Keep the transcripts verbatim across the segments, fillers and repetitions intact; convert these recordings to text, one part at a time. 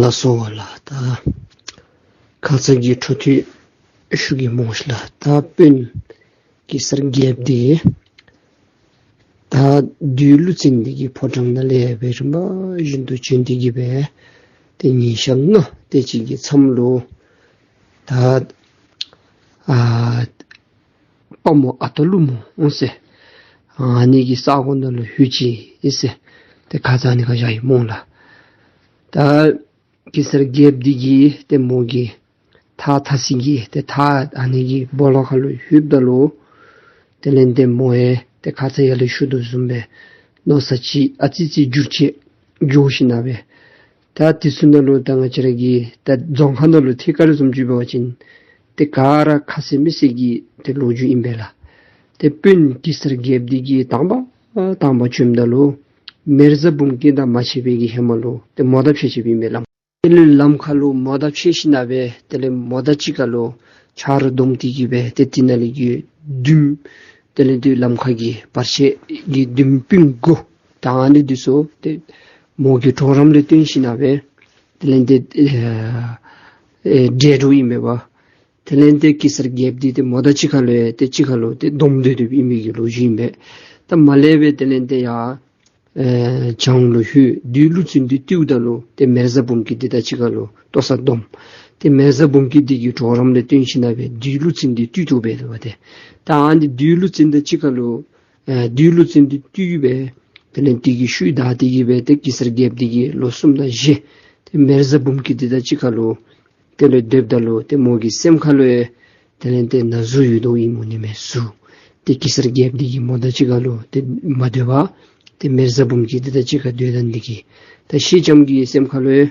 ལགས་སོ་ལགས། ད་ཁ་ཙ་གི་འཕྲོ་མཐུད་ཞུ་གེ་སྨོ་ཤིག་ལགས། ད་དཔོན་གེ་སར་རྒྱལཔོ་འདི་ད་བདུད་ཀླུ་བཙན་འདི་གི་ཕོ་བྲང་ནང་ལས་སྦེ་རིམ་པ་བཞིན་དུ་བྱོན་ཏེ་གི་སྦེ་ཏེ་ཉིན་ཞག་ལྔ་དེ་ཅིག་གི་མཚམས་ལུ་ད་ཨ་དཔའ་མོ་ཨ་སྟག་ཀླུ་མོ་འོང་ཟེར་ཨ་ནི་གི་ས་གོ་ནང་ལུ་ལྷོད་ཅི་ཟེར་ཏེ་ཁ་ཙ་ཨ་ནི་ཁར་བཞག་ཡི་སྨོ་ལགས། ད་གེ་སར་རྒྱལཔོ་འདི་གིས་ཏེ་མོ་གི་ཐགས་འཐག་སའི་གི་ཏེ་ཐགས་ཨ་ནི་གི་སྦོ་ལོགས་ཁར་ལུ་ལྷོདཔ་ད་ལུ་དེ་ལས་ཏེ་མོ་ཡང་ཏེ་ཁ་ཙ་ཡར་ལས་ཞུ་དོ་བཟུམ་སྦེ་མནོ་བསམ་ཅིག་ཨ་ཙི་ཙི་འགྱུར་བཅོས་འགྱོ་ཞིན་ན་སྦེ་ད་དེ་ཚུ་ནང་ལུ་ད་ང་བཅས་ར་གི་ད་རྫོང་ཁ་ནང་ལུ་ཐད་ཀར་བཟུམ་ཅིག་འབད་བ་ཅིན་ཏེ་ག་ར་ཁ་གསལ་མིག་གསལ་གྱི་ཏེ་ལོ་རྒྱུས་ཨིན་པས་ལགས། ཏེ་དཔོན་གེ་སར་རྒྱལཔོ་འདི་གིས་དང་པ་དང་པ་བྱོནམ་ད་ལུ་མེ་བཟའ་འབུམ་སྐྱིད་དང་མ་ཕྱད་པའི་གི་ཧེ་མ་ལུ་ཏེ་མོ་དང་ཕྱད་ཕྱདཔ་ཨིན་པས་ལགས། དེ་ལས་ལམ་ཁ་ལུ་མོ་དང་ཕྱད་ཞིན་ན་སྦེ་དེ་ལས་མོ་དང་གཅིག་ཁར་ལུ་ཆ་རོགས་བསྡོམས་ཏེ་གི་སྦེ་ཏེ་དེ་ནང་ལས་ཀྱི་བདུདམོ་དེ་ལས་ཏེ་ལམ་ཁ་གི་བར་ཆད་ཀྱི་བདུདམོ་སྤུན་དགུ་ད་ཨ་ནི་འདི་ཚུ་ཏེ་མོ་གི་གྲོགས་རམ་ལས་བརྟེན་ཞིན་ན་སྦེ་དེ་ལས་ཏེ་ཨེ་ཨེ་བསྒྲལ་འགྲོཝ་ཨིན་པས། དེ་ལས་ཏེ་གེ་སར་རྒྱལཔོ་འདི་ཏེ་མོ་དང་གཅིག་ཁར་ལུ་ཡང་ཏེ་གཅིག་ཁར་ལུ་ཏེ་བསྡོམས་སྡོད་སྡོདཔ་ཨིན་པའི་གི་ལོ་རྒྱུས་ཨིན་པས། ད་མར་ལས་སྦེ་དེ་ལས་ཏེ་ཡར་ཨེ་བྱང་ལུ་ལྷོད་བདུད་ཀླུ་བཙན་འདི་བཏུལཝ་ད་ལུ་ཏེ་མེ་བཟའ་འབུམ་སྐྱིད་འདི་དང་གཅིག་ཁར་ལུ་ལྟོ་ཚང་བསྡོམས། ཏེ་མེ་བཟའ་འབུམ་སྐྱིད་འདི་གི་གྲོགས་རམ་ལས་བརྟེན་ཞིན་ན་སྦེ་བདུད་ཀླུ་བཙན་འདི་བཏུལ་བཏུལཝ་སྦེ་འདུག་པ་ཏེ། ད་ཨ་ནི་བདུད་ཀླུ་བཙན་དང་གཅིག་ཁར་ལུ་ཨེ་བདུད་ཀླུ་བཙན་འདི་བཏུལ་སྦེ་དེ་ལས་དེ་གི་ཤུལ་བདའ་སྟེ་གི་སྦེ་ཏེ་གེ་སར་རྒྱལཔོ་འདི་གིས་ལོ་གསུམ་དང་བཞི་ཏེ་མེ་བཟའ་འབུམ་སྐྱིད་འདི་དང་གཅིག་ཁར་ལུ་དེ་ལས་སྡོདཔ་ད་ལུ་ཏེ་མོ་གི་སེམས་ཁར་ལུ་ཡང་དེ་ལས་ཏེ་ན་ཟུག་ཡོད་དོ་ཨིནམ་འོང་ནི་མས་ཟུག། ཏེ་གེ་སར་རྒྱལཔོ་འདི་གིས་མོ་དང་གཅིག་ཁར་ལུ་ཏེ་མ་སྡོད་པར་ཏེ་མེ་བཟའ་འབུམ་སྐྱིད་འདི་དང་གཅིག་ཁར་སྡོད་ད་ནི་འདི་གིས། ད་སེང་ལྕམ་གྱི་སེམས་ཁར་ལུ་ཡང་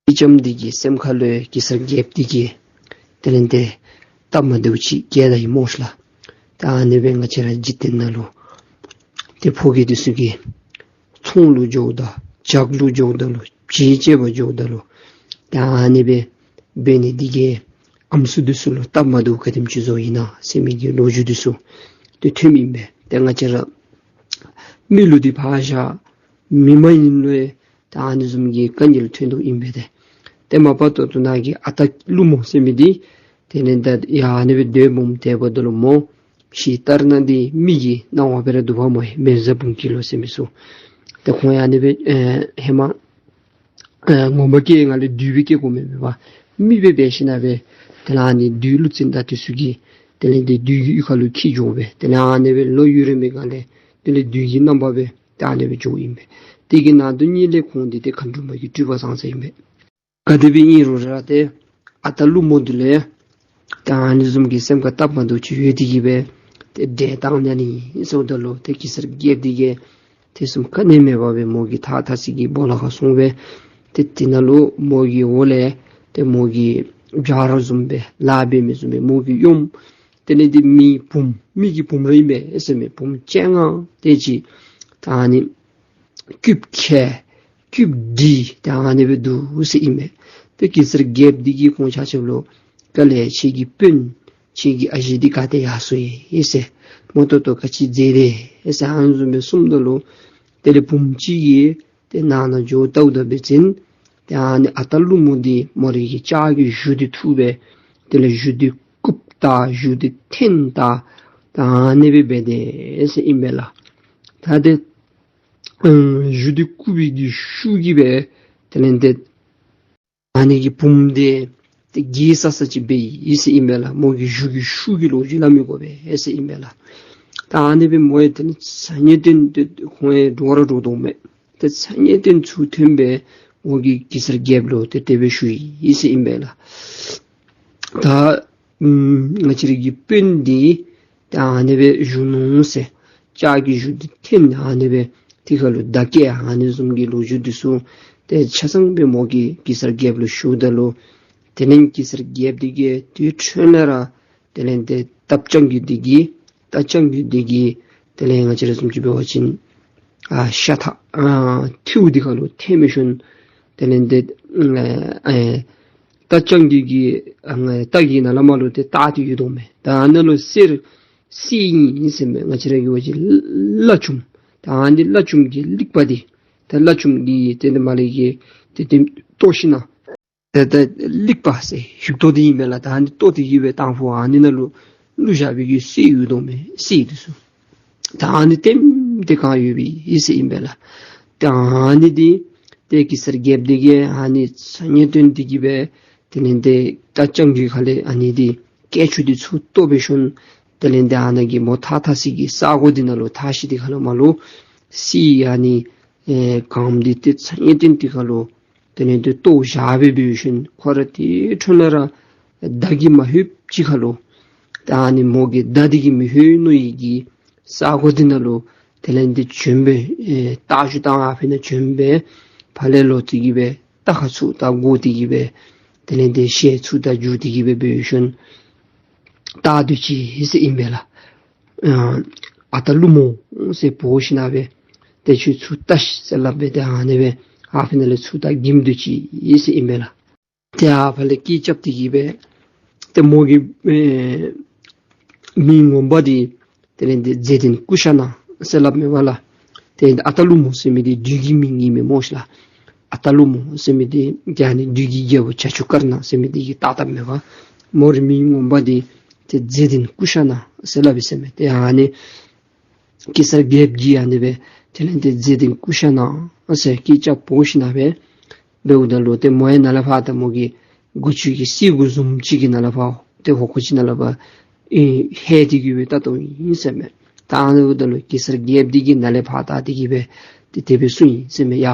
སེང་ལྕམ་འདི་གི་སེམས་ཁར་ལུ་ཡང་གེ་སར་རྒྱལཔོ་འདི་གིས་དེ་ལས་ཏེ་སྟབས་མ་བདེཝ་ཅིག་བཀལ་ད་ཡི་སྨོ་ཤིག་ལགས། ད་ཨ་ནི་སྦེ་ང་བཅས་ར་འཇིག་རྟེན་ནང་ལུ་ཏེ་ཕོ་སྐྱེས་འདི་ཚུ་གིས་ཚོང་ལུ་འགྱོཝ་ད་ཇག་ལུ་འགྱོཝ་ད་ལུ་བྱི་ཅེས་པར་འགྱོཝ་ད་ལུ་ད་ཨ་ནི་སྦེ་འབད་ནི་འདི་གིས་ཨམ་སྲུ་འདི་ཚུ་ལུ་སྟབས་མ་བདེཝ་ག་དེམ་ཅིག་བཟོ་ཡི་ན་ཟེར་མི་གི་ལོ་རྒྱུས་འདི་ཚུ་ཏེ་ཐོནམ་ཨིན་པས། ཏེ་ང་བཅས་ར་མི་ལུ་འདི་ཕར་བཞག་མི་མ་ཡིན་ལུ་ཡང་ད་ཨ་ནི་བཟུམ་གྱི་དཀའ་ངལ་ཐོན་དོ་ཨིན་པས་ཏེ། ཏེ་མ་པ་ཏོག་ཏོ་ནཱ་གི་ཨ་སྟག་ཀླུ་མོ་ཟེར་མི་འདི་དེ་ལས་ད་ཡར་ཨ་ནི་སྦེ་སྡོད་འོངམ་དེ་འབདཝ་ད་ལུ་མོ་ཤི་ལྟར་ན་འདི་མི་གི་སྣང་བ་སྦེ་ར་འདུག་པ་སྨོ། མེ་བཟའ་འབུམ་སྐྱིད་ལོ་ཟེར་མི་ཚུ། ཏེ་ཁོང་ཡང་ཨ་ནི་སྦེ་ཨེ་ཧེ་མ་ཨེ་ངོ་མ་སྐྱེ་སྔ་ལས་བདུད་སྦེ་སྐྱེ་དགོ་མི་མེད་པར་མི་སྦེ་འབད་ཞིན་ན་སྦེ་དེ་ལས་ཨ་ནི་བདུད་ཀླུ་བཙན་དང་འདི་ཚུ་གིས་དེ་ལས་ཏེ་བདུད་ཀྱི་གཡུས་ཁ་ལུ་འཁྱིད་འགྱོ་སྦེ་དེ་ལས་ཨ་ནི་སྦེ་ལོ་ཡུན་རིངམོ་སྒང་ལས་དེ་ལས་བདུད་ཀྱི་རྣམ་པ་སྦེ་ད་ཨ་ནི་སྦེ་འགྱོཝ་ཨིན་པས། དེ་གི་ནང་དོན་གཉིས་ལས་ཁོང་འདི་ཏེ་མཁའ་འགྲོ་མ་གི་སྤྲུལ་པ་བཟང་ས་ཨིན་པས། ག་དེ་སྦེ་ཨིན་རུང་ར་ཏེ་ཨ་སྟག་ཀླུ་མོ་འདི་ལུ་ཡང་ད་ཨ་ནི་བཟུམ་གྱི་སེམས་ཁར་སྟབས་མ་བདེཝ་ཅིག་ཡོད་དེ་གི་སྦེ་ཏེ་བསྒྲལ་བཏང་ནི་ཨིན་ཟེརཝ་ད་ལུ་ཏེ་གེ་སར་རྒྱལཔོ་འདི་གིས་ཐེ་ཚོམ་ག་ནི་མེད་པར་སྦེ་མོ་གི་ཐགས་འཐག་སའི་གི་སྦོ་ལོགས་ཁར་སོང་སྦེ་ཏེ་དེ་ནང་ལུ་མོ་གི་འོག་ལས་ཏེ་མོ་གི་བྱ་རོག་བཟུམ་སྦེ་ལཱ་འབད་མི་བཟུམ་སྦེ་མོ་གི་གཡོགམོ་དེ་ལས་ཏེ་མི་བུམོ་མི་གི་བུམོ་ར་ཨིན་པས་ཟེར་མི་བུམོ་སྤྱན་སྔར་དེ་ཅིག་ད་ཨ་ནི་སྐྱིདཔ་ཁ་སྐྱིདཔ་སྒྲིལ་ད་ཨ་ནི་སྦེ་འདུག་ཟེར་ཨིན་མས། ཏེ་གེ་སར་རྒྱལཔོ་འདི་གིས་ཁོང་ཆ་ཁྱབ་ལུ་ག་ལས་ཁྱེད་ཀྱི་དཔོན་ཁྱེད་ཀྱི་ཨ་ཞེ་འདི་ག་ཏེ་ཡར་སོང་ཡི་ཟེར་མོ་ཏོག་ཏོ་ག་ཅི་མཛད་དེ་ཟེར་ཨ་ནི་བཟུམ་སྦེ་གསུངམ་ད་ལུ་དེ་ལས་བུམོ་ཅིག་གིས་ཏེ་ནང་ན་འགྱོ་བལྟཝ་ད་འབད་བ་ཅིན་ཏེ་ཨ་ནི་ཨ་སྟག་ཀླུ་མོ་འདི་མོ་རའི་གི་ལྕགས་ཀྱི་གཞུ་འདི་འཐུ་སྦེ་དེ་ལས་གཞུ་འདི་རྐུབ་བཏགས་གཞུ་འདི་འཐེན་བཏགས་ད་ཨ་ནི་སྦེ་འབད་དེ་ཟེར་ཨིན་པས་ལགས། ད་ཏེ་ཨེ་གཞུ་འདི་རྐུབ་པའི་གི་ཤུགས་ཀྱིས་སྦེ་དེ་ལས་ཏེ་ཨ་ནི་གི་བུམོ་འདི་ཏེ་འགྱེལ་ས་ས་ཅིག་འབད་ཡི་ཟེར་ཨིན་པས་ལགས། མོ་གི་གཞུ་གི་ཤུགས་ཀྱིས་ལོ་རྒྱུས་སླབ་མི་དགོ་པས་ཟེར་ཨིན་པས་ལགས། ད་ཨ་ནི་སྦེ་མོ་ཡང་དེ་ལས་ཚ་ཉེ་དོན་ཏེ་ཁོང་ཡང་འདྲོག་ར་འདྲོག་དོ་མས། ཏེ་ཚ་ཉེ་དོན་ཚུར་ཐོན་སྦེ་མོ་གིས་གེ་སར་རྒྱལཔོ་ལུ་ཏེ་དེ་སྦེ་ཞུ་ཡི་ཟེར་ཨིན་པས་ལགས། ད་ཨམ་ང་བཅས་ར་གི་དཔོན་འདི་ད་ཨ་ནི་སྦེ་བཞུགས་ནུག་ཟེར་ལྕགས་ཀྱི་གཞུ་འདི་འཐེན་ཨ་ནི་སྦེ་དེ་ཁ་ལུ་བརྡ་བསྐྱལ་ཨ་ནི་བཟུམ་གྱི་ལོ་རྒྱུས་འདི་ཚུ་ཏེ་ཆ་ཚང་སྦེ་མོ་གིས་གེ་སར་རྒྱལཔོ་ལུ་ཞུཝ་ད་ལུ་དེ་ལས་གེ་སར་རྒྱལཔོ་འདི་གིས་དེ་འཕྲོ་ལས་ར་དེ་ལས་ཏེ་རྟ་རྐྱང་རྒོད་འདི་གིས་རྟ་རྐྱང་རྒོད་འདི་གིས་དེ་ལས་ང་བཅས་ར་བཟུམ་ཅིག་འབད་བ་ཅིན་ཨ་ཤ་ཐག་ཨ་ཐིའུ་འདི་ཁ་ལུ་ཐལ་མི་ཤོང་། དེ་ལས་ཏེ་ཨ་ཨེ་རྟ་རྐྱང་རྒོད་ཀྱི་ཨ་ང་རྟ་གི་ནང་ལས་མར་ལུ་ཏེ་བཏགས་ཏེ་ཡོད་དོ་མས། ད་ཨ་ནཱ་ལུ་གསེར་གསེར་ཨིན་ཟེར་མས། ང་བཅས་ར་གི་འབད་བ་ཅིན་ལ་ཆུང་། ད་ཨ་ནི་ལ་ཆུང་གི་རླིག་པ་འདི་ད་ལ་ཆུང་གི་ཏེ་ནི་མར་ལས་ཀྱི་ཏེ་ཏེ་བཏོག་ཞིན་ན་ ཏེ་ད་ལེགས་པ་ཟེར་ཞིབ་ཏོག་འདི་ཨིན་པས་ལགས། ད་ཨ་ནི་བཏོག་སྟེ་གི་སྦེ་དང་ཕུ་ཨ་ནི་ནང་ལུ་བླུགས་བཞག་པའི་གི་གསེར་ཡོད་དོ་མས། གསེར་འདི་ཚུ་ད་ཨ་ནི་ལྟེམ་ལྟེ་གང་ཡོད་པའི་གསེར་ཨིན་པས་ལགས། ད་ཨ་ནི་འདི་ཏེ་གེ་སར་རྒྱལཔོ་འདི་གིས་ཨ་ནི་ཚ་ཉེ་བཏོན་ཏེ་གི་སྦེ་དེ་ལས་ཏེ་ད་ལྕང་གི་ཁ་ལས་ཨ་ནི་འདི་སྐྱེ་ཆུ་འདི་ཚུ་བཏོག་སྦེ་ཞིནམ་དེ་ལས་ཏེ་ཨ་ནཱ་གི་མོ་ཐགས་འཐག་ས་གི་ས་གོ་འདི་ནང་ལུ་འཐག་ཞིནམ་འདི་ཁ་ལུ་མར་ལུ་གསེར་ཨ་ནི་ཨེ་གང་འདི་ཏེ་ཚ་ཉེ་བཏོན་ཏེ་ཁ་ལུ་དེ་ལས་ཏེ་བཏོག་བཞག་སྦེ་འབད་ཞིནམ་ཁོ་ར་དེ་འཕྲོ་ལས་ར་མདའ་གིས་མ་ལྷོདཔ་ཅིག་ཁ་ལུ་ད་ཨ་ནི་མོ་གི་མདའ་འདི་གིས་མི་ལྷོད་ནི་ཡི་གི་ས་གོ་འདི་ནང་ལུ་དེ་ལས་ཏེ་བྱོན་སྦེ་ཨེ་རྟ་རྒྱུག་བཏང་ཨ་ཕི་ནང་བྱོན་སྦེ་ཕར་ལས་ལོག་སྟེ་གི་སྦེ་རྟ་ཁ་ཚུ་ད་བསྒོར་ཏེ་གི་སྦེ་དེ་ལས་ཏེ་ཞལ་ཚུ་ད་བསྒྱུར་ཏེ་གི་སྦེ་འབད་ཞིནམ་རྟ་སྡོད་ཅི་ཟེར་ཨིན་པས་ལགས། ཨ་ཨ་སྟག་ཀླུ་མོ་ཟེར་འབོ་ཞིནམ་སྦེ་ཏེ་ཁྱོད་ཚུར་ལྟ་ཤིག་ཟེར་སླབ་སྦེ་ཏེ་ཨ་ནི་སྦེ་ཨ་ཕི་ནང་ལས་ཚུར་ད་འགྱིམ་སྡོད་ཅི་ཟེར་ཨིན་པས་ལགས། ཏེ་ཨ་ཕར་ལས་སྐད་རྐྱབ་སྟེ་གི་སྦེ་ཏེ་མོ་གི་ཨེ་མིང་ངོ་མ་འདི་དེ་ལས་ཏེ་མཛེས་ལྡན་ཀུ་ཤ་ན་ཟེར་སླབ་མས་པ་ལགས། ཏེ་ཨ་སྟག་ཀླུ་མོ་ཟེར་མི་འདི་བདུད་ཀྱི་མིང་ཨིན་མས་སྨོ་ཤིག་ལགས། ཨ་སྟག་ཀླུ་མོ་ཟེར་མི་འདི་ཏེ་ཨ་ནི་བདུད་ཀྱི་རྒྱལ་པོ་བྱ་ཁྱུང་དཀར་ནག་ཟེར་མི་འདི་གིས་བཏགས་བཏགསཔ་མས་པ། མོ་རའི་མིང་ངོ་མ་འདི་ཏེ་མཛེས་ལྡན་ཀུ་ཤ་ན་ཟེར་སླབ་ཨིན་ཟེར་མས། ཏེ་ཨ་ནི་གེ་སར་རྒྱལཔོ་གིས་ཨ་ནི་སྦེ་དེ་ལས་ཏེ་མཛེས་ལྡན་ཀུ་ཤ་ན་ཟེར་སྐད་རྐྱབ་འབོ་ཞིནམ་སྦེ་འབདཝ་ད་ལུ་ཏེ་མོ་ཡང་ནཱ་ལས་ཕར་ད་མོ་གི་མགུ་ཆུ་གི་སེར་མགུ་བཟུམ་ཅིག་གི་ནང་ལས་ཕར་ཏེ་འོག་ཁུག་ཅིག་ནང་ལས་ཕར་ཨེ་ལྷོད་དེ་གི་སྦེ་བལྟ་དོ་ཨིན་ཟེར་མས། ད་ཨ་ནི་འབདཝ་ད་ལུ་གེ་སར་རྒྱལཔོ་འདི་གིས་ནཱ་ལས་ཕར་བལྟ་སྟེ་གི་སྦེ་ཏེ་དེ་སྦེ་གསུངས་ཡི་ཟེར་མས། ཡ་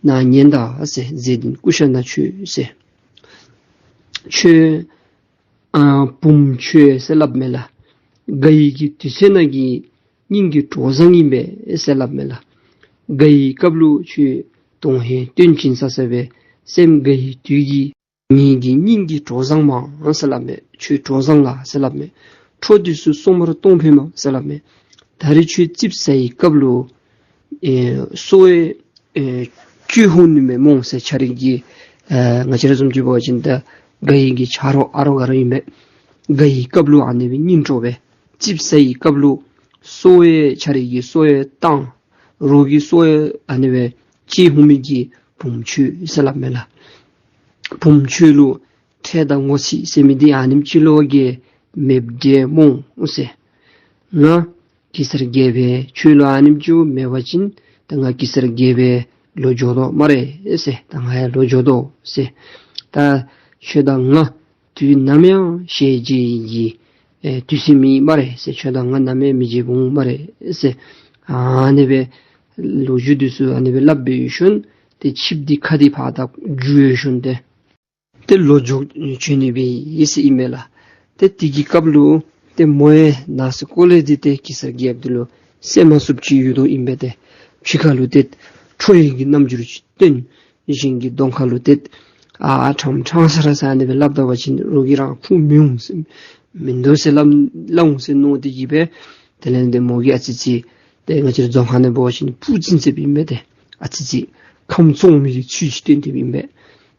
ནཱ་ཉན་ད་ཟེར། མཛེས་ལྡན་ཀུ་ཤ་ན་ཁྱོད་ཟེར། ཁྱོད་ཨ་བུམོ་ཁྱོད་ཟེར་སླབ་མས་ལགས། དགའ་བའི་གི་དུས་ཚོད་ནང་གི་སྙིང་གི་གྲོགས་བཟང་ཨིན་པས་ཟེར་སླབ་མས་ལགས། དགའ་བའི་སྐབས་ལུ་ཁྱོད་དོན་ཧིང་སྟོན་བྱིན་ས་ཟེར་སྦེ་སེམས་དགའ་བའི་དུས་ཀྱི་ངེ་གི་སྙིང་གི་གྲོགས་བཟང་མས་ཟེར་སླབ་མས། ཁྱོད་གྲོགས་བཟང་ལགས་ཟེར་སླབ་མས། འཕྲོ་འདི་ཚུ་སྲུང་མར་གཏོང་ཕོད་མས་ཟེར་སླབ་མས། ད་རེས་ཁྱོད་རྩིགཔ་ཟ་བའི་སྐབས་ལུ་ཨེ་སོ་ཡོད་ཨེ་ཅི་ཧུ་ནི་མེ་མོང་ཟེར་ཁྱོད་རའི་གི་ཨེ་ང་བཅས་ར་བཟུམ་ཅིག་འབད་བ་ཅིན་ད་དགའ་བའི་གི་ཆ་རོགས་ཨ་རོགས་ག་ར་ཨིན་པས། དགའ་བའི་སྐབས་ལུ་ཨ་ནི་སྦེ་སྙིང་གྲོགས་སྦེ། རྩིགཔ་ཟ་བའི་སྐབས་ལུ་སོ་ཡོད་ཁྱོད་རའི་གི་སོ་ཡོད་བཏང་རོགས་ཀྱི་སོ་ཡོད་ཨ་ནི་སྦེ་ཅི་ཧུ་མི་གི་བུམོ་ཁྱོད་ཟེར་སླབ་མས་ལགས། བུམོ་ཁྱོད་ལུ་ཁྲེལ་དང་ངོ་ཚ་ཟེར་མི་འདི་ཨ་ནེམ་ཅིག་ལོག་གི་མེདཔ་འདྲས་སྨོ་ཟེར། ང་གེ་སར་རྒྱལཔོ་ཁྱོད་ལུ་ཨ་ནེམ་ཅིག་མེད་པ་ཅིན་ད་ང་གེ་སར་རྒྱལཔོ་ལོག་འགྱོ་དོ་སྨ་རེ་ཟེར། ད་ང་ཡང་ལོག་འགྱོ་དོ་ཟེར། ད་ཁྱོད་དང་ང་དུས་ནམ་ཡང་ཞལ་མཇལ་ནི་གི་ཨེ་དུས་ཚོད་མེད་སྨ་རེ་ཟེར། ཁྱོད་དང་ང་ནམ་ཡང་མི་མཇལ་འོང་སྨ་རེ་ཟེར། ཨ་ནི་སྦེ་ལོ་རྒྱུས་འདི་ཚུ་ཨ་ནི་སྦེ་སླབ་སྦེ་ཡོད་ཞིནམ་ཏེ་ཆིབས་འདི་ཁ་འདི་ཕར་ད་བསྒྱུར་ཡོད་ཞིནམ་ཏེ་ཏེ་ལོག་འགྱོ་བྱོན་ནི་སྦེ་ཡོད་ཟེར་ཨིན་མས་ལགས། ཏེ་དེ་གི་སྐབས་ལུ་ཏེ་མོ་ཡང་ནང་སེམས་ཁ་ལས་འདི་ཏེ་གེ་སར་རྒྱལཔོ་འདི་ལུ་སེམས་མ་བསུབ་ཅིག་ཡོད་དོ་ཨིན་པས། ཏེ་ཕྱི་ཁ་ལུ་ཏེ་ཁྲོ་བའི་གི་རྣམ་འགྱུར་ཅིག་སྟོན། གཞན་གྱི་གདོང་ཁ་ལུ་ཏེ་ཨ་ཁྲང་ཁྲང་ས་ར་ས་ཨ་ནི་སྦེ་སླབ་ད་པ་ཅིན་རོགས་ཀྱིས་རང་ཁུངས་མི་འོང་ཟེར་མིན་འདུག་ཟེར་སླབ་སླབ་འོང་ཟེར་མནོ་སྟེ་གི་སྦེ་དེ་ལས་ཏེ་མོ་གིས་ཨ་ཙི་ཙི་ཏེ་ང་བཅས་ར་རྫོང་ཁ་ནང་འབད་བ་ཅིན་སྤུ་རྩེ་ཟེར་ཨིན་པས། ཏེ་ཨ་ཙི་ཙི་ཁམས་བཙོང་མི་གི་ཚུལ་ཅིག་སྟོན་ཏེ་ཨིན་པས།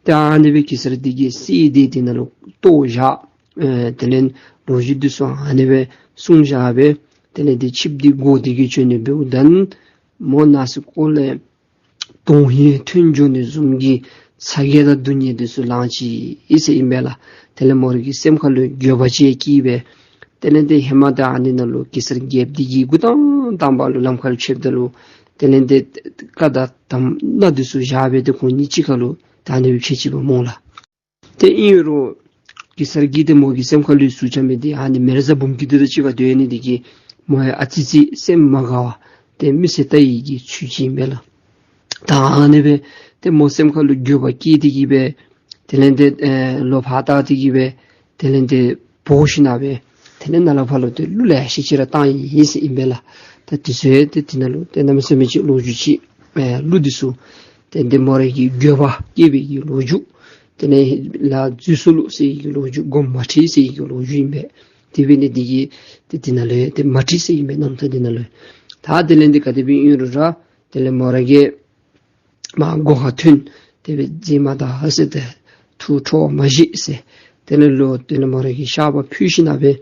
ཏེ་ཨ་ནི་སྦེ་གེ་སར་འདི་གིས་གསེར་འདི་དེ་ནང་ལུ་བཏོག་བཞག། ཨེ་དེ་ལས་ལོ་རྒྱུས་འདི་ཚུ་ཨ་ནི་སྦེ་གསུངས་བཞག་སྦེ་དེ་ལས་ཏེ་ཆིབས་འདི་བསྒོར་ཏེ་གི་བྱོན་ནི་འབདཝ་ད་མོ་ནང་སེམས་ཁ་ལས་དོན་ཧིང་ཐོན་འགྱོ་ནི་བཟུམ་གྱི་ཚ་གྱང་དང་སྡུག་བསྔལ་འདི་ཚུ་ལངས་ཅི་ཨིན་ཟེར་ཨིན་པས་ལགས། དེ་ལས་མོ་རའི་གི་སེམས་ཁ་ལུ་འགྱོད་པ་ཅིག་སྐྱེས་སྦེ་དེ་ལས་ཏེ་ཧེ་མ་ད་ཨ་ནི་ནང་ལུ་གེ་སར་རྒྱལཔོ་འདི་གིས་འགོ་དང་དང་པ་ལུ་ལམ་ཁར་ཕྱདཔ་ད་ལུ་དེ་ལས་ཏེ་བཀའ་དང་དམ་བློ་འདི་ཚུ་བཞག་སྦེ་ཏེ་ཁོང་གཉིས་གཅིག་ཁར་ལུ་ད་ཨ་ནི་སྦེ་ཕྱད་ཅི་པ་སྨོ་ལགས། ཏེ་ཨིན་རུང་གེ་སར་གྱིས་ཏེ་མོ་གི་སེམས་ཁ་ལུ་ཟུག་རྐྱབ་མི་འདི་ཨ་ནི་མེ་བཟའ་འབུམ་སྐྱིད་འདི་དང་གཅིག་ཁར་སྡོད་ནི་འདི་གིས་མོ་ཡང་ཨ་ཙི་ཙི་སེམས་མ་དགའ་བར་ཏེ་མི་ཚེ་ལྟ་ཡི་གི་ཚུལ་ཅིག་ཨིན་པས་ལགས། ད་ཨ་ནི་སྦེ་ཏེ་མོ་སེམས་ཁ་ལུ་འགྱོད་པ་སྐྱེས་ཏེ་གི་སྦེ་དེ་ལས་ཏེ་ཨེ་ལོག་ཕར་བལྟ་སྟེ་གི་སྦེ་དེ་ལས་ཏེ་འབོ་ཞིནམ་སྦེ་དེ་ལས་ནཱ་ལས་ཕར་ལུ་ཏེ་གླུ་ལེ་ཤ་ཅིག་ར་བཏང་ཡི་ཟེར་ཨིན་པས་ལགས། ད་དེ་ཚུ་ཡང་ཏེ་དེ་ནང་ལུ་ཏེ་གནམ་མེད་ས་མེད་ཅིག་ལོ་རྒྱུས་ཅིག་ཨེ་གླུ་འདི་ཚུ་ཏེ་ཏེ་མོ་རའི་གི་འགྱོད་པ་སྐྱེས་པའི་གི་ལོ་རྒྱུས་དེ་ལས་ལ་འཛུལ་སོ་ལོ་ཟེར་གྱི་ལོ་རྒྱུས་དགོངསམ་མ་ཁྲེལ་ཟེར་གྱི་ལོ་རྒྱུས་ཨིན་པས། དེ་འབད་ནི་འདི་གིས་ཏེ་དེ་ནང་ལུ་ཏེ་མ་ཁྲེལ་ཟེར་ཨིན་པས་རྣམ་ཐར་འདི་ནང་ལུ། ད་དེ་ལས་ཏེ་ག་དེ་སྦེ་ཨིན་རུང་ར་དེ་ལས་མོ་ར་གིས་མར་སྒོ་ཁར་ཐོན། དེ་སྦེ་མཛེས་མ་དང་ཧ་སེ་ཏེ་ཐུགས་ཁྲོ་བ་མ་བཞེས་ཟེར། དེ་ལས་ལོག་དེ་ལས་མོ་ར་གི་བཤགས་པ་ཕུལ་ཞིནམ་སྦེ་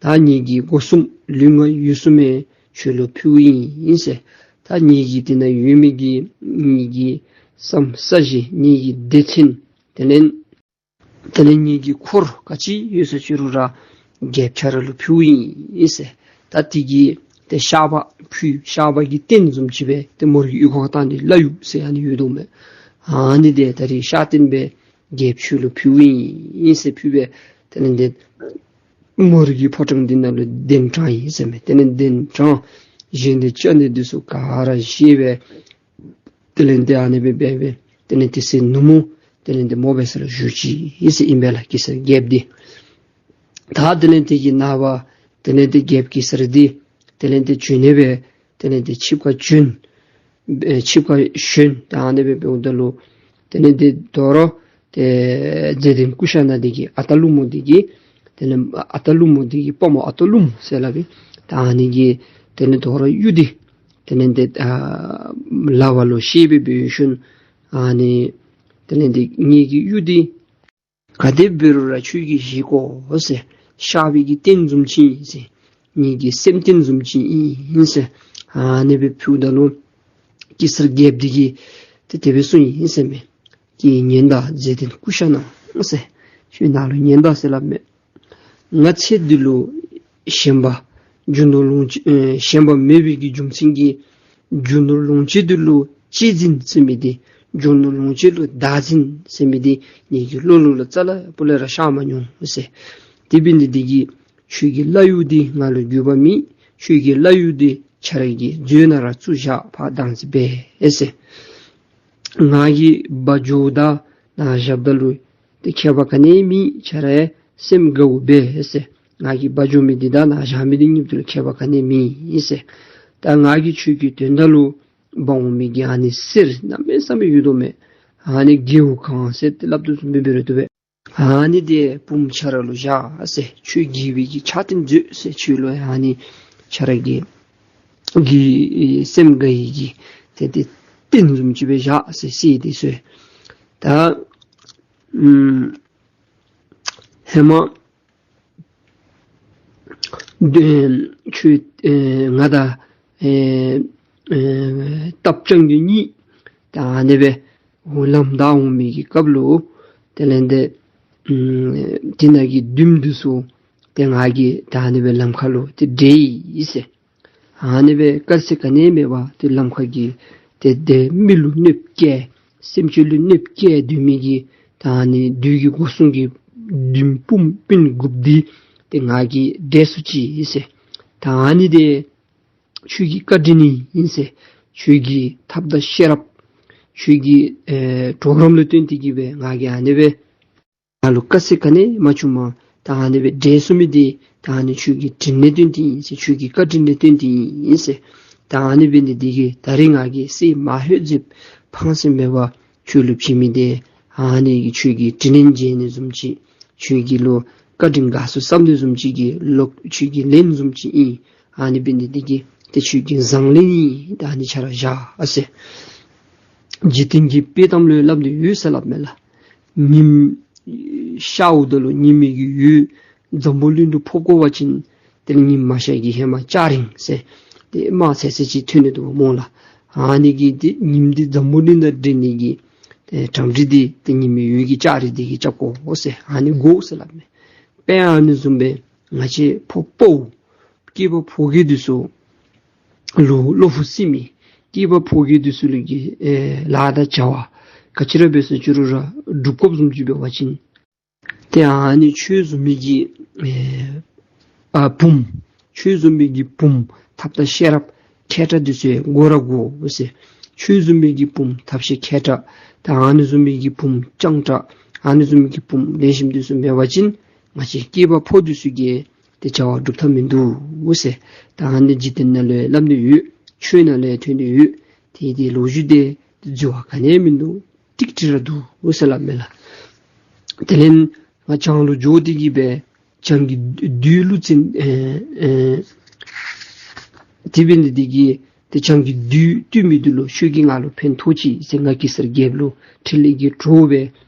ད་ངེ་གི་སྒོ་གསུམ་ལུས་ངག་ཡིད་གསུམ་ཡང་ཁྱོད་ལུ་ཕུལཝ་ཨིན་ཟེར། ད་ངེ་གི་དེ་ནང་ཡོད་མི་གི་ངེ་གི་བསམ་ས་གཞི་ངེ་གི་སྡེ་ཚན་དེ་ལས་ དེ་ལས་ངེ་གི་འཁོར་ག་ཅི་ཡོད་ཟེར་ཅི་རུང་ར་རྒྱལཔོ་ཁྱོད་ར་ལུ་ཕུལཝ་ཨིན་ཟེར། ད་དེ་གི་ཏེ་བཤགས་པ་ཕུལ། བཤགས་པ་གི་རྟེན་བཟུམ་ཅིག་སྦེ་ཏེ་མོར་གི་ཡུལ་ཁོག་བཏང་སྟེ་ལྷ་ཡུལ་ཟེར་ཨ་ནི་ཡོད་དོ་མས། ཨ་ནི་དེ་ད་རིས་བཤགས་རྟེན་སྦེ་རྒྱལཔོ་ཁྱོད་ལུ་ཕུལཝ་ཨིན་ཟེར་ཕུལ་སྦེ་དེ་ལས་ཏེ་མོར་གི་ཕོ་བྲང་འདི་ནང་ལུ་གདན་དྲངས་ཡི་ཟེར་མས། དེ་ལས་གདན་དྲངས། གཞན་དེ་སྤྱན་དེ་འདི་ཚུ་ག་ར་བཞེས་སྦེ་དེ་ལས་ཏེ་ཨ་ནི་སྦེ་འབད་སྦེ་དེ་ལས་ཏེ་ཟེར་ནུབ་མོ་དེ་ལས་ཏེ་མོ་འབད་ས་ལུ་བཞུགས་ཅི་ཟེར་ཨིན་པས་ལགས། གེ་སར་རྒྱལཔོ་འདི། ད་དེ་ལས་ཏེ་གི་ནངས་པ་དེ་ལས་ཏེ་རྒྱལཔོ་གེ་སར་འདི་དེ་ལས་ཏེ་བྱོན་ནི་སྦེ་དེ་ལས་ཏེ་ཆིབས་ཁ་བྱོན། ཨེ་ཆིབས་ཁ་བྱོན། ད་ཨ་ནི་སྦེ་འབདཝ་ད་ལུ་དེ་ལས་ཏེ་དོ་རུང་ཏེ་མཛེས་ལྡན་ཀུ་ཤ་ན་འདི་གི་ཨ་སྟག་ཀླུ་མོ་འདི་གི་དེ་ལས་ཨ་སྟག་ཀླུ་མོ་འདི་གི་དཔའ་མོ་ཨ་སྟག་ཀླུ་མོ་ཟེར་སླབ་ཨིན། ད་ཨ་ནི་གི་དེ་ལས་དོ་རུང་གཡུ་འདི་དེ་ལས་ཏེ་ཨ་ལག་པ་ལུ་བཤེད་སྦེ་འབད་ཞིནམ་ཨ་ནི་དེ་ལས་ཏེ་ངེ་གི་གཡུ་འདི་ག་དེ་འབད་རུང་ར་ཁྱོད་ཀྱིས་བཞེས་དགོ་ཟེར། བཤགས་པའི་གི་རྟེན་བཟུམ་ཅིག་ཨིན་ཟེར། ངེ་གི་སེམས་རྟེན་བཟུམ་ཅིག་ཨིན་ཟེར། ཨ་ནི་སྦེ་ཕུལཝ་ད་ལུ་གེ་སར་རྒྱལཔོ་འདི་གིས་ཏེ་དེ་སྦེ་གསུངས་ཡི་ཟེར་མས། ཀྱེ་ཉན་དང་མཛེས་ལྡན་ཀུ་ཤ་ན་ཟེར། ཁྱོད་ནཱ་ལུ་ཉན་དང་ཟེར་སླབ་མས། ང་ཚེ་འདི་ལུ་ཞེན་པ་རྒྱུ་ནོར་ལོངས་སྤྱོད་ཨེ་ཞེན་པ་མེད་པའི་གི་རྒྱུ་མཚན་གྱིས་རྒྱུ་ནོར་ལོངས་སྤྱོད་འདི་ལུ་གཅེས་འཛིན་ཟེར་མི་འདི་རྒྱུ་ནོར་ལོངས་སྤྱོད་ལུ་བདག་འཛིན་ཟེར་མི་འདི་ངེ་གི་བློ་ལུ་ལུ་རྩ་ལས་སྤུ་ལས་ར་ཤར་མ་མྱོང་ཟེར། དེ་འབད་ནི་འདི་གིས་ཁྱོད་ཀྱི་ལྷ་ཡུལ་འདི་ང་ལུ་འགྱོད་པ་མེད། ཁྱོད་ཀྱི་ལྷ་ཡུལ་འདི་ཁྱོད་ར་གི་མཛོད་ནང་ར་བཙུགས་བཞག། ཕར་བདག་འཛིན་འབད་ཟེར། ང་གིས་འབག་འགྱོཝ་དང་ནཱ་བཞགཔ་ད་ལུ་ཏེ་ཁྱད་པར་ག་ནི་མེད། ཁྱོད་ར་སེམས་དགའཝ་འབད་ཟེར། ང་གིས་འབག་འགྱོ་མི་འདི་དང་ནཱ་བཞག་མི་འདི་གཉིས་ལུ་ཁྱད་པར་ག་ནི་མེད་ཟེར། ད་ང་གིས་ཁྱོད་ཀྱི་དོན་དག་ལུ་འབག་འོང་མི་གི་ཨ་ནི་གསེར་གནམ་མེད་ས་མེད་ཡོད་དོ་མས། ཨ་ནི་དགེའུ་གང་ཟེར་ཏེ་སླབ་དོ་བཟུམ་སྦེ་འབད་རུང་བཏུབ་པས། ཨ་ནི་དེ་བུམོ་ཁྱོད་ར་ལུ་བཞག་ཟེར། ཁྱོད་དགེ་བའི་གི་ཕྱག་རྟེན་མཛོད་ཟེར། ཁྱོད་ལུ་ཨ་ནི་ཁྱོད་ར་གི་གི་སེམས་དགའ་བའི་གི་ཏེ་ཏེ་རྟེན་བཟུམ་ཅིག་སྦེ་བཞག་ཟེར་ཟེར་དེ་ཚུ། ད་ཨམ་ཧེ་མ་ཁྱོད་ཨེ་ང་དང་ཨེ་ཨེ་སྟག་སྤྱང་གི་གཉིས་ད་ཨ་ནི་སྦེ་འོ་ལམ་བདའ་འོང་མི་གི་སྐབས་ལུ་དེ་ལས་ཏེ་ཨམ་དེ་ནང་གི་བདུདམོ་འདི་ཚུ་ཏེ་ང་གིས་ད་ཨ་ནི་སྦེ་ལམ་ཁ་ལུ་ཏེ་བསྒྲལ་ཡི་ཟེར། ཨ་ནི་སྦེ་དཀའ་ཚེགས་ག་ནི་མེད་པར་ཏེ་ལམ་ཁ་གི་ཏེ་ཏེ་མི་ལུ་གནོདཔ་བཀལ་སེམས་ཅན་ལུ་གནོདཔ་བཀལ་སྡོད་མི་གི་ད་ཨ་ནི་བདུད་ཀྱི་སྒོ་སྲུང་གི་བདུདམོ་དཔུང་དཔུང་དགུཔོ་འདི་ཏེ་ང་གིས་བསྒྲལ་སོང་ཅི་ཟེར། ད་ཨ་ནི་དེ་ཁྱོད་ཀྱི་བཀའ་དྲིན་ཨིན་ཟེར། ཁྱོད་ཀྱི་ཐབས་དང་ཤེས་རབ་ཁྱོད་ཀྱི་ཨེ་གྲོགས་རམ་ལུ་བརྟེན་ཏེ་གིས་སྦེ་ང་གིས་ཨ་ནི་སྦེ་ང་ལུ་དཀའ་ཚེགས་ག་ནི་མ་བྱུངམ་ད་ཨ་ནི་སྦེ་བསྒྲལ་སོང་མི་འདི་ད་ཨ་ནི་ཁྱོད་ཀྱི་དྲིན་ལས་བརྟེན་ཏེ་ཨིན་ཟེར། ཁྱོད་ཀྱི་བཀའ་དྲིན་ལས་བརྟེན་ཏེ་ཨིན་ཟེར། ད་ཨ་ནི་འབད་ནི་འདི་གིས་ད་རིས་ང་གིས་གསད་མ་ལྷོད་ཟེར་ཕངས་སེམས་མེད་པར་ཁྱོད་ལུ་བྱིན་མི་འདི་ཨ་ནི་གིས་ཁྱོད་ཀྱི་དྲིན་ལན་འཇལ་ནི་བཟུམ་ཅིག་ཁྱོད་ཀྱི་ལུ་བཀའ་དྲིན་དགའ་ཚོར་བསམ་ནི་བཟུམ་ཅིག་གི་ལོག་ཁྱོད་ཀྱི་ལན་བཟུམ་ཅིག་ཨིན། ཨ་ནི་འབད་ནི་འདི་གིས་ཏེ་ཁྱོད་ཀྱི་བཟང་ལན་ཨིན། ད་ཨ་ནི་ཁྱོད་ར་བཞག་ཟེར། འཇིག་རྟེན་གྱི་དཔེ་གཏམ་ལུ་སླབ་ནི་ཡོད་ཟེར་སླབ་མས་ལགས། ཉིམ་ཤརཝ་ད་ལུ་ཉི་མའི་གི་འོད་འཛམ་བུ་གླིང་ལུ་ཕོག་དགོ་པ་ཅིན་ཏེ་ཉིམ་མ་ཤར་གི་ཧེ་མ་སྐྱ་རེངས་ཟེར་ཏེ་དམར་ཚེར་ཚེར་ཅིག་ཐོན་ནི་འདུག་སྨོ་ལགས། ཨ་ནི་གིས་ཏེ་ཉིམ་འདི་འཛམ་བུ་གླིང་དང་འདྲེན་ནི་གི་ཏེ་གྲ་སྒྲིག་འདི་ཏེ་ཉི་མའི་འོད་ཀྱི་སྐྱ་རེངས་འདི་གིས་རྐྱབ་དགོ་ཟེར་ཨ་ནི་དགོ་ཟེར་སླབ་མས། དཔེ་ཨ་ནི་བཟུམ་སྦེ་ང་བཅས་ཕོ་དཔའ་བོ་སྐྱེས་པ་ཕོ་སྐྱེས་འདི་ཚུ་ལུ་བློ་ཕུགས་སིམ་མི་སྐྱེས་པ་ཕོ་སྐྱེས་འདི་ཚུ་ལུ་གི་ཨེ་ལཱ་དང་བྱ་བ་ག་ཅི་ར་འབད་ཟེར་ཅི་རུང་ར་སྒྲུབ་དགོཔ་བཟུམ་ཅིག་འབད་བ་ཅིན་ཏེ་ཨ་ནི་ཁྱོད་བཟུམ་མའི་གི་ཨེ་ཨ་བུམོ་ཁྱོད་བཟུམ་མའི་གི་བུམོ་ཐབས་དང་ཤེས་རབ་མཁས་དྲགས་འདི་ཚུ་དགོ་ར་དགོ་ཟེར། ཁྱོད་བཟུམ་མའི་གི་བུམོ་ཐབས་ཤེས་མཁས་དྲགས་ད་ཨ་ནི་བཟུམ་མའི་གི་བུམོ་སྤྱང་དྲགས་ཨ་ནི་བཟུམ་མའི་གི་བུམོ་ལེགས་ཤོམ་འདི་ཚུ་མེད་པ་ཅིན་ང་བཅས་སྐྱེས་པ་ཕོ་འདི་ཚུ་གིས་ཏེ་བྱ་བ་སྒྲུབ་ཐབས་མིན་འདུག་ཟེར། ད་ཨ་ནི་འཇིག་རྟེན་ནང་ལུ་སླབ་ནི་ཡོད། ཆོས་ནང་ལུ་ཐོན་ནི་ཡོད། ཏེ་དེ་ལོ་རྒྱུས་དེ་འཛོལ་བ་ག་ནི་མིན་འདུག། ཏིག་ཏིག་ར་འདུག་ཟེར་སླབ་མས་ལགས། དེ་ལས་ང་བྱང་ལུ་འགྱོ་སྟེ་གིས་སྦེ་བྱང་གི་བདུད་ཀླུ་བཙན་ཨེ་ཨེ་དེ་འབད་ནི་འདི་གིས་ཏེ་བྱང་གི་བདུད་བཏུལ་མི་འདི་ལུ་ཁྱོད་ཀྱིས་ང་ལུ་ཕན་ཐོགས་ཅི་ཟེར། ང་གེ་སར་རྒྱལཔོ་ལུ་འཕྲིན་ལས་ཀྱི་གྲོགས་སྦེ་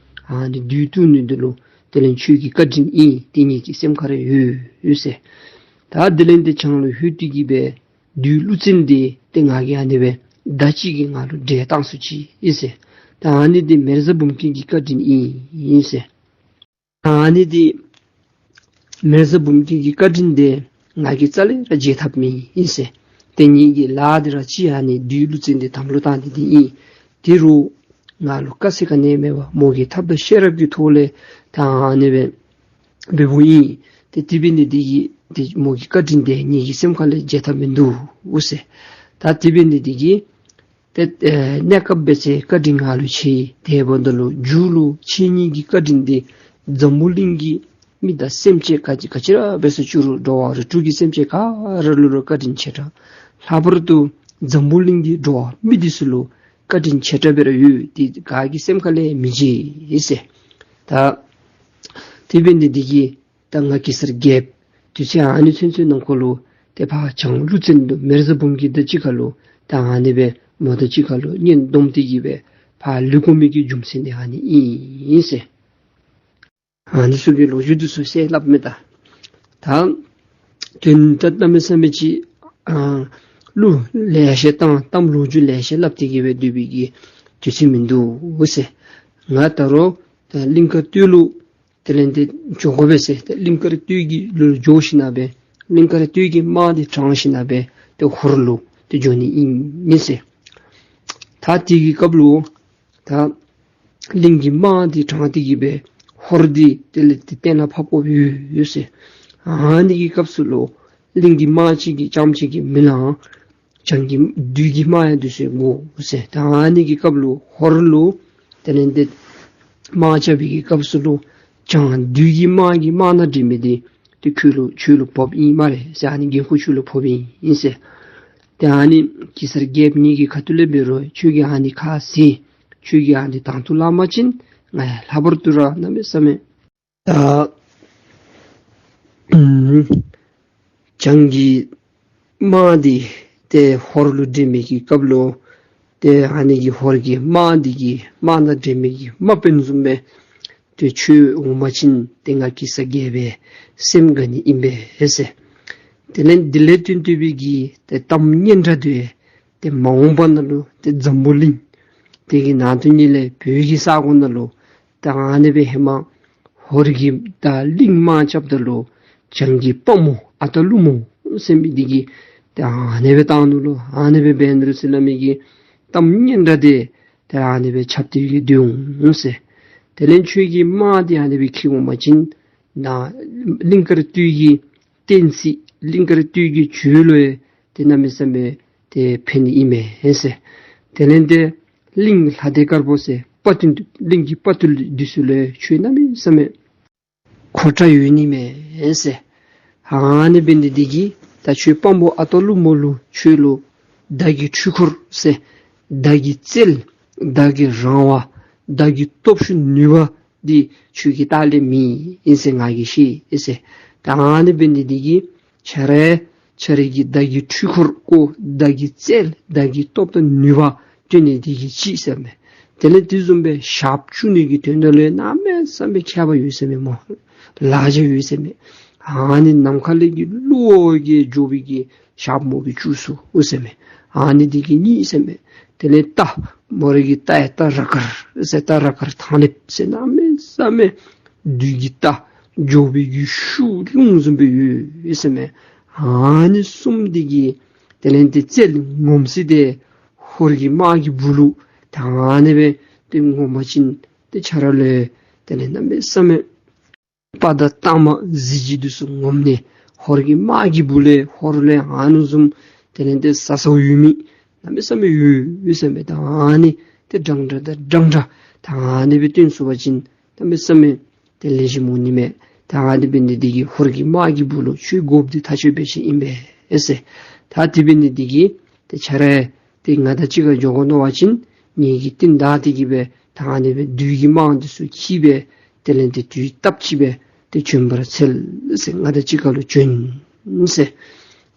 ཨ་ནི་བདུད་བཏུལ་ནི་འདི་ལུ་དེ་ལས་ཁྱོད་ཀྱི་བཀའ་དྲིན་ཨིན། དེ་ངེ་གི་སེམས་ཁར་ཡོད་ཡོད་ཟེར། ད་དེ་ལས་ཏེ་བྱང་ལུ་ལྷོད་དེ་གིས་སྦེ་བདུད་ཀླུ་བཙན་འདི་ཏེ་ང་གིས་ཨ་ནི་སྦེ་མདའ་གཅིག་གིས་ང་ལུ་བསྒྲལ་བཏང་སོང་ཅི་ཨིན་ཟེར། ད་ཨ་ནི་འདི་མེ་བཟའ་འབུམ་སྐྱིད་ཀྱི་བཀའ་དྲིན་ཨིན་ཟེར། ཨ་ནི་འདི་མེ་བཟའ་འབུམ་སྐྱིད་ཀྱི་བཀའ་དྲིན་འདི་ང་གིས་རྩ་ལས་ར་བརྗེད་ཐབས་མེད་ཨིན་ཟེར། དེ་ངེ་གི་ལཱ་འདི་ར་ཅིག་ཨ་ནི་བདུད་ཀླུ་བཙན་འདི་དམ་ལུ་བཏང་སྟེ་འདི་ཨིན། དེ་རུང་ང་ལུ་དཀའ་ཚེགས་ག་ནི་མེད་པར་མོ་གི་ཐབས་དང་ཤེས་རབ་ཀྱི་ཐོག་ལས་ད་ཨ་ནི་སྦེ་འབདཝ་ཨིན། ཏེ་དེ་འབད་ནི་འདི་གིས་ཏེ་མོ་གི་བཀའ་དྲིན་འདི་ངེ་གི་སེམས་ཁ་ལས་བརྗེད་ཐབས་མིན་འདུག་ཟེར། ད་དེ་འབད་ནི་འདི་གིས་ཏེ་ཨེ་གནས་སྐབས་འབད་ཚེ་བཀའ་དྲིན་ང་ལུ་ཆེ། དེ་འབདཝ་ད་ལུ་མཇུག་ལུ་ཁྱེད་གཉིས་ཀྱི་བཀའ་དྲིན་འདི་འཛམ་བུ་གླིང་གི་མི་དང་སེམས་ཅན་ག་ཅི་ག་ཅི་ར་འབད་སོ་ཅི་རུང་འགྲོ་བ་རིགས་དྲུག་གི་སེམས་ཅན་ག་ར་ལུ་ར་བཀའ་དྲིན་ཆེ་དྲགས། ལྷག་པར་དུ་འཛམ་བུ་གླིང་གི་འགྲོ་བ་མི་འདི་ཚུ་ལུ་བཀའ་དྲིན་ཆེ་དྲགས་སྦེ་ར་ཡོད། དེ་ག་གི་སེམས་ཁ་ལས་མི་བརྗེད་ཟེར། ད་དེ་འབད་ནི་འདི་གིས་ད་ང་གེ་སར་རྒྱལཔོ་དུས་ཚོད་ཨ་ནི་ཚུན་ཚོད་ནང་འཁོད་ལུ་ཏེ་ཕར་བྱང་ཀླུ་བཙན་དང་མེ་བཟའ་འབུམ་སྐྱིད་དང་གཅིག་ཁར་ལུ་ད་ཨ་ནི་སྦེ་མོ་དང་གཅིག་ཁར་ལུ་གཉེན་སྡོམ་སྟེ་གི་སྦེ་ཕར་ལུས་དགོ་མི་གི་རྒྱུ་མཚན་འདི་ཨ་ནི་ཨིན་ཟེར། ཨ་ནི་ཚུ་གི་ལོ་རྒྱུས་འདི་ཚུ་བཤད་སླབ་མས་ད། ད་དོན་དག་གནམ་མེད་ས་མེད་ཅིག་ཨ་གླུ་ལེ་ཤ་བཏང་གཏམ་ལོ་རྒྱུས་ལེ་ཤ་སླབ་སྟེ་གི་སྦེ་སྡོད་པའི་གི་དུས་ཚོད་མིན་འདུག་ཟེར། ང་ད་རུང་ད་གླིང་དཀར་སྟོད་ལུ་དེ་ལས་འདི་འགྱོ་དགོ་པས་ཟེར། ཏེ་གླིང་དཀར་སྟོད་ཀྱི་ལུ་འགྱོ་ཞིནམ་སྦེ་གླིང་དཀར་སྟོད་ཀྱི་དམག་འདི་དྲངས་ཞིནམ་སྦེ་ཏེ་ཧོར་ལུ་ཏེ་འགྱོ་ནི་ཨིན་ཟེར། ད་དེ་གི་སྐབས་ལུ་ད་གླིང་གི་དམག་འདི་དྲངས་ཏེ་གི་སྦེ་ཧོར་འདི་དེ་ལས་ཏེ་གཏན་ལ་ཕབ་དགོཔ་ཡོད་ཟེར། ཨ་ནི་གི་སྐབས་སུ་ལུ་གླིང་གི་དམག་གཅིག་གིས་རྐྱངམ་གཅིག་གིས་མི་ལང་། བྱང་གི་བདུད་ཀྱི་དམག་ཡང་འདི་ཚུ་དགོ་ཟེར། ད་ཨ་ནི་གི་སྐབས་ལུ་ཧོར་ལུ་དེ་ལས་འདི་དམག་རྐྱབ་པའི་གི་སྐབས་སུ་ལུ་བྱང་བདུད་ཀྱི་དམག་གི་དམག་སྣ་འདྲེན་མི་འདི་ཏེ་ཁྱོད་ལུ་ཁྱོད་ལུ་ཕོགཔ་ཨིན་སྨ་རེ་ཟེར། ཨ་ནི་འགན་ཁུར་ཁྱོད་ལུ་ཕོགཔ་ཨིན་ཟེར། ཏེ་ཨ་ནི་གེ་སར་རྒྱལཔོ་ངེ་གི་ཁ་ཐུག་ལས་འབད་རུང་ཁྱོད་ཀྱིས་ཨ་ནི་ཁ་བཟེད། ཁྱོད་ཀྱིས་ཨ་ནི་དང་དུ་ལེན་པ་ཅིན་ང་ཡང་ལྷག་པར་དུ་ར་གནམ་མེད་ས་མེད་ད་ཨམ་བྱང་གི་དམག་འདི་ཏེ་ཧོར་ལུ་འདྲེན་མི་གི་སྐབས་ལུ་ཏེ་ཨ་ནི་གི་ཧོར་གྱི་དམག་འདི་གི་དམག་སྣ་འདྲེན་མི་གི་དམག་དཔོན་བཟུམ་སྦེ་ཏེ་ཁྱོད་འོང་པ་ཅིན་ཏེ་ང་གེ་སར་རྒྱལ་པོའི་སེམས་དགའ་ནི་ཨིན་པས་ཟེར། དེ་ལས་འདི་ལས་བརྟེན་ཏེ་སྦེ་གི་ཏེ་གཏམ་སྙན་གྲགས་འདི་ཏེ་མ་འོངས་པ་ནང་ལུ་ཏེ་འཛམ་བུ་གླིང་དེ་གི་ནང་དུ་ཉིད་ལས་བོད་ཀྱི་ས་གོ་ནང་ལུ་ད་ཨ་ནི་སྦེ་ཧེ་མ་ཧོར་གྱིས་ད་གླིང་དམག་རྐྱབ་ད་ལུ་བྱང་གི་དཔའ་མོ་ཨ་སྟག་ཀླུ་མོ་ཟེར་མི་འདི་གིས་ད་ཨ་ནི་སྦེ་བཏང་ནུག་ལོ། ཨ་ནི་སྦེ་འབད་ནུག་ཟེར་སླབ་མི་གི་གཏམ་སྙན་གྲགས་འདི་ད་ཨ་ནི་སྦེ་ཁྱབ་སྟེ་གི་སྡོད་འོང་ཟེར། དེ་ལས་ཁྱོད་ཀྱི་དམག་འདི་ཨ་ནི་སྦེ་འཁྱིད་འོང་པ་ཅིན་ད་གླིང་དཀར་སྟོད་ཀྱི་བསྟན་སྲིད་གླིང་དཀར་སྟོད་ཀྱི་ཇོ་ལུ་ཡང་ཏེ་གནམ་མེད་ས་མེད་ཏེ་ཕན་ནི་ཨིན་མས་ཟེར། དེ་ལས་ཏེ་གླིང་ལྷ་སྡེ་དཀར་པོ་ཟེར་དཔའ་བརྟུལ་གླིང་གི་དཔའ་བརྟུལ་འདི་ཚུ་ལུ་ཡང་ཁྱོད་གནམ་མེད་ས་མེད་མཁོ་དྲགས་ཡོད་ནི་མས་ཟེར། ཨ་ནི་འབད་ནི་འདི་གིས་ད་ཁྱོད་དཔའ་མོ་ཨ་སྟག་ཀླུ་མོ་ལུ་ཁྱོད་ལུ་མདའ་གི་འཕྲུལ་འཁོར་ཟེར་མདའ་གི་རྩལ་མདའ་གི་རང་དབང་མདའ་གི་སྟོབས་ཤུགས་ནུས་པ་འདི་ཁྱོད་ཀྱི་ལྟག་ལས་མེད་ཨིན་ཟེར་ང་གིས་ཤེས་ཨིན་ཟེར། ད་ཨ་ནི་འབད་ནི་འདི་གིས་ཁྱོད་ར་ཁྱོད་ར་གི་མདའ་གི་འཕྲུལ་འཁོར་ཀོ་མདའ་གི་རྩལ་མདའ་གི་སྟོབས་དང་ནུས་པ་སྟོན་ནི་འདི་གིས་ཅིག་ཟེར་མས། དེ་ལས་དེ་བཟུམ་སྦེ་ཞགསཔ་བཙུགས་ནི་གི་དོན་དག་ལུ་གནམ་མེད་ས་མེད་མཁས་པ་ཡོད་ཟེར་མས་སྨོ། ལག་ཆ་ཡོད་ཟེར་མས། ཨ་ནི་ནམ་མཁའ་ལས་ཀྱི་གླུ་བོ་གི་འགྱོ་བའི་གི་ཞགསཔ་མོ་གིས་བཙུགས་སོ་ཟེར་མས། ཨ་ནི་འདི་གིས་གཉིས་ཟེར་མས། དེ་ལས་རྟ་མོ་ར་གི་རྟ་ཡང་རྟ་ར་དཀར་ཟེར་རྟ་ར་དཀར་ཐང་ལེབ་ཟེར་གནམ་མེད་ས་མེད་བདུད་ཀྱི་རྟ་འགྱོ་བའི་གི་ཤུགས་རླུང་བཟུམ་སྦེ་ཡོད་ཟེར་མས། ཨ་ནི་གསུམ་འདི་གིས་དེ་ལས་ཏེ་རྩལ་ངོམས་སི་ཏེ་ཧོར་གྱི་དམག་གི་སྦུག་ལུ་ད་ཨ་ནི་སྦེ་ཏེ་འོང་པ་ཅིན་ཏེ་ཁྱོད་ར་ལུ་དེ་ལས་གནམ་མེད་ས་མེད་དཔའ་དང་གཏམ་གཟི་བརྗིད་འདི་ཚུ་ངོམས་ནི་ཧོར་གྱི་དམག་གི་སྦུག་ལས་ཧོར་ལས་ཨ་ནི་བཟུམ་དེ་ལས་ཏེ་ཟ་ཟཝ་ཡོད་མི་གནམ་མེད་ས་མེད་ཡོད་ཡོད་ཟེར་མས། ད་ཨ་ནི་ཏེ་འདྲན་འདྲ་དང་འདྲན་འདྲ་ད་ཨ་ནི་སྦེ་སྟོན་ཚུགས་པ་ཅིན་གནམ་མེད་ས་མེད་ཏེ་ལེགས་ཤོམ་འོང་ནི་མས། ད་ཨ་ནི་འབད་ནི་འདི་གིས་ཧོར་གྱི་དམག་གི་སྦུག་ལུ་ཁྱོད་དགོཔ་འདི་ཐག་ཆོད་པའི་ཅིག་ཨིན་པས་ཟེར། ད་དེ་འབད་ནི་འདི་གིས་ཏེ་ཁྱོད་ར་ཏེ་ང་དང་གཅིག་ཁར་འགྱོ་དགོ་མནོ་བ་ཅིན་ངེ་གི་རྟིང་བདའ་སྟེ་གི་སྦེ་ད་ཨ་ནི་སྦེ་བདུད་ཀྱི་དམག་འདི་ཚུ་འཁྱིད་སྦེ་དེ་ལས་ཏེ་དུས་སྟབས་ཅིག་སྦེ་ཏེ་བྱོན་པར་འཚལ་ཟེར། ང་དང་གཅིག་ཁར་ལུ་བྱོན་ཟེར།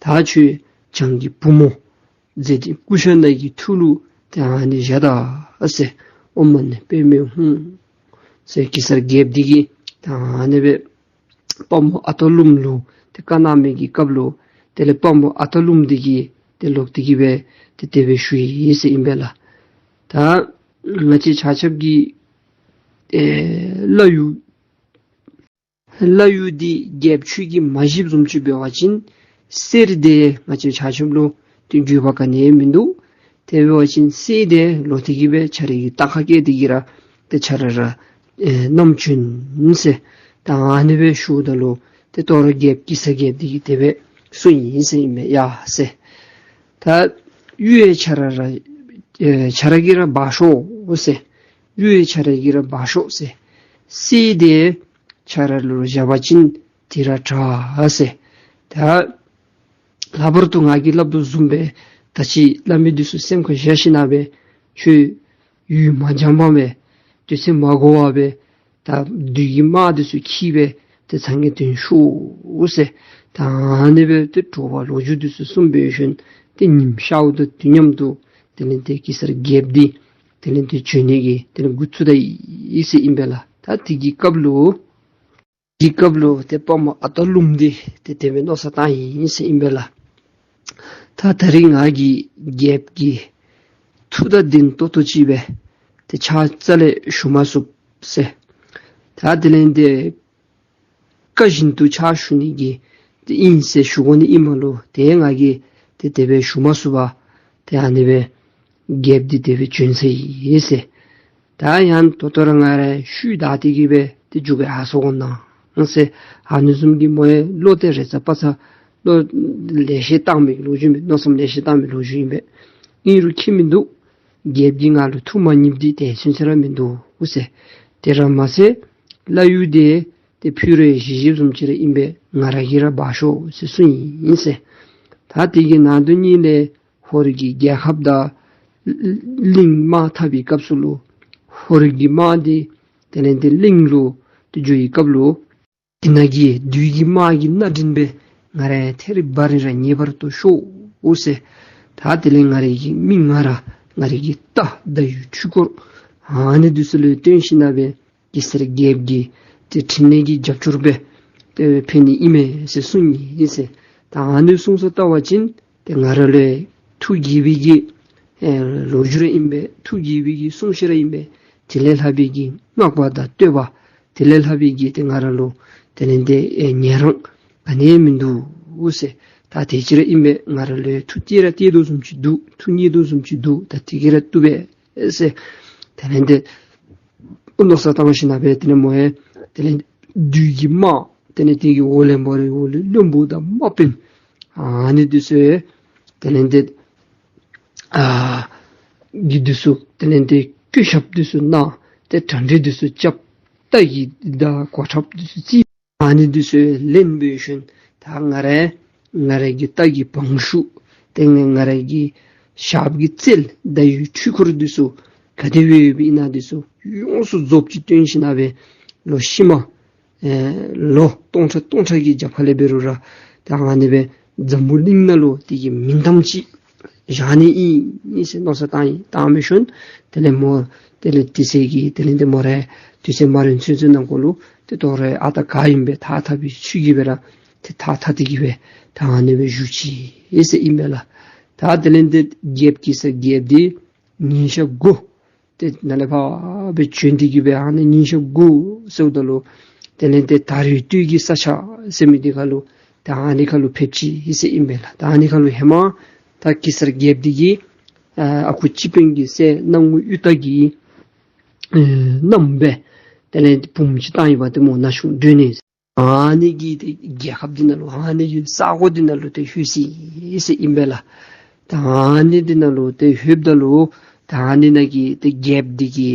ད་ཁྱོད་བྱང་གི་བུ་མོ་མཛེས་སྡེ་ཀུ་ཤ་ནག་གི་ཐུགས་ལུ་ཏེ་ཨ་ནི་བཞག་ད་ཟེར། ཨོཾ་མ་ཎི་པདྨེ་ཧཱུྃ་ཟེར་གེ་སར་རྒྱལཔོ་འདི་གིས་ད་ཨ་ནི་སྦེ་དཔའ་མོ་ཨ་སྟག་ཀླུ་མོ་ལུ་ཏེ་བཀའ་གནང་མི་གི་སྐབས་ལུ་དེ་ལས་དཔའ་མོ་ཨ་སྟག་ཀླུ་མོ་འདི་གིས་ཏེ་ལོག་སྟེ་གི་སྦེ་ཏེ་དེ་སྦེ་ཞུ་ཡི་ཟེར་ཨིན་པས་ལགས། ད་ང་བཅས་ཆ་ཁྱབ་ཀྱི་ཨེ་བླ་གཡུ་ ལྷ་ཡུལ་འདི་རྒྱལཔོ་ཁྱོད་ཀྱིས་མ་བཞེསཔ་བཟུམ་ཅིག་འབད་བ་ཅིན་གསེར་འདི་ང་བཅས་ཆ་ཁྱབ་ལུ་ཏེ་འགྱོད་པ་ག་ནི་ཡང་མིན་འདུག། དེ་འབད་བ་ཅིན་གསེར་འདི་ལོག་སྟེ་གི་སྦེ་ཁྱོད་རའི་གི་རྟ་ཁ་བཀལ་ཏེ་གི་ར་ཏེ་ཁྱོད་ར་ར་ཨེ་བསྣམས་བྱོན་ཟེར། ད་ཨ་ནི་སྦེ་ཞུཝ་ད་ལུ་ཏེ་དོ་རུང་རྒྱལཔོ་གེ་སར་རྒྱལཔོ་འདི་གིས་དེ་སྦེ་གསུངས་ཡི་ཟེར་ཨིན་པས་ཡ་ཟེར། ད་གཡུ་ཡང་ཁྱོད་ར་ར་ཨེ་ཁྱོད་ར་གིས་ར་འབག་ཤོག་ཟེར། གཡུ་ཡང་ཁྱོད་ར་གིས་ར་འབག་ཤོག་ཟེར། གསེར་འདི་ཁྱོད་ར་ལུ་བཞག་པ་ཅིན་དེ་ར་དྲག་ཟེར། ད་ལྷག་པར་དུ་ང་གིས་སླབ་དོ་བཟུམ་སྦེ་ད་ཅི་བླ་མའི་འདི་ཚུ་སེམས་ཁར་བཞག་ཞིནམ་ལས་ཁྱོད་ཡུན་མ་འགྱངས་པ་སྦེ་དུས་ཚོད་མ་འགོར་བར་སྦེ་ད་བདུད་ཀྱི་དམག་འདི་ཚུ་འཁྱིད་སྦེ་ཏེ་ཚང་གི་དོན་ཤོག་ཟེར། ད་ཨ་ནི་སྦེ་ཏེ་དྲོ་པ་ལོ་རྒྱུས་འདི་ཚུ་གསུངས་འབད་ཞིནམ་ཏེ་ཉིམ་ཤརཝ་དང་དུས་མཉམ་དུ་དེ་ལས་ཏེ་གེ་སར་རྒྱལཔོ་འདི་དེ་ལས་ཏེ་བྱོན་ནི་གི་དེ་ལས་འགོ་བཙུགས་ད་ཡི་ཟེར་ཨིན་པས་ལགས། ད་དེ་གི་སྐབས་ལུ་དེ་གི་སྐབས་ལུ་ཏེ་དཔའ་མོ་ཨ་སྟག་ལུང་འདི་ཏེ་དེ་སྦེ་མནོ་བསམ་བཏང་ཡི་ཟེར་ཨིན་པས་ལགས། ད་ད་རིས་ང་གིས་རྒྱལཔོ་གི་མཐུ་དང་ལྡན་ཏོག་ཏོ་ཅིག་སྦེ་ཏེ་ཕྱག་རྩལ་ལས་ཞུ་མ་ཚུགས་ཟེར། ད་དེ་ལས་ཏེ་བཀའ་བཞིན་དུ་ཕྱག་ཞུ་ནི་གི་ཏེ་ཨིན་ཟེར་ཞུ་དགོ་ནི་ཨིནམ་ལུ་ཏེ་ང་གིས་ཏེ་དེ་སྦེ་ཞུ་མ་ཚུགས་པར་ཏེ་ཨ་ནི་སྦེ་རྒྱལཔོ་འདི་དེ་སྦེ་བྱོན་ཚར་ཡི་ཟེར། ད་ཡང་ད་ལྟོ་ར་ང་ར་ཤུལ་བདའ་སྟེ་གི་སྦེ་ཏེ་འགྱོ་སྦེ་ཧ་སོ་དགོ་ན་ཟེར། ཨ་ནི་བཟུམ་གྱི་མོ་ཡང་བློ་ཏེ་རེ་ཚ་པ་ཚ་བློ་ལེ་ཤ་བཏང་མི་ལོ་རྒྱུས་མས། མནོ་བསམ་ལེ་ཤ་བཏང་མི་ལོ་རྒྱུས་ཨིན་པས། ཨིན་རུང་ཁྱད་མིན་འདུག། རྒྱལཔོ་གིས་ང་ལུ་ཐུགས་མ་མཉེས་པ་འདི་ཏེ་ཚུན་ཚོད་ར་མིན་འདུག་ཟེར། དེ་ར་མ་ཚད་ལྷ་ཡུལ་འདི་ཏེ་ཕུལ་རེ་བཞེས་བཞེསཔ་བཟུམ་ཅིག་ར་ཨིན་པས། ང་ར་གིས་ར་འབག་ཤོག་ཟེར་གསུངས་ཡི་ཟེར། ད་དེ་གི་ནང་དོན་ཉིད་ལས་ཧོར་གྱི་རྒྱལ་ཁབ་དང་གླིང་དམག་འཐབ་པའི་སྐབས་སུ་ལུ་ཧོར་གྱི་དམག་འདི་དེ་ལས་ཏེ་གླིང་ལུ་ཏེ་འགྱོ་བའི་སྐབས་ལུ་དེ་ནང་གི་བདུད་ཀྱི་དམག་གི་སྣ་འདྲེན་སྦེ་ང་ར་ཐད་རི་བ་རི་ར་ངེས་པར་དུ་ཤོག་ཟེར། ད་དེ་ལས་ང་རའི་གི་མིང་ང་ར་ང་རའི་གི་རྟ་ཟླ་འོད་འཕྲུལ་འཁོར་ཨ་ནི་འདི་ཚུ་ལུ་སྟོན་ཞིནམ་ལས་གེ་སར་རྒྱལཔོ་གི་ཏེ་ཕྲིན་ལས་ཀྱི་རྒྱབ་སྐྱོར་སྦེ་ཏེ་ཕན་ནི་ཨིན་མས་ཟེར་གསུངས་ཡི་ཟེར། ད་ཨ་ནི་གསུངས་ས་བལྟ་བ་ཅིན་ཏེ་ང་ར་ལུ་ཐུགས་དགྱེས་པའི་གི་ཨེ་ལོ་རྒྱུས་ར་ཨིན་པས། ཐུགས་དགྱེས་པའི་གི་གསུང་བཤད་ར་ཨིན་པས། དེ་ལས་ལྷག་པའི་གི་བསྔགས་པ་དང་བསྟོད་པ་དེ་ལས་ལྷག་པའི་གི་ཏེ་ང་ར་ལུ་དེ་ལས་ཏེ་ཨེ་ཉན་རང་ག་ནི་ཡང་མིན་འདུག་ཟེར། ད་དེ་ཅིག་ར་ཨིན་པས། ང་ར་ལུ་ཐུགས་བསྐྱེད་ར་བསྐྱེད་དོ་བཟུམ་ཅིག་འདུག། ཐུགས་མཉེས་དོ་བཟུམ་ཅིག་འདུག། ད་དེ་གིས་ར་བཏུབ་པས་ཟེར། དེ་ལས་ཏེ་མནོ་བསམ་བཏང་ཞིནམ་ལས་དེ་ལས་མོ་ཡང་དེ་ལས་བདུད་ཀྱི་དམག་དེ་ལས་དེ་གི་འོག་ལས་མོ་རའི་འོག་ལས་བློན་པོ་དང་དམག་དཔོན་ཨ་ནི་འདི་ཚུ་དེ་ལས་ཏེ་ཨ་གི་འདི་ཚུ་དེ་ལས་ཏེ་སྐུ་ཞབས་འདི་ཚུ་གནང་། ཏེ་གྲ་སྒྲིག་འདི་ཚུ་རྐྱབ། རྟ་གི་དང་གོ་ཁྲབ་འདི་ཚུ་རྩེ། ཨ་ནི་འདི་ཚུ་ལེན་འབད་ཞིནམ་ད་ང་ར་ང་ར་གི་རྟ་གི་བང་ཤུབས་དེ་ལས་ང་ར་གི་ཞབས་ཀྱི་རྩལ་ཟླ་འོད་འཕྲུལ་འཁོར་འདི་ཚུ་ག་དེ་སྦེ་ཡོདཔ་ཨིན་ན་འདི་ཚུ་ཡོངས་སུ་རྫོབ་ཅིག་སྟོན་ཞིནམ་ལས་ལོག་ཤུལ་མ་ཨེ་ལོ་སྟོང་ཕྲག་སྟོང་ཕྲག་གི་རྒྱབ་ཁ་ལས་འབད་རུང་ར་ད་ཨ་ནི་སྦེ་འཛམ་བུ་གླིང་ནང་ལུ་དེ་གི་མིང་གཏམ་ཅིག་བཞག་ནི་ཨིན་ཟེར་མནོ་བསམ་བཏང་ཡི། བཏང་འབད་ཞིནམ་དེ་ལས་མོ་དེ་ལས་དེ་ཚེ་གི་དེ་ལས་ཏེ་མོ་ར་དུས་ཚོད་མ་རན་ཚུན་ཚོད་ནང་འཁོད་ལུ་ཏེ་དོ་རུང་ཨ་རྟག་ག་ཨིན་པས་ཐགས་འཐག་པའི་ཚུལ་གྱིས་སྦེ་ར་ཏེ་ཐགས་འཐག་སྟེ་གི་སྦེ་ད་ཨ་ནི་སྦེ་བཞུགས་ཅི་ཟེར་ཨིན་པས་ལགས། ད་དེ་ལས་ཏེ་རྒྱལཔོ་གེ་སར་རྒྱལཔོ་འདི་ཉིན་ཞག་དགུ་ཏེ་ནཱ་ལས་ཕར་སྦེ་བྱོན་ཏེ་གི་སྦེ་ཨ་ནི་ཉིན་ཞག་དགུ་ཟེརཝ་ད་ལུ་དེ་ལས་ཏེ་ད་རེས་སྟོད་ཀྱི་ས་ཆ་ཟེར་མི་འདི་ཁར་ལུ་ད་ཨ་ནི་ཁར་ལུ་ཕེབས་ཅི་ཟེར་ཨིན་པས་ལགས། ད་ཨ་ནི་ཁར་ལུ་ཧེ་མ་ད་གེ་སར་རྒྱལཔོ་འདི་གིས་ཨ་ཨ་ཁུ་སྤྱི་དཔོན་གྱི་སྲས་སྣང་ངུ་གཡུ་སྟག་གི་ཨེ་མནའམ་སྦེ་དེ་ལས་བུམོ་ཅིག་བཏང་ཡི་པ་ཏེ་མོ་ན་ཆུང་སྒྲོན་ནི། ཨ་ནི་གིས་ཏེ་རྒྱལ་ཁབ་འདི་ནང་ལུ་ཨ་ནི་གི་ས་གོ་འདི་ནང་ལུ་ཏེ་ལྷོད་ཅི་ཟེར་ཨིན་པས་ལགས། ད་ཨ་ནི་འདི་ནང་ལུ་ཏེ་ལྷོདཔ་ད་ལུ་ད་ཨ་ནི་ནང་གི་ཏེ་རྒྱལཔོ་འདི་གི་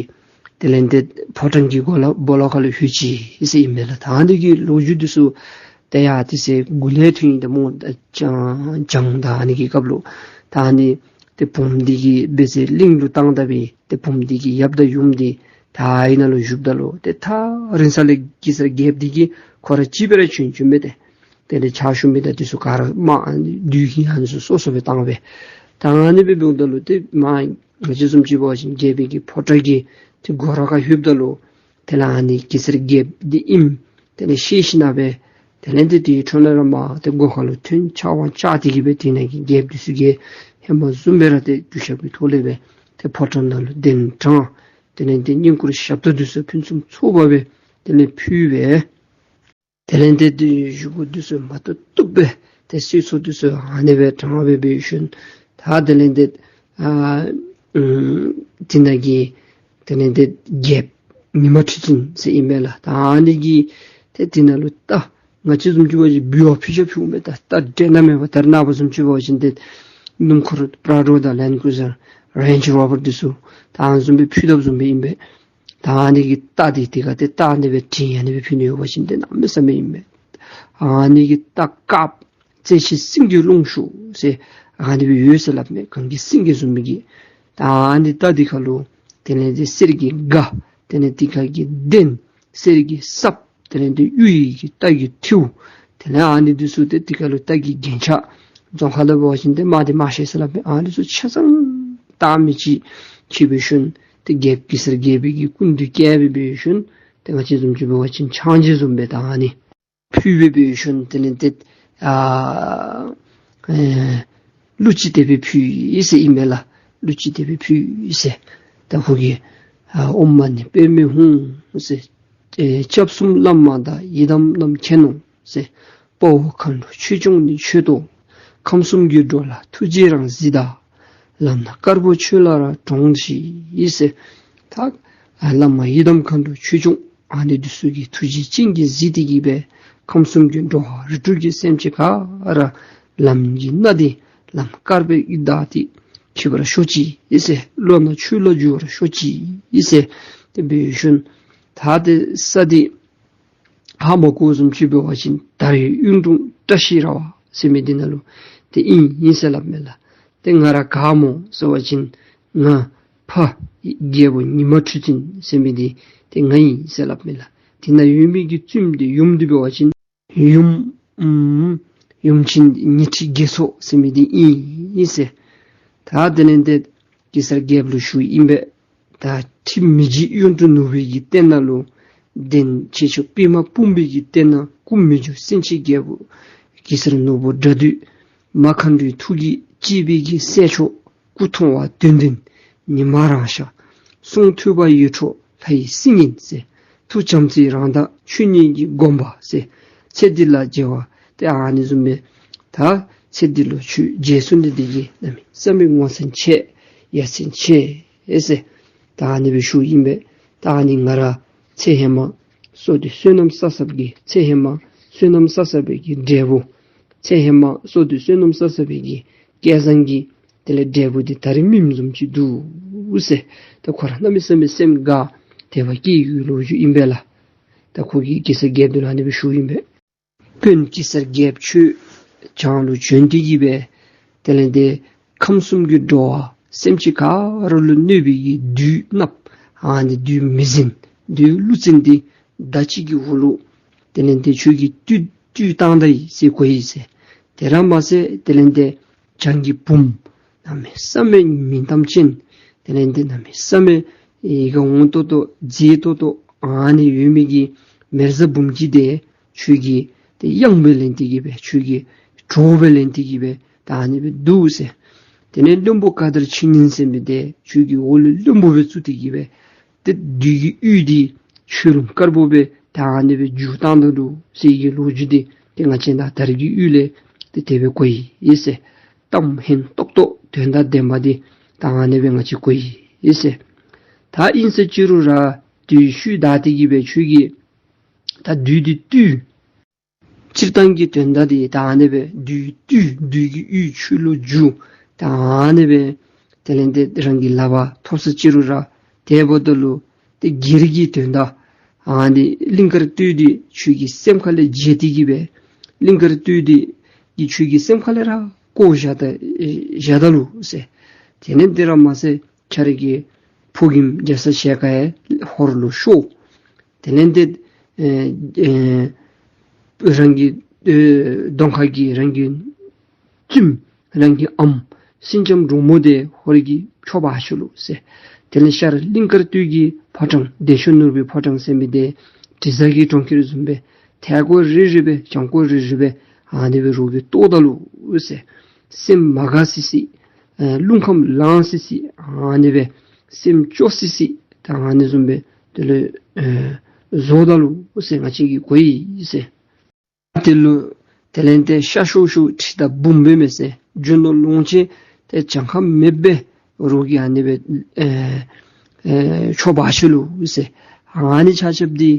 དེ་ལས་ཏེ་ཕོ་བྲང་གི་སྦོ་ལོགས་སྦོ་ལོགས་ཁར་ལུ་ལྷོད་ཅི་ཟེར་ཨིན་པས་ལགས། ད་ཨ་ནི་གི་ལོ་རྒྱུས་འདི་ཚུ་ཏེ་ཡ་དེ་ཚེ་འགོ་ལས་ཐོན་ཡི། ད་མོ་ད་བྱང་བྱང་ད་ཨ་ནི་གི་སྐབས་ལུ་ད་ཨ་ནི་ཏེ་བུམོ་འདི་གིས་འབད་ཟེར་གླིང་ལུ་བཏང་ད་སྦེ་ཏེ་བུམོ་འདི་གི་ཡབ་དང་ཡུམ་འདི་ད་ཨ་ནཱ་ལུ་བཞུགསཔ་ད་ལུ་ཏེ་ཐག་རིང་ས་ལས་གེ་སར་རྒྱལཔོ་འདི་གིས་ཁོ་ར་གཅིག་སྦེ་ར་བྱོན་བྱོནམ་སྦེ་ཏེ་དེ་ལས་ཕྱག་ཞུ་མི་དང་འདི་ཚུ་ག་ར་དམག་བདུད་ཀྱི་ཨ་ནི་ཚུ་སོ་སོ་སྦེ་བཏང་སྦེ་ད་ཨ་ནི་སྦེ་འབདཝ་ད་ལུ་ཏེ་མ་ང་བཅས་བཟུམ་ཅིག་འབད་བ་ཅིན་རྒྱལ་པོའི་གི་ཕོ་བྲང་གི་ཏེ་སྒོ་ར་ཁར་ལྷོདཔ་ད་ལུ་དེ་ལས་ཨ་ནི་གེ་སར་རྒྱལཔོ་འདི་ཨིནམ་དེ་ལས་ཤེས་ཞིནམ་ལས་དེ་ལས་ཏེ་དེའི་འཕྲོ་ལས་ར་མར་ཏེ་སྒོ་ཁར་ལུ་ཐོན་ཕྱག་དབང་བཅར་ཏེ་གི་སྦེ་དེ་ནང་གི་རྒྱལཔོ་འདི་ཚུ་གིས་ཧེ་མ་བཟུམ་སྦེ་ར་ཏེ་གུས་ཞབས་ཀྱི་ཐོག་ལས་སྦེ་ཏེ་ཕོ་བྲང་ནང་ལུ་གདན་དྲངས། དེ་ལས་ཏེ་བསྙེན་བཀུར་ཞབས་ཏོག་འདི་ཚུ་ཕུན་སུམ་ཚོགས་པ་སྦེ་དེ་ལས་ཕུལ་སྦེ་ དེ་ལས་ཏེ་དེ་བཞེས་སྒོ་འདི་ཚུ་མ་བཏུབ་བཏུབ་སྦེ་ཏེ་གསོལ་ཚོགས་འདི་ཚུ་ཨ་ནི་སྦེ་དྲངས་སྦེ་འབད་ཞིནམ་ད་དེ་ལས་ཏེ་ཨ་ཨམ་དེ་ནང་གི་དེ་ལས་ཏེ་རྒྱལཔོ་ཉི་མ་ཁྲི་བཙུན་ཟེར་ཨིན་པས་ལགས། ད་ཨ་ནི་གིས་ཏེ་དེ་ནང་ལུ་རྟ་ང་བཅས་བཟུམ་ཅིག་འབད་བ་ཅིན་འབུལ་བ་ཕུལ་བྱ་ཕུལཝ་མས། ད་རྟ་འདྲན་ན་མེད་པར་ད་རེས་ནངས་པ་བཟུམ་ཅིག་འབད་བ་ཅིན་ཏེ་སྣུམ་འཁོར་པྲ་ཌོ་དང་ལེནཌ་ཀུ་ཟར་རེནཇ་རོ་བར་འདི་ཚུ་ད་ཨ་ནི་བཟུམ་སྦེ་ཕུལ་དོ་བཟུམ་སྦེ་ཨིན་པས། ད་ཨ་ནི་གི་རྟ་འདི་དེ་ཁར་ཏེ་རྟ་ཨ་ནི་སྦེ་བྲིས་ཨ་ནི་སྦེ་ཕུལ་ནི་ཡོད་པ་ཅིན་ཏེ་གནམ་མེད་ས་མེད་ཨིན་པས། ཨ་ནི་གི་རྟ་དཀརཔོ་རྩེ་ཆེན་སེང་གེའི་ཀླུང་ཞུགས་ཟེར་ཨ་ནི་སྦེ་ཡོད་ཟེར་སླབ་མས། གངས་ཀྱི་སེང་གེ་བཟུམ་མའི་གི། ད་ཨ་ནི་རྟ་འདི་ཁར་ལུ་དེ་ལས་ཏེ་གསེར་གྱི་སྒ། དེ་ལས་དེ་ཁར་གྱི་གདན། གསེར་གྱི་སྲབ། དེ་ལས་ཏེ་གཡུ་ཡི་གི་རྟ་གི་ཐིའུ། དེ་ལས་ཨ་ནི་འདི་ཚུ་ཏེ་དེ་ཁར་ལུ་རྟ་གི་རྒྱན་ཆ། རྫོང་ཁ་ལུ་འབད་བ་ཅིན་ཏེ་དམར་འདི་དམར་ཤེལ་ཟེར་སླབ་མས། ཨ་ནི་ཚུ་ཆ་ཚང་བཏང་མི་ཅིག་ཅིག་འབད་ཞིནམ་ཏེ་རྒྱལཔོ་གེ་སར་རྒྱལ་པོའི་གི་སྐུ་མདུན་བསྐྱལ་སྦེ་འབད་ཞིནམ་ཏེ་ང་བཅས་བཟུམ་ཅིག་འབད་བ་ཅིན་ཕྱག་མཇལ་བཟུམ་སྦེ་ད་ཨ་ནི་ཕུལ་སྦེ་འབད་ཞིནམ་དེ་ལས་ཏེ་ཨ་ཨེ་གླུ་ཅིག་དེ་སྦེ་ཕུལ་ཡི་ཟེར་ཨིན་མས་ལགས། གླུ་ཅིག་དེ་སྦེ་ཕུལ་ཡི་ཟེར། ད་ཁོ་གིས་ཨ་ཨོཾ་མ་ཎི་པདྨེ་ཧཱུྃ་ཟེར། ཨེ་སྐྱབས་གསུམ་བླ་མ་དང་། ཡི་དམ་རྣམ་མཁྱེན་ནོ་ཟེར། དཔའ་བོ་མཁའ་འགྲོ་ཆོས་སྐྱོང་ནི་མཆོད་དོ། ཁམས་གསུམ་གྱི་འགྲོ་ལ་ཐུགས་རྗེས་རང་གཟིགས་དང་། ལམ་སྣ་དཀར་པོ་ཆོས་ལ་ར་དྲོངས་ཤིག་ཟེར། ད་ཨ་བླ་མ་ཡི་དམ་མཁའ་འགྲོ་ཆོས་སྐྱོང་ཨ་ནི་འདི་ཚུ་གིས་ཐུགས་རྗེ་ཅན་གྱིས་གཟིགས་ཏེ་གིས་སྦེ་ཁམས་གསུམ་གྱི་འགྲོ་བ་རིགས་དྲུག་གི་སེམས་ཅན་ག་ར་ལམ་གྱི་སྣ་འདི་ལམ་དཀར་པོའི་གི་བདའ་སྟེ་ཁྱིད་པར་ཤོག་ཅིག་ཟེར། བློ་སྣ་ཆོས་ལ་འཇུག་པར་ཤོག་ཅིག་ཟེར། ཏེ་འབད་ཞིནམ་ད་ཏེ་ས་འདི་ཧ་མ་གོ་བཟུམ་ཅིག་འབད་བ་ཅིན་དར་གཡུ་འབྲུག་བཀྲ་ཤིས་ར་བ་ཟེར་མི་འདི་ནང་ལུ་ཏེ་ཨིན་ཨིན་ཟེར་སླབ་མས་ལགས། ཏེ་ང་ར་ག་སྨོ་ཟེར་བ་ཅིན་ང་ཕ་རྒྱལ་པོ་ཉི་མ་ཁྲི་བཙུན་ཟེར་མི་འདི་ཏེ་ང་ཨིན་ཟེར་སླབ་མས་ལགས། དེ་ནང་ཡོད་མི་གི་བཙུནམོ་འདི་ཡུམ་འདི་འབད་བ་ཅིན་ཡུམ་ཨམ་ཡུམ་ཆེན་ཉི་ཁྲི་དགེ་ཚོགས་ཟེར་མི་འདི་ཨིན་ཨིན་ཟེར། ད་དེ་ལས་ཏེ་གེ་སར་རྒྱལཔོ་ལུ་ཞུཝ་ཨིན་པས། ད་ཁྲི་མི་འཇིགས་གཡུ་འབྲུག་ནོར་བུའི་གི་སྟེང་ན་ལུ་གདན་ཆེ་མཆོག་པདྨ་སྤུངས་པའི་གི་སྟེང་ན་སྐུ་མི་འགྱུར་སེང་ཆེན་རྒྱལ་པོ་གེ་སར་ནོར་བུ་དགྲ་འདུལ་མ་མཁའ་འགྲོའི་ཐུགས་ཀྱིས་གཅེས་པའི་གི་སྲས་མཆོག་སྐུ་མཐོང་བ་དོན་ལྡན་ཉི་མ་རང་ཤར། གསུང་ཐོས་པ་ཡིད་འཕྲོག་ལྷ་ཡི་སིལ་སྙན་ཟེར། ཐུགས་བྱམས་བརྩེའི་རང་མདངས་ཆོས་ཉིད་ཀྱི་དགོངས་པ་ཟེར། ཚེ་འདི་ལ་རྗེ་བ་ཏེ་ཨ་ནི་བཟུམ་སྦེ་ད་ཚེ་འདི་ལུ་ཁྱོད་རྗེ་བཙུན་འདི་འདི་གིས་གནམ་མེད་ས་མེད་ངོ་མཚར་ཆེ་ཡ་མཚན་ཆེ་ཨེ་ཟེར། ད་ཨ་ནི་སྦེ་ཞུཝ་ཨིན་པས། ད་ཨ་ནི་ང་ར་ཚེ་ཧེ་མ་བསོད་བདེ་བསོད་ནམས་བསགས་བསགསཔ་གི་ཚེ་ཧེ་མ་བསོད་ནམས་བསགས་བསགས་པའི་གི་འབྲས་བུ། ཚེ་ཧེ་མ་བསོད་བདེ་བསོད་ནམས་བསགས་བསགས་པའི་གི་སྐལ་བཟང་གི་དེ་ལས་འབྲས་བུ་འདི་ད་རིས་སྨིནམ་བཟུམ་ཅིག་འདུག་ཟེར། ད་ཁོ་ར་གནམ་མེད་ས་མེད་སེམས་དགའ་དད་པ་སྐྱེས་ཡོད་ལོ་རྒྱུས་ཨིན་པས་ལགས། ད་ཁོ་གིས་གེ་སར་རྒྱལཔོ་འདི་ལུ་ཨ་ནི་སྦེ་ཞུཝ་ཨིན་པས། དཔོན་གེ་སར་རྒྱལཔོ་ཁྱོད་བྱང་ལུ་བྱོན་ཏེ་གིས་སྦེ་དེ་ལས་ཏེ་ཁམས་གསུམ་གྱི་འགྲོ་བ་སེམས་ཅན་ག་ར་ལུ་གནོད་པའི་གི་བདུད་ནགཔོ་ཨ་ནི་བདུད་མི་ཟན་བདུད་ཀླུ་བཙན་འདི་ཟླ་གཅིག་གི་འོག་ལུ་དེ་ལས་ཏེ་ཁྱོད་ཀྱིས་བཏུལ་བཏུལ་བཏང་ད་ཡི་ཟེར་གོ་ཡི་ཟེར། དེ་ར་མ་ཚད་དེ་ལས་ཏེ་བྱང་གི་བུམོ་གནམ་མེད་ས་མེད་མིང་གཏམ་ཅན་དེ་ལས་ཏེ་གནམ་མེད་ས་མེད་ཡིད་ཁར་འོང་ཏོག་ཏོ་མཛེས་ཏོག་ཏོ་ཨ་ནི་ཡོད་མི་གི་མེ་བཟའ་འབུམ་སྐྱིད་འདི་ཁྱོད་ཀྱིས་ཏེ་གཡང་སྦེ་ལེན་ཏེ་གིས་སྦེ་ཁྱོད་ཀྱིས་གྲོགས་སྦེ་ལེན་ཏེ་གིས་སྦེ་ད་ཨ་ནི་སྦེ་འདུག་ཟེར། དེ་ལས་བློན་པོ་ཀ་དར་ཆོས་ཉན་ཟེར་མི་འདི་ཁྱོད་ཀྱི་འོག་ལུ་བློན་པོ་སྦེ་བཙུགས་ཏེ་གིས་སྦེ་ཏེ་བདུད་ཀྱི་གཡུས་འདི་ཆོས་ལུང་དཀར་པོ་སྦེ་ད་ཨ་ནི་སྦེ་འགྱུར་བཏང་ད་ནུག་ཟེར་གྱི་ལོ་རྒྱུས་འདི་ཏེ་ང་བཅས་ད་དར་གྱི་གཡུས་ལས་ཏེ་དེ་སྦེ་གོ་ཡི་ཟེར། གཏམ་སྙན་ཏོག་ཏོ་དོན་དང་ལྡན་པ་འདི་ད་ཨ་ནི་སྦེ་ང་བཅས་གོ་ཡི་ཟེར། ད་ཨིན་ཟེར་ཅི་རུང་ར་དུས་ཤུལ་བདའ་སྟེ་གིས་སྦེ་ཁྱོད་ཀྱིས་ད་བདུད་འདི་བཏུལ། སྤྱིར་བཏང་གི་དོན་དག་འདི་ད་ཨ་ནི་སྦེ་བདུད་བཏུལ། བདུད་ཀྱི་གཡུས་ཆོས་ལུ་བསྒྱུར། ད་ཨ་ནི་སྦེ་དེ་ལས་ཏེ་རང་གི་ལག་པར་ཐོབ་ཟེར་ཅི་རུང་ར་དེ་འབདཝ་ད་ལུ་ཏེ་སྒེར་གྱི་དོན་དག་ཨ་ནི་གླིང་དཀར་སྟོད་འདི་ཁྱོད་ཀྱི་སེམས་ཁ་ལས་བརྗེད་དེ་གིས་སྦེ་གླིང་དཀར་སྟོད་འདི་གིས་ཁྱོད་ཀྱི་སེམས་ཁ་ལས་ར་བཀོ་བཞག་ད་བཞག་ད་ལུ་ཟེར། དེ་ལས་དེ་ར་མ་ཚད་ཁྱོད་ར་གི་ཕོ་རྒནམ་རྒྱ་ཚ་ཞལ་དཀར་ཡང་ཧོར་ལུ་ཤོར། དེ་ལས་ཏེ་ཨེ་ཨེ་རང་གི་ཨེ་གདོང་ཁ་གི་རང་གི་བཙུནམོ་རང་གི་ཨམ་སེང་ལྕམ་འབྲུག་མོ་འདི་ཧོར་གྱིས་འཕྱོག་འབག་ཤོར་ལོ་ཟེར། དེ་ལས་ཤར་གླིང་དཀར་སྟོད་ཀྱི་ཕོ་བྲང་བདེ་མཆོག་ནོར་བུའི་ཕོ་བྲང་ཟེར་མི་འདི་དྲི་ཟ་གི་གྲོང་ཁྱེར་བཟུམ་སྦེ་ཐལ་གོ་རི་རི་སྦེ་གྱང་གོ་རི་རི་སྦེ་ཨ་ནི་སྦེ་རོགས་ཀྱིས་གཏོར་ད་ལོ་ཟེར། སེམས་མ་དགའ་སི་སི་ཨེ་རླུང་ཁམས་ལངས་སི་སི་ཨ་ནི་སྦེ་སེམས་སྐྱོ་སི་སི་ད་ཨ་ནི་བཟུམ་སྦེ་དེ་ལས་ཨེ་བཟོ་ད་ལོ་ཟེར་ང་བཅས་ཀྱིས་གོ་ཡི་ཟེར། དེ་ལུ་དེ་ལས་ཏེ་ཤ་ཤུག་ཤུག་ཁྲི་དང་འབུམ་སྦེ་མས་ཟེར། རྒྱུ་ནོར་ལོངས་སྤྱོད་ཏེ་གྱངས་ཁ་མེདཔ་སྦེ་རོགས་ཀྱིས་ཨ་ནི་སྦེ་ཨེ་ཨེ་འཕྱོག་འབག་ཅི་ལོ་ཟེར། ཨ་ནི་ཆ་ཁྱབ་འདི་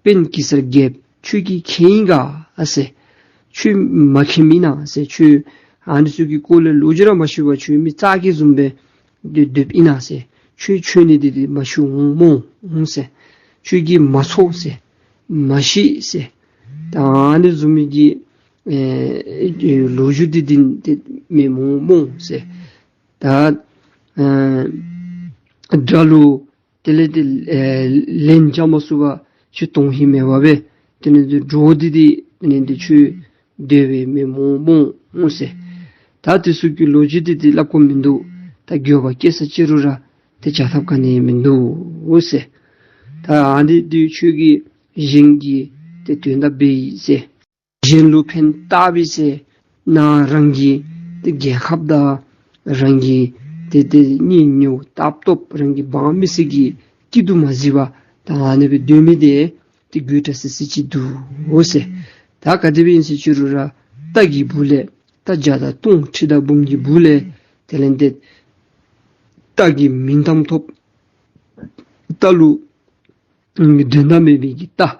དཔོན་གེ་སར་རྒྱལཔོ་ཁྱོད་ཀྱིས་མཁྱེན་ཡི་ག་ཟེར། ཁྱོད་མ་མཁྱེནམ་ཨིན་ན་ཟེར། ཁྱོད་ཨ་ནི་ཚུ་གི་སྐོར་ལས་ལོ་རྒྱུས་ར་མ་ཞུ་བར་ཁྱོད་མི་ཙག་གེ་བཟུམ་སྦེ་སྡོད་སྡོདཔ་ཨིན་ན་ཟེར། ཁྱོད་ཁྱོད་ནི་འདི་འདི་མ་ཞུ་འོང་སྨོ་འོང་ཟེར། ཁྱོད་ཀྱིས་མ་ཚོར་ཟེར། མ་ཤེས་ཟེར། ད་ཨ་ནི་བཟུམ་མའི་གི་ཨེ་ལོ་རྒྱུས་འདི་འདི་འདི་མེན་སྨོ་འོང་ཟེར། ད་ཨེ་དགྲ་ལུ་དེ་ལས་ཏེ་ཨེ་ལན་རྐྱབ་མ་ཚུགས་པར་ཁྱོད་དོན་ཧིང་མེད་པར་སྦེ་དེ་ལས་ཏེ་འདྲོག་སྟེ་འདི་དེ་ལས་ཏེ་ཁྱོད་སྡོད་པའི་མེན་སྨོ་འོང་ཟེར། ད་དེ་ཚུ་གི་ལོ་རྒྱུས་འདི་འདི་སླབ་དགོཔ་མིན་འདུག། ད་འགྱོད་པ་སྐྱེ་ས་ཅི་རུང་ར་ཏེ་བྱ་ཐབས་ག་ནི་ཡང་མིན་འདུག་ཟེར། ད་ཨ་ནི་འདི་ཁྱོད་ཀྱིས་གཞན་གྱི་ཏེ་དོན་དག་འབད་ཡི་ཟེར། གཞན་ལུ་ཕན་བཏགས་པས་ཟེར། ནཱ་རང་གི་ཏེ་རྒྱལ་ཁབ་དང་རང་གི་ཏེ་ཏེ་གཉེན་ཉེཝ་སྟབས་སྟོབས་རང་གི་འབངས་མི་སེར་གྱི་སྐྱིད་སྡུག་མ་གཟིགས་པར་ད་ཨ་ནི་སྦེ་སྡོད་མི་འདི་ཏེ་དགོད་བྲ་སི་སི་ཅིག་འདུག་ཟེར། ད་ག་དེ་སྦེ་ཨིན་ཟེར་ཅི་རུང་ར་རྟ་གི་སྦུག་ལས་རྟ་བརྒྱ་དང་སྟོང་ཁྲི་དང་འབུམ་གྱི་སྦུག་ལས་དེ་ལས་ཏེ་རྟ་གི་མིང་གཏམ་ཐོབ། རྟ་ལུ་དོན་དག་མེད་པའི་གི་རྟ།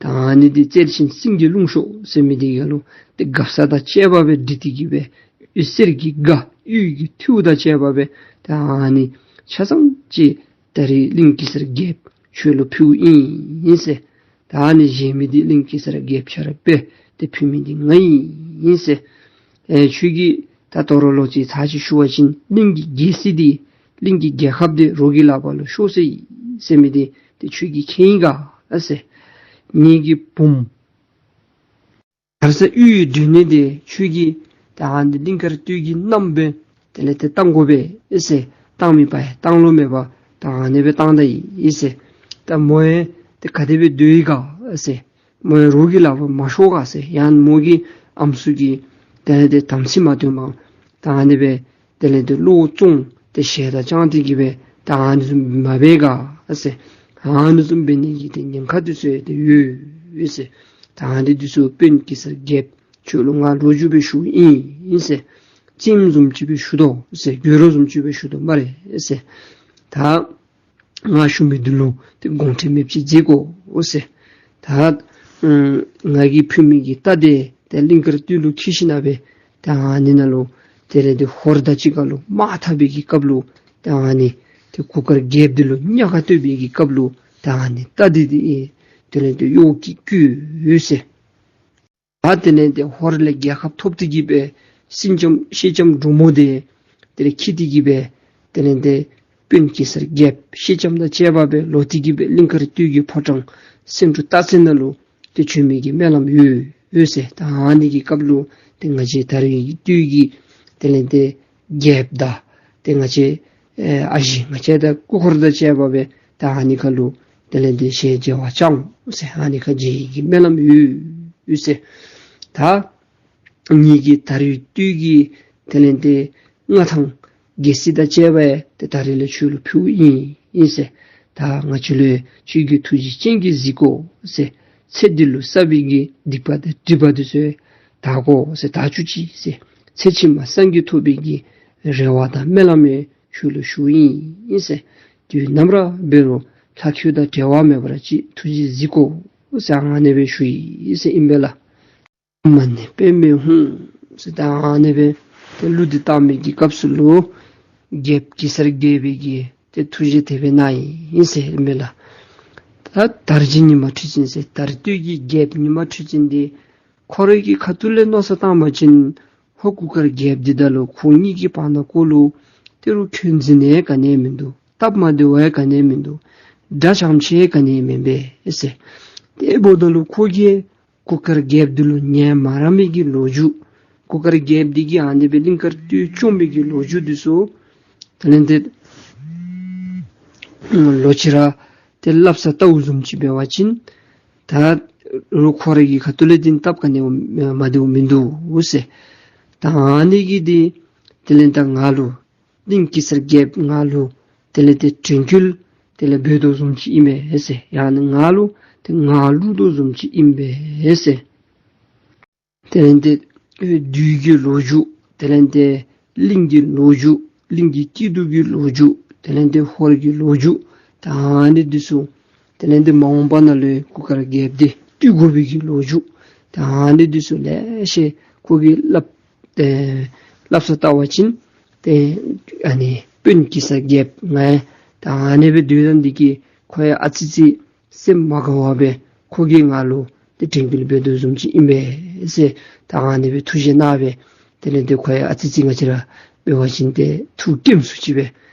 ད་ཨ་ནི་འདི་རྩལ་ཆེན་སེང་གེ་ལུང་གཤོག་ཟེར་མི་འདི་ག་ལུ་ཏེ་དགའ་ས་དང་བཅས་པ་སྦེ་འདྲིས་ཏེ་གི་སྦེ་གཡུ་གསེར་གྱི་སྒ་གཡུ་གི་ཐིའུ་དང་བཅས་པ་སྦེ་ད་ཨ་ནི་ཆ་ཚང་ཅིག་ད་རིས་གླིང་གེ་སར་རྒྱལཔོ་ཁྱོད་ལུ་ཕུལཝ་ཨིན་ཟེར། ད་ཨ་ནི་བཞེས་མི་འདི་གླིང་གེ་སར་རྒྱལཔོ་ཁྱོད་ར་འབད་དེ་ཕུལ་མི་འདི་ང་ཨིན་ཟེར། ཨེ་ཁྱོད་ཀྱིས་ད་དོ་རུང་ལོག་ཅིག་ཚར་ཅིག་ཞུ་བ་ཅིན་གླིང་གི་རྒྱལ་སྲིད་འདི་གླིང་གི་རྒྱལ་ཁབ་འདི་རོགས་ཀྱི་ལག་པར་ལུ་ཤོར་སོ་ཡི་ཟེར་མི་འདི་ཏེ་ཁྱོད་ཀྱིས་མཁྱེན་ཡི་ག་ཟེར། ངེ་གི་བུམོ་གར་ས་གཡུ་ཡི་སྒྲོན་ནེ་འདི་ཁྱོད་ཀྱིས་ད་ཨ་ནི་གླིང་དཀར་སྟོད་ཀྱི་མནའམ་སྦེ་དེ་ལས་ཏེ་བཏང་དགོ་པས་ཟེར། བཏང་མི་པ་ཡང་བཏང་ལོང་མེད་པར་ད་ཨ་ནི་སྦེ་བཏང་ད་ཡི་ཟེར། ད་མོ་ཡང་ཏེ་ག་དེ་སྦེ་སྡོད་ཡི་ག་ཟེར། མོ་ཡང་རོགས་ཀྱི་ལག་པར་མ་ཤོར་ག་ཟེར། ཡང་མོ་གི་ཨམ་སྲུ་གིས་དེ་ལས་ཏེ་དམ་ཚིག་མ་བཏོན་པར་ད་ཨ་ནི་སྦེ་དེ་ལས་ཏེ་བློ་བཙོང་སྟེ་ཞེ་སྡང་བཅངས་ཏེ་གི་སྦེ་ད་ཨ་ནི་བཟུམ་མ་འབད་ག་ཟེར། ཨ་ནི་བཟུམ་འབད་ནི་གི་ཏེ་ཉེན་ཁ་འདི་ཚུ་ཡང་ཏེ་ཡོད་ཟེར། ད་ཨ་ནི་འདི་ཚུ་དཔོན་གེ་སར་རྒྱལཔོ་ཁྱོད་ལུ་ང་ལོ་རྒྱུས་སྦེ་ཞུཝ་ཨིན་ཟེར། རྩེདམོ་བཟུམ་ཅིག་སྦེ་ཞུ་དོ་ཟེར། དགོད་བྲ་བཟུམ་ཅིག་སྦེ་ཞུ་དོ་སྨ་རེ་ཟེར། ད་ང་ཞུ་མི་འདི་ལུ་ཏེ་དགོངས་ཁྲེལ་མེདཔ་ཅིག་མཛད་དགོ་ཟེར། ད་ཨམ་ང་གིས་ཕུལ་མི་གི་རྟ་འདི་ཏེ་གླིང་དཀར་སྟོད་ལུ་འཁྱིད་ཞིནམ་སྦེ་ད་ཨ་ནི་ནང་ལུ་དེ་ལས་ཏེ་ཧོར་དང་གཅིག་ཁར་ལུ་དམག་འཐབ་པའི་གི་སྐབས་ལུ་ད་ཨ་ནི་ཏེ་གུར་དཀར་རྒྱལཔོ་འདི་ལུ་ཉག་ག་གཏོད་པའི་གི་སྐབས་ལུ་ད་ཨ་ནི་རྟ་འདི་འདི་དེ་ལས་ཏེ་གཡོག་གི་བཀོལ་ཟེར། ད་དེ་ལས་ཏེ་ཧོར་ལས་རྒྱལ་ཁ་ཐོབ་སྟེ་གི་སྦེ་སེང་ལྕམ་སེང་ལྕམ་འབྲུག་མོ་འདི་དེ་ལས་འཁྱིད་དེ་གི་སྦེ་དེ་ལས་ཏེ་དཔོན་གེ་སར་རྒྱལཔོ་སེང་ལྕམ་དང་བཅས་པ་སྦེ་ལོག་སྟེ་གི་སྦེ་གླིང་དཀར་སྟོད་ཀྱི་ཕོ་བྲང་སེང་འབྲུག་སྟག་རྩེ་ནང་ལུ་ཏེ་བྱོན་མི་གི་སྨོན་ལམ་ཡོད་ཡོད་ཟེར། ད་ཨ་ནི་གི་སྐབས་ལུ་ཏེ་ང་བཅས་ད་རིས་ཀྱི་སྟོད་ཀྱི་དེ་ལས་ཏེ་རྒྱལཔོ་དང་ཏེ་ང་བཅས་ཨེ་ཨ་ཞེ་ང་བཅས་དང་སྐུ་འཁོར་དང་བཅས་པ་སྦེ་ད་ཨ་ནི་ཁར་ལུ་དེ་ལས་ཏེ་ཞལ་མཇལ་བར་བྱོན་ཟེར། ཨ་ནི་ཁར་མཇལ་ནི་གི་སྨོན་ལམ་ཡོད་ཡོད་ཟེར། ད་ངེ་གི་ད་རིས་སྟོད་ཀྱི་དེ་ལས་ཏེ་མངའ་ཐང་རྒྱལ་སྲིད་དང་བཅས་པ་ཡང་ཏེ་ད་རིས་ལས་ཁྱོད་ལུ་ཕུལཝ་ཨིན་ཨིན་ཟེར། ད་ང་བཅས་ལུ་ཁྱོད་ཀྱིས་ཐུགས་རྗེ་ཅན་གྱིས་གཟིགས་དགོ་ཟེར། ཚེ་འདི་ལུ་བསགས་པའི་གི་སྡིག་པ་དང་སྒྲིབ་པ་འདི་ཚུ་དག་དགོ་ཟེར། དག་བཅུག་ཅིག་ཟེར། ཚེ་ཕྱི་མ་སངས་རྒྱས་ཐོབ་པའི་གི་རེ་བ་དང་སྨོན་ལམ་ཡང་ཁྱོད་ལུ་ཞུཝ་ཨིན་ཨིན་ཟེར། དུས་ནམ་ར་འབད་རུང་ལྷ་ཁྱོད་དང་བྲལ་བ་མེད་པར་ཅིག་ཐུགས་རྗེས་གཟིགས་དགོ་ཟེར་ཨ་ནི་སྦེ་ཞུ་ཡི་ཟེར་ཨིན་པས་ལགས། མ་ཎི་པདྨེ་ཧཱུྃ་ཟེར་ད་ཨ་ནི་སྦེ་ཏེ་གླུ་འདི་བཏང་མི་གི་སྐབས་སུ་ལུ་རྒྱལཔོ་གེ་སར་རྒྱལ་པོའི་གི་ཏེ་ཐུགས་རྗེ་དེ་སྦེ་གནང་ཡི་ཟེར་ཨིན་པས་ལགས། ད་དར་གྱི་ཉི་མ་ཁྲི་ཆེན་ཟེར་དར་སྟོད་ཀྱི་རྒྱལཔོ་ཉི་མ་ཁྲི་ཆེན་འདི་ཁོ་རའི་གི་ཁ་ཐུག་ལས་མནོ་བསམ་བཏང་བ་ཅིན་ཧོར་གུར་དཀར་རྒྱལཔོ་འདི་དང་ལུ་ཁོ་གཉིས་ཀྱི་བར་ན་ཀོ་ལུ་ཏེ་རུང་འཁོན་འཛིན་ཡང་ག་ནི་ཡང་མིན་འདུག། སྟབས་མ་བདེཝ་ཡང་ག་ནི་ཡང་མིན་འདུག། དགྲ་འཇམ་ཅིག་ཡང་ག་ནི་ཡང་མེན་པས་ཟེར། དེ་འབདཝ་ད་ལུ་ཁོ་གིས་གུར་དཀར་རྒྱལཔོ་འདི་ལུ་ཉན་མ་རངས་མི་གི་ལོ་རྒྱུས་གུར་དཀར་རྒྱལཔོ་འདི་གིས་ཨ་ནི་སྦེ་གླིང་དཀར་སྟོད་བཅོམ་མི་གི་ལོ་རྒྱུས་འདི་ཚུ་དེ་ལས་ཏེ་ལོག་ཅི་ར་ཏེ་སླབ་ས་ལྟཝ་བཟུམ་ཅིག་འབད་བ་ཅིན་ད་རུང་ཁོ་རའི་གི་ཁ་ཐུག་ལས་འདི་སྟབས་ག་ནི་ཡང་མ་བདེཝ་མིན་འདུག་ཟེར། ད་ཨ་ནི་གིས་འདི་དེ་ལས་ད་ང་ལུ་གླིང་གེ་སར་རྒྱལཔོ་ང་ལུ་དེ་ལས་ཏེ་དྲན་སྐུལ་དེ་ལས་འབད་དོ་བཟུམ་ཅིག་ཨིན་པས་ཟེར། ཡང་ན་ང་ལུ་ཏེ་ངར་བླུག་དོ་བཟུམ་ཅིག་ཨིན་པས་ཟེར། དེ་ལས་ཏེ་བདུད་ཀྱི་ལོ་རྒྱུས། དེ་ལས་ཏེ་གླིང་གི་ལོ་རྒྱུས། གླིང་གི་སྐྱིད་སྡུག་གི་ལོ་རྒྱུས། དེ་ལས་ཏེ་ཧོར་གྱི་ལོ་རྒྱུས། ད་ཨ་ནི་འདི་ཚུ་དེ་ལས་ཏེ་མ་འོངས་པ་ནང་ལུ་གུར་དཀར་རྒྱལཔོ་འདི་བཏུལ་དགོ་པའི་གི་ལོ་རྒྱུས། ད་ཨ་ནི་འདི་ཚུ་ལེ་ཤ་ཁོ་གིས་སླབ་ཨེ་སླབ་ས་བལྟ་བ་ཅིན་ཏེ་ཨ་ནི་དཔོན་གེ་སར་རྒྱལཔོ་ང་ད་ཨ་ནི་སྦེ་སྡོད་ད་འདི་གིས་ཁོ་ཡང་ཨ་ཙི་ཅིག་སེམས་མ་དགའ་བར་སྦེ་ཁོ་གིས་ང་ལུ་ཏེ་དྲན་སྐུལ་འབད་དོ་བཟུམ་ཅིག་ཨིན་པས་ཟེར། ད་ཨ་ནི་སྦེ་ཐུགས་བཞེད་གནང་སྦེ་དེ་ལས་ཏེ་ཁོ་ཡང་ཨ་ཙི་ཅིག་ང་བཅས་ར་འབད་བ་ཅིན་ཏེ་ཐུགས་སྐྱོ་སུ་ཅིག་སྦེ་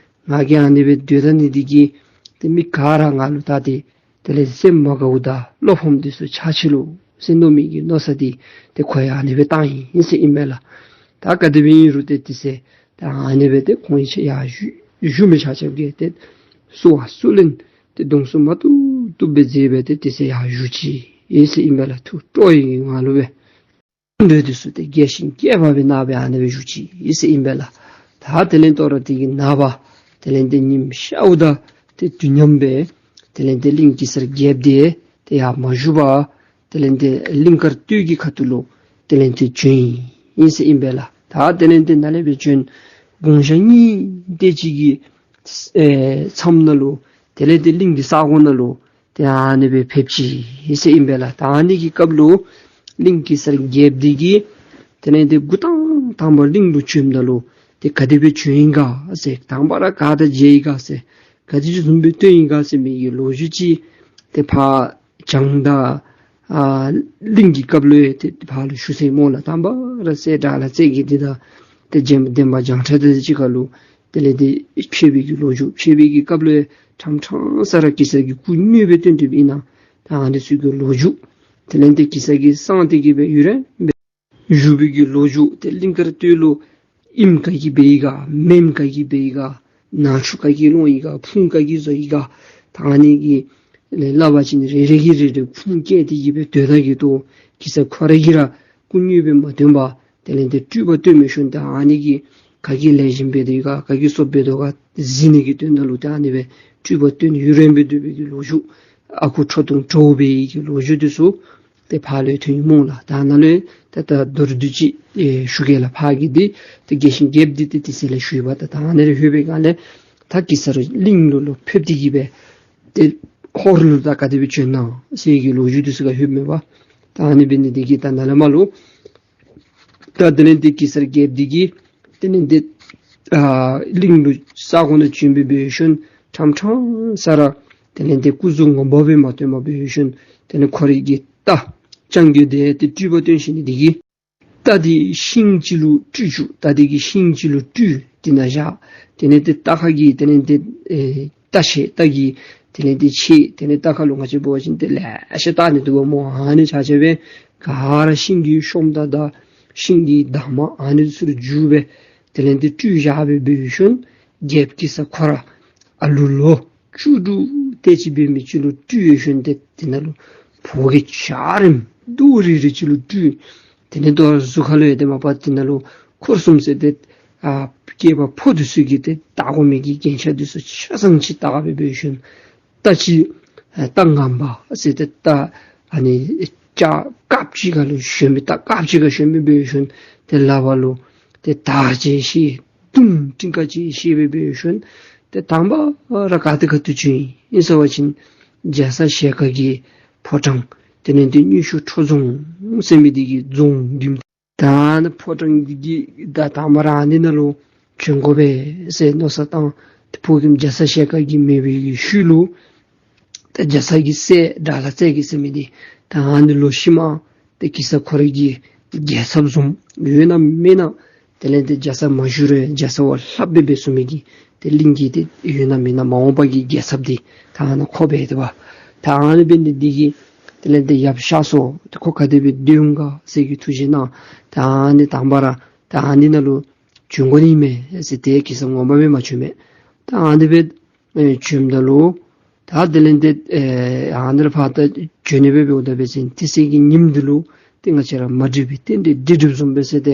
ང་གིས་ཨ་ནི་སྦེ་སྡོད་ད་ནི་འདི་གིས་ཏེ་མི་ག་ར་ང་ལུ་བལྟ་སྟེ་དེ་ལས་སེམས་མ་དགའཝ་ད་བློ་ཕམ་འདི་ཚུ་ཆགས་ཅི་ལོ་ཟེར་མནོ་མི་གི་མནོ་ས་འདི་ཏེ་ཁོ་ཡང་ཨ་ནི་སྦེ་བཏང་ཡི་ཟེར་ཨིན་པས་ལགས། ད་ག་དེ་སྦེ་ཨིན་རུང་ཏེ་དེ་ཚེ་ད་ཨ་ནི་སྦེ་ཏེ་ཁོང་ཡང་བཞུགས་བཞུགས་མི་ཆ་ཁྱབ་ཀྱིས་ཏེ་བསུ་བ་བསུ་ལེན་ཏེ་གདུང་བསུ་མ་བཏུབ་བཏུབ་སྦེ་མཛད་སྦེ་ཏེ་དེ་ཚེ་ཡར་བཞུགས་ཅི་ཟེར་ཨིན་པས་ལགས། ཐུགས་སྤྲོ་བའི་ངང་ལུ་སྦེ་འདོད་དེ་ཚུ་ཏེ་རྒྱས་ཤིང་རྒྱས་པ་སྦེ་གནང་སྦེ་ཨ་ནི་སྦེ་བཞུགས་ཅི་ཟེར་ཨིན་པས་ལགས། ད་དེ་ལས་ཏེ་ར་དེ་གི་ནངས་པ་དེ་ལས་ཏེ་ཉིམ་ཤརཝ་ད་ཏེ་དུས་མཉམ་སྦེ་དེ་ལས་ཏེ་གླིང་གེ་སར་རྒྱལཔོ་འདི་ཏེ་ཡར་མ་བཞུགས་པར་དེ་ལས་ཏེ་གླིང་དཀར་སྟོད་ཀྱི་ཁ་ཐུག་ལུ་དེ་ལས་ཏེ་བྱོན་ཡི་ཟེར་ཨིན་པས་ལགས། ད་དེ་ལས་ཏེ་ནཱ་ལས་སྦེ་བྱོན་དགུང་ཞག་གཉིས་དེ་ཅིག་གི་ཨེ་མཚམས་ནང་ལུ་དེ་ལས་ཏེ་གླིང་གི་ས་གོ་ནང་ལུ་ཏེ་ཨ་ནི་སྦེ་ཕེབས་ཅི་ཟེར་ཨིན་པས་ལགས། ད་ཨ་ནི་གི་སྐབས་ལུ་གླིང་གེ་སར་རྒྱལཔོ་འདི་གིས་དེ་ལས་ཏེ་འགོ་དང་དང་པ་གླིང་ལུ་བྱོནམ་ད་ལུ་ཏེ་ག་དེ་སྦེ་བྱོན་ཡི་ག་ཟེར། དང་པ་ར་ག་དང་མཇལ་ཡི་ག་ཟེར། ག་དེ་ཅིག་བཟུམ་སྦེ་སྟོན་ཡི་ག་ཟེར་མི་གི་ལོ་རྒྱུས་ཅིག་ཏེ་ཕར་བྱང་ད་ཨ་གླིང་གི་སྐབས་ལུ་ཡང་ཏེ་ཕར་ལུ་ཞུ་ཚར་སྨོ་ལགས། དང་པ་ར་སྲས་དགྲ་ལྷ་རྩེ་རྒྱལ་འདི་དང་ཏེ་བྱོན་འདན་མ་བྱང་ཁྲ་དང་གཅིག་ཁར་ལུ་དེ་ལས་ཏེ་ཕྱད་པའི་གི་ལོ་རྒྱུས། ཕྱད་པའི་གི་སྐབས་ལུ་ཡང་ཕྲང་ཕྲང་ས་ར་གེ་སར་གྱིས་སྐུ་དངོས་སྦེ་སྟོན་ཏེ་སྦེ་ཨིན་ན་ད་ཨ་ནི་ཚུ་གི་ལོ་རྒྱུས། དེ་ལས་ཏེ་གེ་སར་གྱིས་གསང་སྟེ་གི་སྦེ་ཡུན་རིངམོ་སྦེ་བཞུགས་པའི་གི་ལོ་རྒྱུས། ཏེ་གླིང་དཀར་སྟོད་ལུ་ཨིནམ་ག་གིས་འབད་ཡི་ག། མེནམ་ག་གིས་འབད་ཡི་ག། ནང་ཆུ་ག་གིས་སློང་ཡི་ག། ཕུང་ག་གིས་བཟོ་ཡི་ག། ད་ཨ་ནི་གི་ལས་སླབ་པ་ཅིན་རེ་རེ་གིས་རེ་རེ་ཁུངས་བཀལ་ཏེ་གི་སྦེ་སྡོད་ད་གི་འདུག། གེ་སར་ཁོ་ར་གིས་ར་སྐུ་དངོས་སྦེ་མ་སྟོན་པར་དེ་ལས་ཏེ་སྤྲུལ་པ་སྟོན་མི་ཤུལ་ད་ཨ་ནི་གི་ག་གིས་ལེགས་ཤོམ་འབད་དོ་ཡོད་ག། ག་གིས་སོ་འབད་དོ་ག་གཟིགས་ནི་གི་དོན་དག་ལུ་ད་ཨ་ནི་སྦེ་སྤྲུལ་པ་སྟོན་ཡུན་རིངམོ་སྦེ་སྡོད་པའི་གི་ལོ་རྒྱུས། ཨ་ཁུ་ཁྲོ་ཐུང་ཁྲོ་བོ་འབད་ཡི་གི་ལོ་རྒྱུས་འདི་ཚུ་ཏེ་ཕར་ལུ་ཐོན་ཡི་སྨོ་ལགས། ད་ནཱ་ལུ་ད་ད་མདོར་བསྡུས་ཅིག་ཨེ་ཞུ་གེ་ལགས། ཕར་གི་འདི་ཏེ་རྒྱས་ཤིང་རྒྱསཔ་འདི་ཏེ་དེ་ཚེ་ལས་ཞུ་ཡི་བ། ད་ད་ཨ་ནི་ར་ལྷོད་པའི་སྒང་ལས་ད་གེ་སར་གླིང་ལུ་ལུ་ཕེབས་ཏེ་གི་སྦེ་ཏེ་ཧོར་ལུ་ད་ག་དེ་སྦེ་བྱོན་ནུག་ཟེར་གྱི་ལོ་རྒྱུས་འདི་ཚུ་ག་ལྷོདཔ་མས་པ། ད་ཨ་ནི་འབད་ནི་འདི་གིས་ད་ནཱ་ལས་མར་ལུ་ད་དེ་ལས་ཏེ་གེ་སར་རྒྱལཔོ་འདི་གིས་དེ་ལས་ཏེ་ཨ་གླིང་ལུ་ས་གོ་ནང་བྱོན་སྦེ་འབད་ཞིནམ་ཕྲང་ཕྲང་ས་ར་དེ་ལས་ཏེ་སྐུ་གཟུགས་ངོ་མ་སྦེ་མ་སྟོན་པར་འབད་ཞིནམ་དེ་ལས་ཁོ་རའི་གི་རྟ་རྐྱང་རྒོད་འདི་ཏེ་སྤྲུལ་པ་སྟོན་ཞིནམ་ལས་འདི་གིས་རྟ་འདི་ཤིང་ཅིག་ལུ་སྤྲུལ་བཅུག། རྟ་འདི་གི་ཤིང་ཅིག་ལུ་སྤྲུལ་དེ་ནང་བཞག། དེ་ལས་ཏེ་རྟ་ཁ་གི་དེ་ལས་ཏེ་ཨེ་རྟ་ཆས་རྟ་གི་དེ་ལས་ཏེ་ཆས་དེ་ལས་རྟ་ཁ་ལུ་ང་བཅས་འབད་བ་ཅིན་ཏེ་ལེ་ཤ་བཏགས་ནི་འདུག་པ་སྨོ། ཨ་ནི་ཆ་ཁྱབ་སྦེ་ག་ར་ཤིང་གི་ཤོམ་དང་དང་ཤིང་གི་འདབ་མ་ཨ་ནི་ཚུ་ལུ་བརྒྱུས་སྦེ་དེ་ལས་ཏེ་སྤྲུལ་བཞག་སྦེ་འབད་ཞིནམ་རྒྱལཔོ་གེ་སར་ཁོ་ར་ཨ་ལུ་ལོ་བཅུ་དྲུག་དེ་ཅིག་འབད་མི་ཅིག་ལུ་སྤྲུལ་ཡོད་ཞིནམ་ཏེ་དེ་ནང་ལུ་ཕོ་སྐྱེས་འཇའ་རིསམོ་རྡོག་རིལ་རི་ཅིག་ལུ་སྤྲུལ། དེ་ལས་ཏེ་གཟུགས་ཁ་ལུ་ཡང་ཏེ་མ་པ་དེ་ནང་ལུ་འཁོར་གསུམ་ཟེར་ཏེ་ཨ་སྐྱེས་པ་ཕོ་འདི་ཚུ་གིས་ཏེ་བཏགས་དགོ་མི་གི་རྒྱན་ཆ་འདི་ཚུ་ཆ་ཚང་ཅིག་བཏགས་སྦེ་འབད་ཞིནམ་རྟ་ཅིག་ཨ་རྟ་ངང་པ་ཟེར་ཏེ་རྟ་ཨ་ནི་ལྕགས་དཀརཔོ་ཅིག་ཁར་ལུ་ཞོན་སྦེ་རྟ་དཀརཔོ་ཅིག་ཁར་ཞོན་སྦེ་འབད་ཞིནམ་ཏེ་ལག་པ་ལུ་ཏེ་དར་ཅིག་བཤེད། མདུང་ཀྲིང་ཀ་ཅིག་བཤེད་སྦེ་འབད་ཞིནམ་ཏེ་དང་པ་ར་ག་ཏེ་ཁ་ཐུག་བྱོན་ཡི་ཟེར་བ་ཅིན་རྒྱ་ཚ་ཞལ་དཀར་གྱི་ཕོ་བྲང་དེ་ལས་ཏེ་དངུལ་ཆུ་ཁྲོ་རྫོང་ཟེར་མི་འདི་གི་རྫོང་བདུན། ད་ཨ་ནི་ཕོ་བྲང་འདི་གི་ད་དང་པ་ར་ཨ་ནི་ནང་ལུ་བྱོན་དགོ་པས་ཟེར་མནོ་བསམ་བཏང་། ཏེ་ཕོ་རྒནམ་རྒྱ་ཚ་ཞལ་དཀར་གྱིས་མེད་པའི་གི་ཤུལ་ལུ་ཏེ་རྒྱ་ཚ་གི་སྲས་དགྲ་ལྷ་རྩེ་རྒྱལ་ཟེར་མི་འདི་ད་ཨ་ནི་ལོ་ཤུལ་མ་ཏེ་གེ་སར་ཁོ་རའི་གི་རྒྱལ་ཚབ་བཟུམ་ཡོད་ན་མེད་ན་དེ་ལས་ཏེ་རྒྱ་ཚ་མ་བཞུགས་རུང་རྒྱ་ཚ་བ་ལྷགཔ་སྦེ་འབད་ཚུགས་མི་གི་ཏེ་གླིང་གི་ཏེ་ཡོད་ན་མེད་ན་མ་འོངས་པ་གི་རྒྱལ་ཚབ་འདི་ད་ཨ་ནཱ་ཁོ་འབད་དེ་བ། ད་ཨ་ནི་འབད་ནི་འདི་གིས་དེ་ལས་ཏེ་ཡབ་གཤགས་སོ། ཏེ་ཁོ་ག་དེ་སྦེ་སྡོད་འོང་ག་ཟེར་གྱི་ཐུགས་བཞེད་གནང་། ད་ཨ་ནི་དང་པ་ར་ད་ཨ་ནི་ནང་ལུ་བྱོན་དགོ་ནི་མས་ཟེར་ཏེ་གེ་སར་ངོ་མ་སྦེ་མ་བྱོན་མས། ད་ཨ་ནི་སྦེ་ཨེ་བྱོནམ་ད་ལུ་ད་དེ་ལས་ཏེ་ཨེ་ཨ་ནི་ལས་ཕར་ད་བྱོན་ནི་སྦེ་འབདཝ་ད་འབད་བ་ཅིན་དེ་ཚེ་གི་ཉིནམ་འདི་ལུ་ཏེ་ང་བཅས་ར་མ་འགྲིག་པའི་རྟེན་འབྲེལ་སྒྲིག་སྒྲིགཔ་བཟུམ་སྦེ་ཟེར་ཏེ་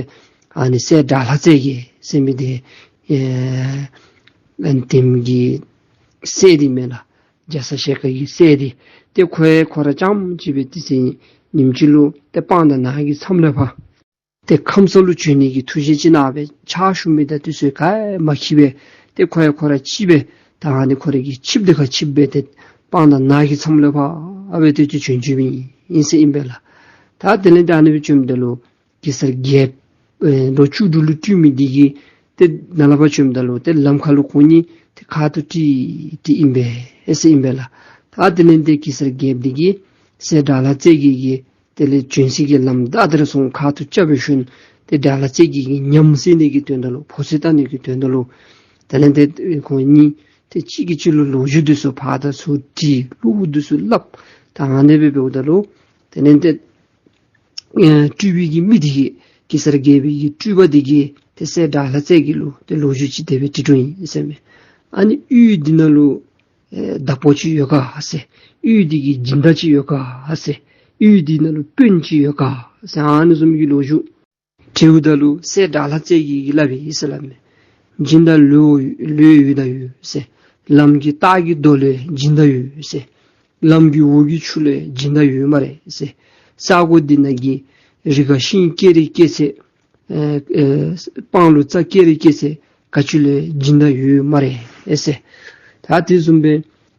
ཨ་ནི་སྲས་དགྲ་ལྷ་རྩེ་རྒྱལ་ཟེར་མི་འདི་ཨེ་ཨན་ཏིམ་གྱི་སྲས་འདི་མེན་ལགས། རྒྱ་ཚ་ཞལ་དཀར་གྱི་སྲས་འདི་ཏེ་ཁོ་ཡང་ཁོ་ར་རྐྱངམ་གཅིག་སྦེ་དེ་ཚེ་ཉིནམ་གཅིག་ལུ་ཏེ་སྤང་དང་ནགས་ཀྱི་མཚམས་ལས་ཕར་ ཏེ་ཁམས་སངས་ལུ་བྱོན་ནི་གི་ཐུགས་བཞེད་ཅིག་གནང་སྦེ་ཕྱག་ཞུ་མི་དང་འདི་ཚུ་ག་ཡང་མ་འཁྱིད་པས། ཏེ་ཁོ་ཡང་ཁོ་ར་གཅིག་སྦེ་ད་ཨ་ནི་ཁོ་རའི་གི་ཆིབས་འདི་ཁར་ཆིབས་སྦེ་ཏེ་སྤང་དང་ནགས་ཀྱི་མཚམས་ལུ་ཕར་ཨ་སྦེ་ཏེ་ཏེ་བྱོན་བྱོནམ་ཨིན་ཟེར་ཨིན་པས་ལགས། ད་དེ་ལས་ད་ཨ་ནི་སྦེ་བྱོནམ་ད་ལུ་གེ་སར་རྒྱལཔོ་ཨེ་ལོ་བཅུ་དྲུག་ལུ་སྤྲུལ་མི་འདི་གིས་ཏེ་ནཱ་ལས་ཕར་བྱོནམ་ད་ལུ་ཏེ་ལམ་ཁ་ལུ་ཁོང་གཉིས་ཏེ་ཁ་ཐུག་དཀྲིས་དཀྲིས་ཨིན་པས་ཟེར་ཨིན་པས་ལགས། ད་དེ་ལས་ཏེ་གེ་སར་རྒྱལཔོ་འདི་གིས་སྲས་དགྲ་ལྷ་རྩེ་རྒྱལ་གྱིས་དེ་ལས་བྱོན་སའི་གི་ལམ་བདའ་སྟེ་ར་སོང་ཁ་ཐུག་རྐྱབ་སྦེ་ཞིནམ་ཏེ་དགྲ་ལྷ་རྩེ་རྒྱལ་གྱི་ཉམས་སད་ནི་གི་དོན་དག་ལུ་ཕོ་ཚོད་བལྟ་ནི་གི་དོན་དག་ལུ་དེ་ལས་ཏེ་ཁོང་གཉིས་ཏེ་གཅིག་གིས་གཅིག་ལུ་ལོ་རྒྱུས་འདི་ཚུ་ཕར་དང་ཚུར་དྲི་བློ་འདི་ཚུ་སླབ། ད་ཨ་ནི་སྦེ་འབདཝ་ད་ལུ་དེ་ལས་ཏེ་ཨེ་སྤྲུལ་པའི་གི་མི་འདི་གིས་གེ་སར་རྒྱལ་པོའི་གི་སྤྲུལ་པ་འདི་གིས་ཏེ་སྲས་དགྲ་ལྷ་རྩེ་རྒྱལ་ལུ་ཏེ་ལོ་རྒྱུས་ཅིག་དེ་སྦེ་དྲི་དོ་ཨིན་ཟེར་མས། ཨ་ནི་གཡུས་འདི་ནང་ལུ་ཨེ་བདག་པོ་ཅིག་ཡོད་ག་ཟེར། གཡུས་འདི་གི་སྦྱིན་བདག་ཅིག་ཡོད་ག་ཟེར། གཡུས་འདི་ནང་ལུ་དཔོན་ཅིག་ཡོད་ག་ཟེར། ཨ་ནི་བཟུམ་གྱི་ལོ་རྒྱུས་དྲིཝ་ད་ལུ་སྲས་དགྲ་ལྷ་རྩེ་རྒྱལ་གྱིས་སླབ་ཨིན་ཟེར་སླབ་མས། སྦྱིན་བདག་ལོས་ལོས་ཡོད་ད་ཡོད་ཟེར། ལམ་གྱི་ལྟག་གི་རྡོ་ལུ་སྦྱིན་བདག་ཡོད་ཟེར། ལམ་གྱི་འོག་གི་ཆུ་ལུ་སྦྱིན་བདག་ཡོད་སྨ་རེ་ཟེར། ས་གོ་འདི་ནང་གི་རི་ཁར་ཤིང་སྐྱེ་རི་སྐྱེ་ཚད་ཨེ་ཨེ་སྤང་ལུ་རྩྭ་སྐྱེ་རི་སྐྱེ་ཚད་ག་ཅི་ལུ་སྦྱིན་བདག་ཡོད་སྨ་རེ་ཟེར། ད་དེ་བཟུམ་སྦེ་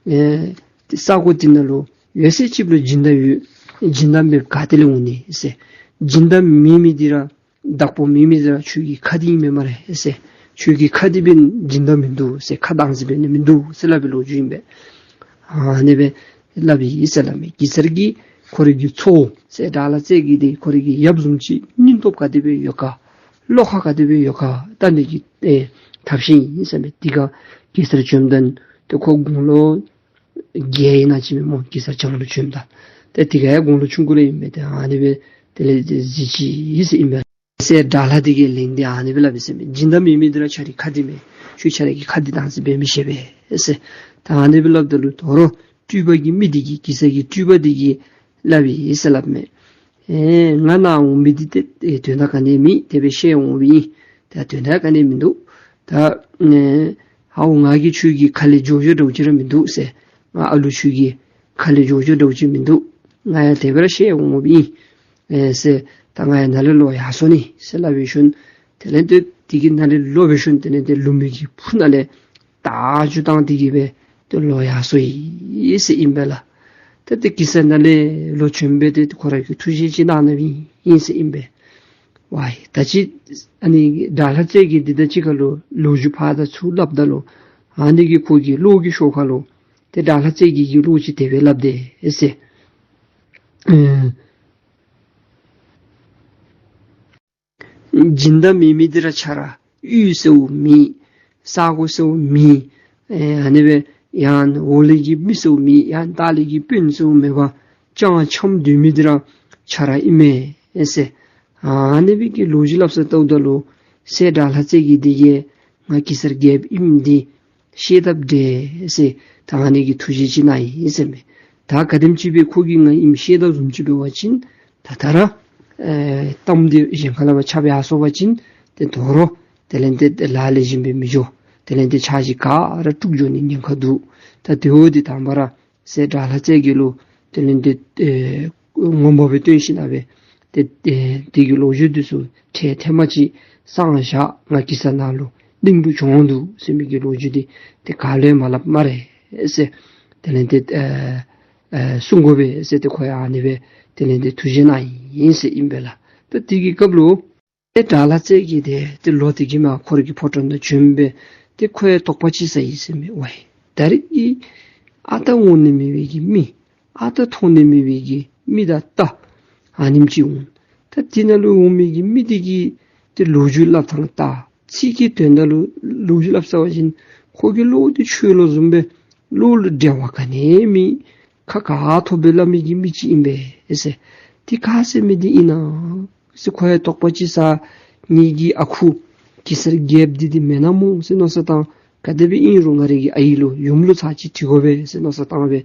ཨེ་ས་གོ་འདི་ནང་ལུ་ཡོད་ཚད་ཅིག་ལུ་སྦྱིན་བདག་ཡོད། སྦྱིན་བདག་མེདཔ་ག་ཏེ་ལས་འོང་ནི་ཟེར། སྦྱིན་བདག་མེད་མི་འདི་ར་བདག་པོ་མེད་མི་འདི་ར་ཁྱོད་ཀྱི་ཁ་འདི་ཨིན་མས་སྨ་རེ་ཟེར། ཁྱོད་ཀྱི་ཁ་འདི་འབདན་སྦྱིན་བདག་མིན་འདུག་ཟེར། ཁ་བདག་འཛིན་འབད་ནི་མིན་འདུག་ཟེར་སླབ་པའི་ལོ་རྒྱུས་ཨིན་པས། ཨ་ནི་སྦེ་སླབ་ཨིན་ཟེར་སླབ་མས། གེ་སར་གྱིས་ཁོ་རའི་གི་ཚ་བོ་སྲས་དགྲ་ལྷ་རྩེ་རྒྱལ་འདི་ཁོ་རའི་གི་ཡབ་བཟུམ་ཅིག་སྙིང་སྟོབས་ག་དེ་སྦེ་ཡོད་ག་བློ་ཁ་ག་དེ་སྦེ་ཡོད་ག་བལྟ་ནི་གི་ཨེ་ཐབས་ཤེས་ཨིན་ཟེར་མས། དེ་ཁར་གེ་སར་བྱོནམ་ད་ཏེ་ཁོ་དགུང་ལོ་བརྒྱད་ཨིན་ན་ཅིག་མས་སྨོ། གེ་སར་བྱང་ལུ་བྱོནམ་ད་ཏེ་དེ་ཁར་ཡང་དགུང་ལོ་ཆུང་ཀུ་ར་ཨིན་པས། ཏེ་ཨ་ནི་སྦེ་དེ་ལས་ཏེ་གཟིགས་ཅི་ཨིན་ཟེར་ཨིན་པས། སྲས་དགྲ་ལྷ་འདི་གིས་ལན་འདི་ཨ་ནི་སྦེ་སླབ་ཨིན་ཟེར་མས། སྦྱིན་བདག་མེད་མི་འདི་ར་ཁྱོད་རའི་ཁ་འདི་མས། ཁྱོད་ཁྱོད་རའི་གི་ཁ་འདི་བདག་འཛིན་འབད་མི་ཤེས་པས་ཟེར། ད་ཨ་ནི་སྦེ་སླབ་ད་ལུ་དོ་རུང་སྤྲུལ་པ་གི་མི་འདི་གིས་གེ་སར་གྱི་སྤྲུལ་པ་འདི་གིས་སླབ་ཨིན་ཟེར་སླབ་མས། ཨེ་ང་ནཱ་འོང་མི་འདི་ཏེ་ཨེ་དོན་དག་ག་ནི་མེད། དེ་སྦེ་བཤལ་འོང་བའི་ཨིན། ད་དོན་དག་ག་ནི་མིན་འདུག། ད་ཨེ་ཧ་འོ་ང་གིས་ཁྱོད་ཀྱི་ཁ་ལས་འགྱོ་འགྱོཝ་འདྲཝ་ཅིག་ར་མིན་འདུག་ཟེར། ང་ཨ་ལུ་ཁྱོད་ཀྱི་ཁ་ལས་འགྱོ་འགྱོཝ་འདྲཝ་ཅིག་མིན་འདུག། ང་ཡང་དེ་སྦེ་ར་བཤལ་འོང་བའི་ཨིན། ཨེ་ཟེར། ད་ང་ཡང་ནཱ་ལས་ལོག་ཡར་སོ་ནི་ཟེར་སླབ་པའི་ཤུལ་དེ་ལས་ཏེ་དེ་གིས་ནཱ་ལས་ལོག་པའི་ཤུལ་དེ་ལས་ཏེ་ལུང་པའི་གི་ཕུ་ནང་ལས་རྟ་རྒྱུག་བཏང་སྟེ་གི་སྦེ་ཏེ་ལོག་ཡར་སོ་ཡི་ཟེར་ཨིན་པས་ལགས། ད་ཏེ་གེ་སར་ནཱ་ལས་ལོག་བྱོན་སྦེ་ཏེ་ཁོ་ར་གི་ཐུགས་བཞེད་ཅིག་གནང་གནངམ་ཨིན་ཟེར་ཨིན་པས། ཝའི་ད་ཅི་ཨ་ནི་དགྲ་ལྷ་རྩེ་རྒྱལ་འདི་དང་གཅིག་ཁར་ལུ་ལོ་རྒྱུས་ཕར་དང་ཚུར་སླབ་ད་ལུ་ཨ་ནི་གིས་ཁོ་གི་བློ་གི་ཤོག་ཁ་ལུ་ཏེ་དགྲ་ལྷ་རྩེ་རྒྱལ་གྱིས་བློ་ཅིག་དེ་སྦེ་སླབ་དེས་ཟེར། ཨེ་སྦྱིན་བདག་མེད་མི་འདི་ར་ཁྱོད་ར་གཡུས་ཟེརཝ་མེད། ས་གོ་ཟེརཝ་མེད། ཨེ་ཨ་ནི་སྦེ་ཡང་འོག་ལས་ཀྱི་མི་ཟེརཝ་མེད། ཡང་ལྟག་ལས་ཀྱི་དཔོན་ཟེརཝ་མེད་པར་ཅང་འཁྱམས་སྡོད་མི་འདི་ར་ཁྱོད་ར་ཨིན་མས་ཟེར། ཨ་ནི་སྦེ་གི་ལོ་རྒྱུས་སླབ་ས་བལྟཝ་ད་ལུ་སྲས་དགྲ་ལྷ་རྩེ་རྒྱལ་འདི་གིས་ང་གེ་སར་རྒྱལཔོ་ཨིནམ་འདི་ཤེས་དཔ་འདྲས་ཟེར་ད་ཨ་ནི་གི་ཐུགས་བཞེད་ཅིག་གནང་ཡི་ཟེར་མས། ད་ག་དེམ་ཅིག་སྦེ་ཁོ་གིས་ང་ཨིནམ་ཤེས་དཔ་བཟུམ་ཅིག་འབད་བ་ཅིན་ད་ད་ར་ཨེ་གཏམ་འདི་གཞན་ཁ་ལས་ཕར་ཁྱབ་ཡར་སོང་བ་ཅིན་ཏེ་དོ་རུང་དེ་ལས་ཏེ་ལཱ་ལེགས་ཤོམ་སྦེ་མི་འགྱོ། དེ་ལས་ཏེ་ཆགས་ཞེན་ག་ར་དཀྲུགས་འགྱོ་ནི་ཉེན་ཁ་འདུག། ད་དེ་འོ་འདི་དང་པ་ར་སྲས་དགྲ་ལྷ་རྩེ་རྒྱལ་ལུ་དེ་ལས་ཏེ་ཨེ་ངོ་མ་སྦེ་སྟོན་ཞིནམ་ལས་ཏེ་ཨེ་དེ་གི་ལོ་རྒྱུས་འདི་ཚུ་ཐེངས་ཐེངས་མ་ཅིག་གསང་བཞག། ང་གེ་སར་ནཱ་ལུ་གླིང་དུ་བྱོན་འོང་འདུག་ཟེར་མི་གི་ལོ་རྒྱུས་འདི་ཏེ་ག་ལུ་ཡང་མ་སླབ་སྨ་རེ་ཟེར། དེ་ལས་ཏེ་ཨེ་ཨེ་གསུང་དགོ་པས་ཟེར་ཏེ་ཁོ་ཡང་ཨ་ནི་སྦེ་དེ་ལས་ཏེ་ཐུགས་བཞེད་གནང་ཡི་ཟེར་ཨིན་པས་ལགས། ད་དེ་གི་སྐབས་ལུ་ཏེ་དགྲ་ལྷ་རྩེ་རྒྱལ་འདི་ཏེ་ལོག་སྟེ་གི་མར་ཁོ་རའི་གི་ཕོ་བྲང་ནང་བྱོན་སྦེ་ཏེ་ཁོ་ཡང་དོགས་པ་ཅིག་ཟ་ཡི་ཟེར་མས། ཝའི་ད་རིས་ཀྱི་ཨ་རྟག་འོང་ནི་མེད་པའི་གི་མི་ཨ་རྟག་མཐོང་ནི་མེད་པའི་གི་མི་དང་རྟ་ཨ་ནེམ་ཅིག་འོང་། ད་དེ་ནང་ལུ་འོང་མི་གི་མི་འདི་གིས་ཏེ་ལོ་རྒྱུས་སླབ་ཐངས་ད་ཚིག་གི་དོན་དག་ལུ་ལོ་རྒྱུས་སླབ་ས་བ་ཅིན་ཁོ་གི་བློ་འདི་ཆོས་ལུ་བཟུམ་སྦེ་བློ་ལུ་འབྲེལ་བ་ག་ནི་མེད། ཁ་ག་ཐོབ་སྦེ་སླབ་མི་གི་མི་ཅིག་ཨིན་པས་ཟེར། དེ་ག་ཟེར་མི་འདི་ཨིན་ན་ཟེར་ཁོ་ཡང་དོགས་པ་ཅིག་ཟ། ངེ་གི་ཨ་ཁུ་གེ་སར་རྒྱལཔོ་འདི་འདི་མེན་ན་སྨོ་ཟེར་མནོ་བསམ་བཏང་། ག་དེ་སྦེ་ཨིན་རུང་ང་རའི་གི་ཨའི་ལུ་ཡུམ་ལུ་ཚར་ཅིག་དྲི་དགོ་པས་ཟེར་མནོ་བསམ་བཏང་སྦེ་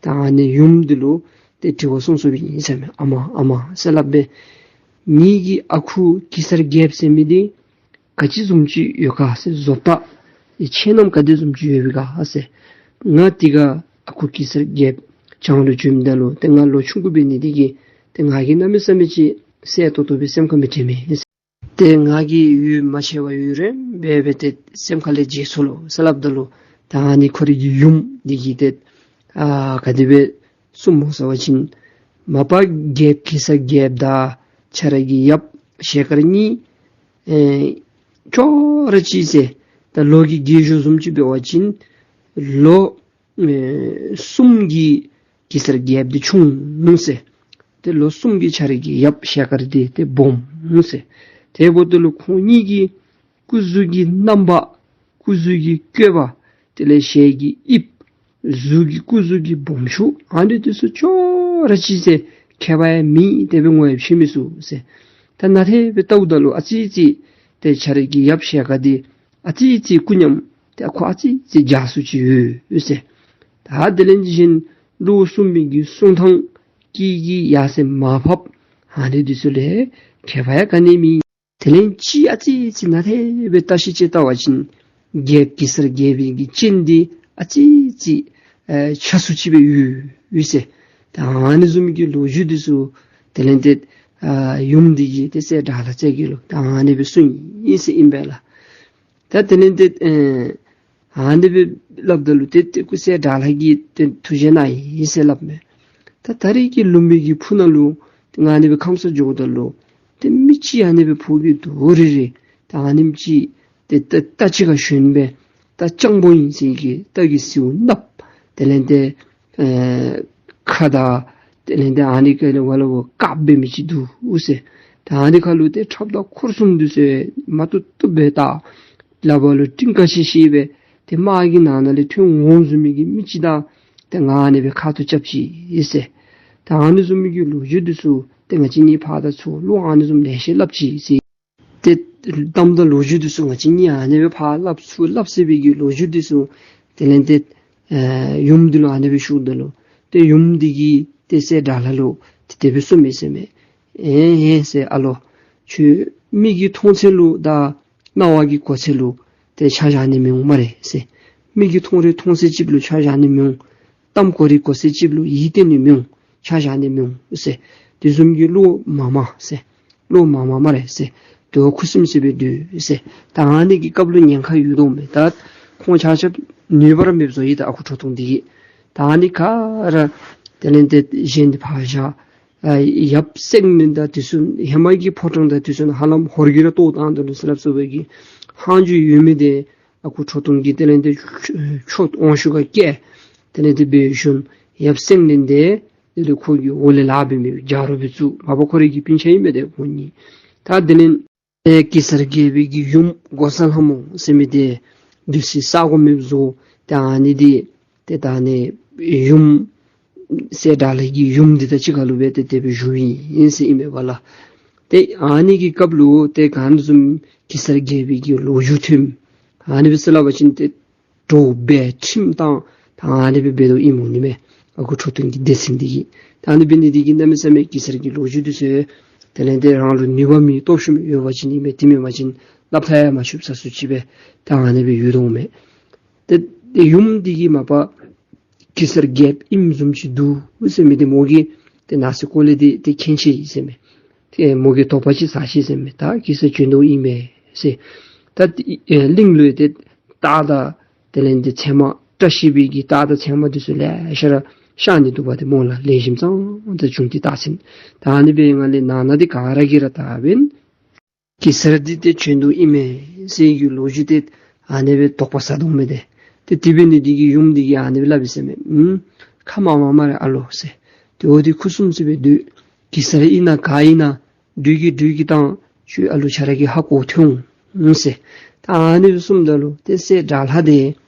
ད་ཨ་ནི་ཡུམ་འདི་ལུ་ཏེ་དྲི་བ་གསུངས་གསུངསམ་ཨིན་ཟེར་མས། ཨ་མ་ཨ་མ་ཟེར་སླབ་སྦེ་ངེ་གི་ཨ་ཁུ་གེ་སར་རྒྱལཔོ་ཟེར་མི་འདི་ག་ཅི་བཟུམ་ཅིག་ཡོད་ག་ཟེར་བཟོ་ལྟ་ཨེ་ཁྱད་རྣམ་ག་དེ་བཟུམ་ཅིག་ཡོད་པས་ག་ཟེར། ང་དེ་ཁར་ཨ་ཁུ་གེ་སར་རྒྱལཔོ་བྱང་ལུ་བྱོནམ་ད་ལུ་ཏེ་ང་ལོ་ཆུང་ཀུ་འབད་ནི་དེ་གིས་ཏེ་ང་གིས་གནམ་མེད་ས་མེད་ཅིག་གསལ་ཏོག་ཏོ་སྦེ་སེམས་ཁར་མི་དྲན་མས། ཏེ་ང་གིས་ཡུན་མ་ཆད་པར་ཡུན་རིངམོ་སྦེ་ཏེ་སེམས་ཁ་ལས་བརྗེད་སོ་ལོ་ཟེར་སླབ་ད་ལུ། ད་ཨ་ནི་ཁོ་རའི་གི་ཡུམ་འདི་གིས་ཏེ་ཨ་ག་དེ་སྦེ་གསུངམ་སྨོ་ཟེར་བ་ཅིན། མ་པ་རྒྱལཔོ་གེ་སར་རྒྱལཔོ་དང་ཁྱོད་རའི་གི་ཡབ་ཞལ་དཀར་གཉིས་ཨེ་ཅོག་ར་གཅིག་ཟེར། ད་ལོ་གི་རྒས་གཞོན་བཟུམ་ཅིག་འབད་བ་ཅིན་ལོ་ཨེ་གསུམ་གྱིས་གེ་སར་རྒྱལཔོ་འདི་ཆུང་ནུག་ཟེར། ཏེ་ལོ་གསུམ་གྱིས་ཁྱོད་རའི་གི་ཡབ་ཞལ་དཀར་འདི་ཏེ་སྦོམ་ནུག་ཟེར། དེ་འབདཝ་ད་ལུ་ཁོང་གཉིས་ཀྱི་སྐུ་གཟུགས་ཀྱི་རྣམ་པ། སྐུ་གཟུགས་ཀྱི་བཀོད་པ། དེ་ལས་ཞལ་གྱི་དབྱིབས། གཟུགས་ཀྱི་སྐུ་གཟུགས་ཀྱི་སྦོམ་ཆུང་ཨ་ནི་འདི་ཚུ་ཅོག་ར་གཅིག་ཟེར། ཁྱད་པར་ཡང་མེད། དེ་སྦེ་ངོ་ཡང་ཕྱེ་མི་ཚུགས་ཟེར། ད་ནཱ་དེ་སྦེ་བལྟཝ་ད་ལུ་ཨ་ཙི་ཙི་ཏེ་ཁྱོད་རའི་གི་ཡབ་ཞལ་དཀར་འདི་ཨ་ཙི་ཙི་སྐུ་ཉམས་ཏེ་ཁོ་ཨ་ཙི་ཙི་འཇའ་སུ་ཅིག་ཡོད་ཟེར། ད་དེ་ལས་ཅིག་གཞན་ལུ་གསུངས་མི་གི་གསུང་ཐངས་ཀྱི་གི་ཡང་སེ་མར་ཕབ་ཨ་ནི་འདི་ཚུ་ལས་ཁྱད་པར་ཡང་ག་ནི་མེད། དེ་ལས་ཅིག་ཨ་ཙི་ཙི་ནཱ་དེ་སྦེ་བརྟག་ཞིབ་ཅིག་བལྟ་བ་ཅིན་རྒྱལཔོ་གེ་སར་རྒྱལ་པོའི་གི་སྤྱན་འདི་ཨ་ཙི་ཙི་ཨེ་ཆ་སུ་ཅིག་སྦེ་ཡོད་ཡོད་ཟེར། ད་ཨ་ནི་བཟུམ་གྱི་ལོ་རྒྱུས་འདི་ཚུ་དེ་ལས་ཏེ་ཨ་ཡུམ་འདི་གིས་ཏེ་སྲས་དགྲ་ལྷ་རྩེ་རྒྱལ་ལུ་ད་ཨ་ནི་སྦེ་གསུངས་ཡི་ཟེར་ཨིན་པས་ལགས། ད་དེ་ལས་ཏེ་ཨེ་ཨ་ནི་སྦེ་སླབ་ད་ལུ་ཏེ་ཏེ་སྐུ་སྲས་དགྲ་ལྷ་གིས་ཏེ་ཐུགས་བཞེད་གནང་ཡི་ཟེར་སླབ་མས། ད་ད་རེས་ཀྱི་ལུང་པའི་གི་ཕུ་ནང་ལུ་ཏེ་ང་ཨ་ནི་སྦེ་ཁམས་སངས་འགྱོཝ་ད་ལུ་ཏེ་མི་ཅིག་ཨ་ནི་སྦེ་ཕོ་གི་དུ་རི་རི་ད་ཨ་ནེམ་ཅིག་ཏེ་རྟ་རྟ་གཅིག་ཁར་ཞོན་སྦེ་རྟ་སྤྱང་པོ་ཨིན་ཟེར་གི་རྟ་གི་ཟེའུ་གནགཔོ་དེ་ལས་ཏེ་ཨེ་ཁ་དང་དེ་ལས་ཏེ་ཨ་ནི་ཁ་ལས་ཝ་ལ་ཝ་དཀརཔོ་སྦེ་མི་ཅིག་འདུག་ཟེར། ད་ཨ་ནི་ཁ་ལུ་ཏེ་ཁྲབ་དང་འཁོར་གསུམ་འདི་ཚུ་མ་བཏུབ་བཏུབ་སྦེ་བཏགས། ལགཔ་ལུ་ཀྲིང་ཀ་ཤེ་ཤེ་སྦེ་ཏེ་དམག་གི་ནང་ན་ལས་ཐོན་འོང་བཟུམ་མའི་གི་མི་ཅིག་དང་ཏེ་ང་ཨ་ནི་སྦེ་ཁ་ཐུག་རྐྱབ་ཅི་ཟེར། ད་ཨ་ནི་བཟུམ་མའི་གི་ལོ་རྒྱུས་འདི་ཚུ་ཏེ་ང་བཅས་གཉིས་ཕར་དང་ཚུར་ལུ་ཨ་ནི་བཟུམ་ལེ་ཤ་སླབ་ཅི་ཟེར། ཏེ་གཏམ་དང་ལོ་རྒྱུས་འདི་ཚུ་ང་བཅས་གཉིས་ཨ་ནི་སྦེ་ཕར་སླབ་ཚུར་སླབ་ཟེར་བའི་གི་ལོ་རྒྱུས་འདི་ཚུ་དེ་ལས་ཏེ་ཨེ་ཡུམ་འདི་ལུ་ཨ་ནི་སྦེ་ཞུཝ་ད་ལུ་ཏེ་ཡུམ་འདི་གིས་ཏེ་སྲས་དགྲ་ལྷ་ལུ་ཏེ་དེ་སྦེ་གསུངས་མས་ཟེར་མས། ཨེ་ཨེ་ཟེར་ཨ་ལོ། ཁྱོད་མིག་གིས་མཐོང་ཚད་ལུ་དང་རྣ་བ་གིས་གོ་ཚད་ལུ་ཏེ་ཆ་བཞག་ནི་མི་འོང་སྨ་རེ་ཟེར། མིག་གིས་མཐོང་རིགས་མཐོང་ཚད་ཅིག་ལུ་ཆ་བཞག་ནི་མི་འོང་། གཏམ་གོ་རིགས་གོ་ཚད་ཅིག་ལུ་ཡིད་གཏད་ནི་མི་འོང་། ཆ་བཞག་ནི་མི་འོང་ཟེར། དེ་བཟུམ་གྱི་བློ་མ་མང་ཟེར། བློ་མ་མང་སྨ་རེ་ཟེར། དོ་ཁུ་སིམ་སི་སྦེ་སྡོད་ཟེར། ད་ཨ་ནི་གི་སྐབས་ལུ་ཉེན་ཁ་ཡོད་དོ་མས། ད་ཁོང་ཆ་ཁྱབ་ནུས་པ་ར་མེདཔ་བཟོ་ཡི། ད་ཨ་ཁུ་ཁྲོ་ཐུང་འདི་གིས་ད་ཨ་ནི་ག་ར་དེ་ལས་ཏེ་གཞན་འདི་ཕར་བཞག། ཨ་ཡབ་སེང་བློན་དང་དེ་ཚུ་ཧེ་མ་གི་ཕོ་བྲང་དང་དེ་ཚུ་ནང་ཧ་ལམ་ཧོར་གྱིས་ར་གཏོར་བཏང་ད་ནུག་ཟེར་སླབ་སོ་བའི་གི་ཧང་ཇུ་ཡོད་མི་འདི་ཨ་ཁུ་ཁྲོ་ཐུང་གིས་དེ་ལས་ཏེ་ཆོས་དབང་ཤུགས་ཀྱིས་བསྐྱེད། དེ་ལས་ཏེ་འབད་ཞིནམ་ཡབ་སེང་བློན་འདི་དེ་ལས་ཁོ་གི་འོག་ལས་ལཱ་འབད་མི་རྒྱ་རོ་སྦེ་བཙུགས། མ་པ་ཁོ་རའི་གི་སྤུན་ཆ་ཨིན་མས་ཏེ་ཁོང་གཉིས། ད་དེ་ལས་ཨེ་གེ་སར་རྒྱལ་པོའི་གི་ཡུམ་འགོག་བཟའ་ལྷ་མོ་ཟེར་མི་འདི་སྡོད་སའི་ས་གོ་མེདཔ་བཟོ། ད་ཨ་ནི་འདི་ཏེ་ད་ཨ་ནི་ཡུམ་སྲས་དགྲ་ལྷ་གི་ཡུམ་འདི་དང་གཅིག་ཁར་ལུ་སྦེ་ཏེ་དེ་སྦེ་བཞུགས་ཡི་ཟེར་ཨིན་མས་པ་ལགས། ཏེ་ཨ་ནི་གི་སྐབས་ལུ་ཏེ་ག་ནི་བཟུམ་གེ་སར་རྒྱལ་པོའི་གི་ལོ་རྒྱུས་ཐོནམ་ཨ་ནི་སྦེ་ཟེར་སླབ་པ་ཅིན་ཏེ་འདྲོག་སྦེ་ཁྲིམས་བཏང་ད་ཨ་ནི་སྦེ་འབད་དོ་ཨིནམ་འོང་ནི་མས། ཨ་ཁུ་ཁྲོ་ཐུང་གི་སྡེ་ཚན་འདི་གིས། ད་ཨ་ནི་འབད་ནི་འདི་གིས་གནམ་མེད་ས་མེད་གེ་སར་གྱི་ལོ་རྒྱུས་འདི་ཚུ་དེ་ལས་ཏེ་རང་ལུ་ནུས་པ་མེད་སྟོབས་ཤུགས་མེད་ཡོད་པ་ཅིན་ཨིན་མས། དེ་མེན་པ་ཅིན་སླབ་ཐག་ཡང་མ་ཆོདཔ་ས་སུ་ཅིག་སྦེ་ད་ཨ་ནི་སྦེ་ཡོད་དོ་མས། ཏེ་ཏེ་ཡུམ་འདི་གིས་མ་པ་གེ་སར་རྒྱལཔོ་ཨིནམ་བཟུམ་ཅིག་འདུག་ཟེར་མི་འདི་མོ་གིས་ཏེ་ནང་གསེས་སྐོར་ལས་འདི་ཏེ་མཁྱེན་ཆེ་ཡི་ཟེར་མས། ཏེ་མོ་གིས་དོགས་པ་ཅིག་ཟ་ཅི་ཟེར་མས། ད་གེ་སར་བྱོན་དོ་ཨིན་མས་ཟེར། ད་ཨེ་གླིང་ལུ་ཏེ་སྟག་དང་དེ་ལས་ཏེ་ཚལ་མ་བཀྲ་ཤིས་པའི་གི་སྟག་དང་ཚལ་མ་འདི་ཚུ་ལེ་ཤ་ར་ཤར་ནི་འདུག་པ་ཏེ་མོ་ལུ་ལེགས་ཤོམ་ཙང་ཏེ་བྱུང་སྟེ་རྟགས་མཚན། ད་ཨ་ནི་སྦེ་ང་ལས་ནང་ན་འདི་ག་ར་གིས་ར་ད་འབདན་གེ་སར་འདི་ཏེ་བྱོན་དོ་ཨིན་མས་ཟེར་གྱི་ལོ་རྒྱུས་འདི་ཨ་ནི་སྦེ་དོགས་པ་ཟ་དོ་མས་ཏེ། ཏེ་དེ་འབད་ནི་འདི་གིས་ཡུམ་འདི་གིས་ཨ་ནི་སྦེ་སླབ་ཡི་ཟེར་མས། ཨུམ་ཁ་མང་མང་སྨ་རེ་ཨ་ལོ་ཟེར། ཏེ་འོ་འདི་ཁུ་སིམ་སི་སྦེ་སྡོད། གེ་སར་ཨིན་ན་ག་ཨིན་ན་སྡོད་ཀྱི་སྡོད་ཀྱི་དང་ཁྱོད་ཨ་ལུ་ཁྱོད་ར་གིས་ཧ་གོ་ཐོན་འོང་ཟེར། ད་ཨ་ནི་སྦེ་གསུངམ་ད་ལུ་ཏེ་སྲས་དགྲ་ལྷ་འདི་